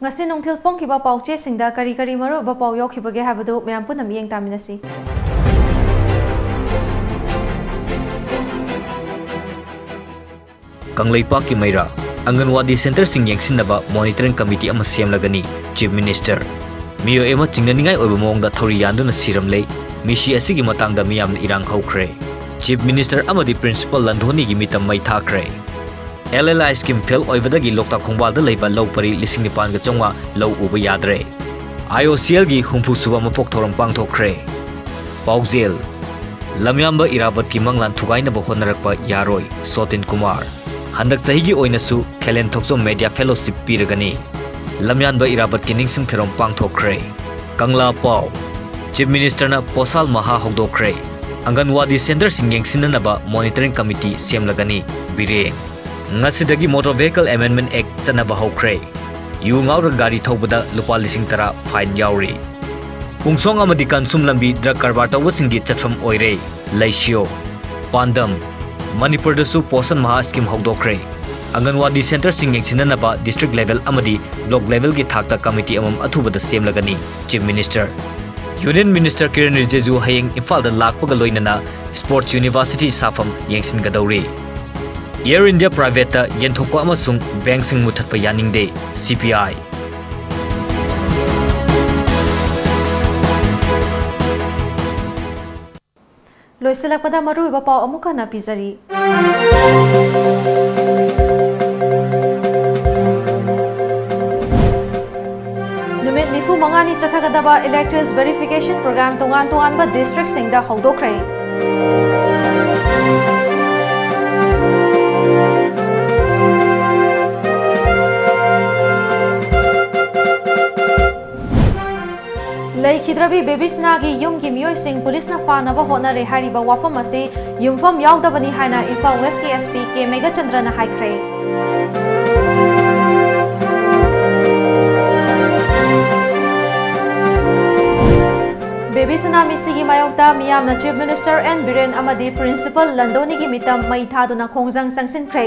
ꯉꯁꯤ ꯅꯨꯡꯊꯤꯜ ꯐꯣꯡꯈꯤꯕ ꯄꯥꯎꯆꯦꯁꯤꯡꯗ ꯀꯔꯤ ꯀꯔꯤ ꯃꯔꯨꯑꯣꯏꯕ ꯄꯥꯎ ꯌꯥꯎꯈꯤꯕꯒꯦ ꯍꯥꯏꯕꯗꯨ ꯃꯌꯥꯝ ꯄꯨꯟꯅ ꯃꯤꯠꯌꯦꯡ ꯇꯥꯃꯤꯟꯅꯁꯤ꯫ ꯀꯪꯂꯩꯄꯥꯛꯀꯤ ꯃꯩꯔꯥ, ꯑꯪꯒꯟꯋꯥꯗꯤ centre ꯁꯤꯡ ꯌꯦꯡꯁꯤꯟꯅꯕ monitoring committee ꯑꯃ ꯁꯦꯝꯂꯒꯅꯤ꯫ Chief Minister, ꯃꯤꯑꯣꯏ ꯑꯃ ꯆꯤꯡꯅꯅꯤꯡꯉꯥꯏ ꯑꯣꯏꯕ ꯃꯑꯣꯡꯗ ꯊꯧꯔꯤ ꯌꯥꯟꯗꯨꯅ ꯁꯤꯔꯝꯂꯦ꯫ ꯃꯤꯁꯤ ꯑꯁꯤꯒꯤ ꯃꯇꯥꯡꯗ ꯃꯤꯌꯥꯝꯅ ꯏꯔꯥꯡ ꯍꯧꯈ꯭ꯔꯦ꯫ Chief Minister ꯑꯃꯗꯤ Principal ꯂꯟꯗꯣꯅꯤꯒꯤ ꯃꯤꯇꯝ ꯃꯩ ꯊꯥꯈ꯭ꯔꯦ꯫ L L I scheme fail ꯑꯣꯏꯕꯗꯒꯤ ꯂꯣꯛꯇꯥꯛ ꯈꯣꯡꯕꯥꯜꯗ ꯂꯩꯕ ꯂꯧ ꯄꯔꯤ ꯂꯤꯁꯤꯡ ꯅꯤꯄꯥꯟꯒ ꯆꯥꯝꯃꯉꯥ ꯂꯧ ꯎꯕ ꯌꯥꯗ꯭ꯔꯦ꯫ I O C L ꯒꯤ ꯍꯨꯝꯐꯨ ꯁꯨꯕ ꯃꯄꯣꯛ ꯊꯧꯔꯝ ꯄꯥꯡꯊꯣꯛꯈ꯭ꯔꯦ꯫ ꯄꯥꯎꯖꯦꯜ: ꯂꯝꯌꯥꯟꯕ ꯏꯔꯥꯕꯠꯀꯤ ꯃꯪꯂꯥꯟ ꯊꯨꯒꯥꯏꯅꯕ ꯍꯣꯠꯅꯔꯛꯄ ꯌꯥꯔꯣꯏ, ꯁꯣꯇꯤꯟ ꯀꯨꯃꯥꯔ꯫ ꯍꯟꯗꯛ ꯆꯍꯤꯒꯤ ꯑꯣꯏꯅꯁꯨ ꯈꯦꯂꯦꯟ ꯊꯣꯛꯆꯣꯝ Media Fellowship ꯄꯤꯔꯒꯅꯤ꯫ ꯂꯝꯌꯥꯟꯕ ꯏꯔꯥꯕꯠꯀꯤ ꯅꯤꯡꯁꯤꯡ ꯊꯧꯔꯝ ꯄꯥꯡꯊꯣꯛꯈ꯭ꯔꯦ꯫ ꯀꯪꯂꯥ ꯄꯥꯎ: Chief Minister ꯅ ꯄꯣꯁꯥꯜ ꯃꯍꯥ ꯍꯧꯗꯣꯛꯈ꯭ꯔꯦ꯫ ꯑꯪꯒꯟꯋꯥꯗꯤ centre ꯁꯤꯡ ꯌꯦꯡꯁꯤꯟꯅꯅꯕ monitoring committee ꯁꯦꯝꯂꯒꯅꯤ, ꯕꯤꯔꯦꯟ꯫ ꯉꯁꯤꯗꯒꯤ Motor Vehicle Amendment Act ꯆꯠꯅꯕ ꯍꯧꯈ꯭ꯔꯦ꯫ ꯌꯨ ꯉꯥꯎꯔꯒ ꯒꯥꯔꯤ ꯊꯧꯕꯗ ꯂꯨꯄꯥ ꯂꯤꯁꯤꯡ ꯇꯔꯥ fine ꯌꯥꯎꯔꯤ꯫ ꯄꯨꯡꯁꯣꯡ ꯑꯃꯗꯤ ꯀꯟꯁꯨꯝ ꯂꯝꯕꯤ drug ꯀꯔꯕꯥꯔ ꯇꯧꯕꯁꯤꯡꯒꯤ ꯆꯠꯐꯝ ꯑꯣꯏꯔꯦ꯫ ꯂꯩꯁꯤꯌꯣ꯫ ꯄꯥꯟꯗꯝ: ꯃꯅꯤꯄꯨꯔꯗꯁꯨ ꯄꯣꯁꯟ ꯃꯍꯥ scheme ꯍꯧꯗꯣꯛꯈ꯭ꯔꯦ꯫ ꯑꯪꯒꯟꯋꯥꯗꯤ centre ꯁꯤꯡ ꯌꯦꯡꯁꯤꯟꯅꯅꯕ district level ꯑꯃꯗꯤ block level ꯒꯤ ꯊꯥꯛꯇ committee ꯑꯃꯃꯝ ꯑꯊꯨꯕꯗ ꯁꯦꯝꯂꯒꯅꯤ, Chief Minister꯫ Union Minister Kiran ꯔꯤꯖꯤꯖꯨ ꯍꯌꯦꯡ ꯏꯝꯐꯥꯜꯗ ꯂꯥꯛꯄꯒ ꯂꯣꯏꯅꯅ Sports University ꯁꯥꯐꯝ ꯌꯦꯡꯁꯤꯟꯒꯗꯧꯔꯤ꯫ Air India Private ꯇ ꯌꯦꯟꯊꯣꯛꯄ ꯑꯃꯁꯨꯡ bank ꯁꯤꯡ ꯃꯨꯠꯊꯠꯄ ꯌꯥꯅꯤꯡꯗꯦ, C P I꯫ ꯂꯣꯏꯁꯤꯜꯂꯛꯄꯗ ꯃꯔꯨꯑꯣꯏꯕ ꯄꯥꯎ ꯑꯃꯨꯛ ꯍꯟꯅ ꯄꯤꯖꯔꯤ꯫ ꯅꯨꯃꯤꯠ ꯅꯤꯐꯨ ꯃꯉꯥꯅꯤ ꯆꯠꯊꯒꯗꯕ electors verification program ꯇꯣꯉꯥꯟ ꯇꯣꯉꯥꯟꯕ district ꯁꯤꯡꯗ ꯍꯧꯗꯣꯛꯈ꯭ꯔꯦ꯫ ꯂꯩꯈꯤꯗ꯭ꯔꯕꯤ ꯕꯦꯕꯤꯁꯅꯥꯒꯤ ꯌꯨꯝꯒꯤ ꯃꯤꯑꯣꯏꯁꯤꯡ ꯄꯨꯂꯤꯁꯅ ꯐꯥꯅꯕ ꯍꯣꯠꯅꯔꯦ ꯍꯥꯏꯔꯤꯕ ꯋꯥꯐꯝ ꯑꯁꯤ ꯌꯨꯝꯐꯝ ꯌꯥꯎꯗꯕꯅꯤ ꯍꯥꯏꯅ ꯏꯝꯐꯥꯜ West ꯀꯤ S P K ꯃꯦꯘꯆꯟꯗ꯭ꯔꯅ ꯍꯥꯏꯈ꯭ꯔꯦ꯫ ꯕꯦꯕꯤꯁꯅꯥ ꯃꯤꯁꯤꯒꯤ ꯃꯥꯌꯣꯛꯇ ꯃꯤꯌꯥꯝꯅ Chief Minister N ꯕꯤꯔꯦꯟ ꯑꯃꯗꯤ Principal ꯂꯟꯗꯣꯅꯤꯒꯤ ꯃꯤꯇꯝ ꯃꯩ ꯊꯥꯗꯨꯅ ꯈꯣꯡꯖꯪ ꯆꯪꯁꯤꯟꯈ꯭ꯔꯦ꯫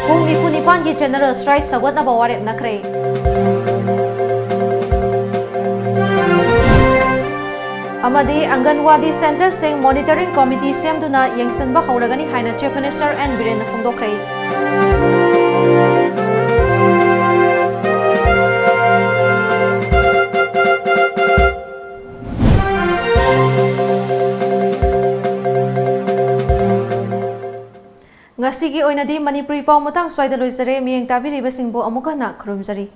ꯄꯨꯡ ꯅꯤꯐꯨ ꯅꯤꯄꯥꯟꯒꯤ general strike ꯁꯧꯒꯠꯅꯕ ꯋꯥꯔꯦꯞ ꯅꯈ꯭ꯔꯦ꯫ ꯑꯃꯗꯤ ꯑꯪꯒꯟꯋꯥꯗꯤ centre ꯁꯤꯡ monitoring committee ꯁꯦꯝꯗꯨꯅ ꯌꯦꯡꯁꯤꯟꯕ ꯍꯧꯔꯒꯅꯤ ꯍꯥꯏꯅ Chief Minister N ꯕꯤꯔꯦꯟꯅ ꯐꯣꯡꯗꯣꯛꯈ꯭ꯔꯦ꯫ ꯉꯁꯤꯒꯤ ꯑꯣꯏꯅꯗꯤ ꯃꯅꯤꯄꯨꯔꯤ ꯄꯥꯎ ꯃꯇꯥꯡ ꯁ꯭ꯋꯥꯏꯗ ꯂꯣꯏꯖꯔꯦ꯫ ꯃꯤꯠꯌꯦꯡ ꯇꯥꯕꯤꯔꯤꯕꯁꯤꯡꯕꯨ ꯑꯃꯨꯛ ꯍꯟꯅ ꯈꯨꯔꯨꯝꯖꯔꯤ꯫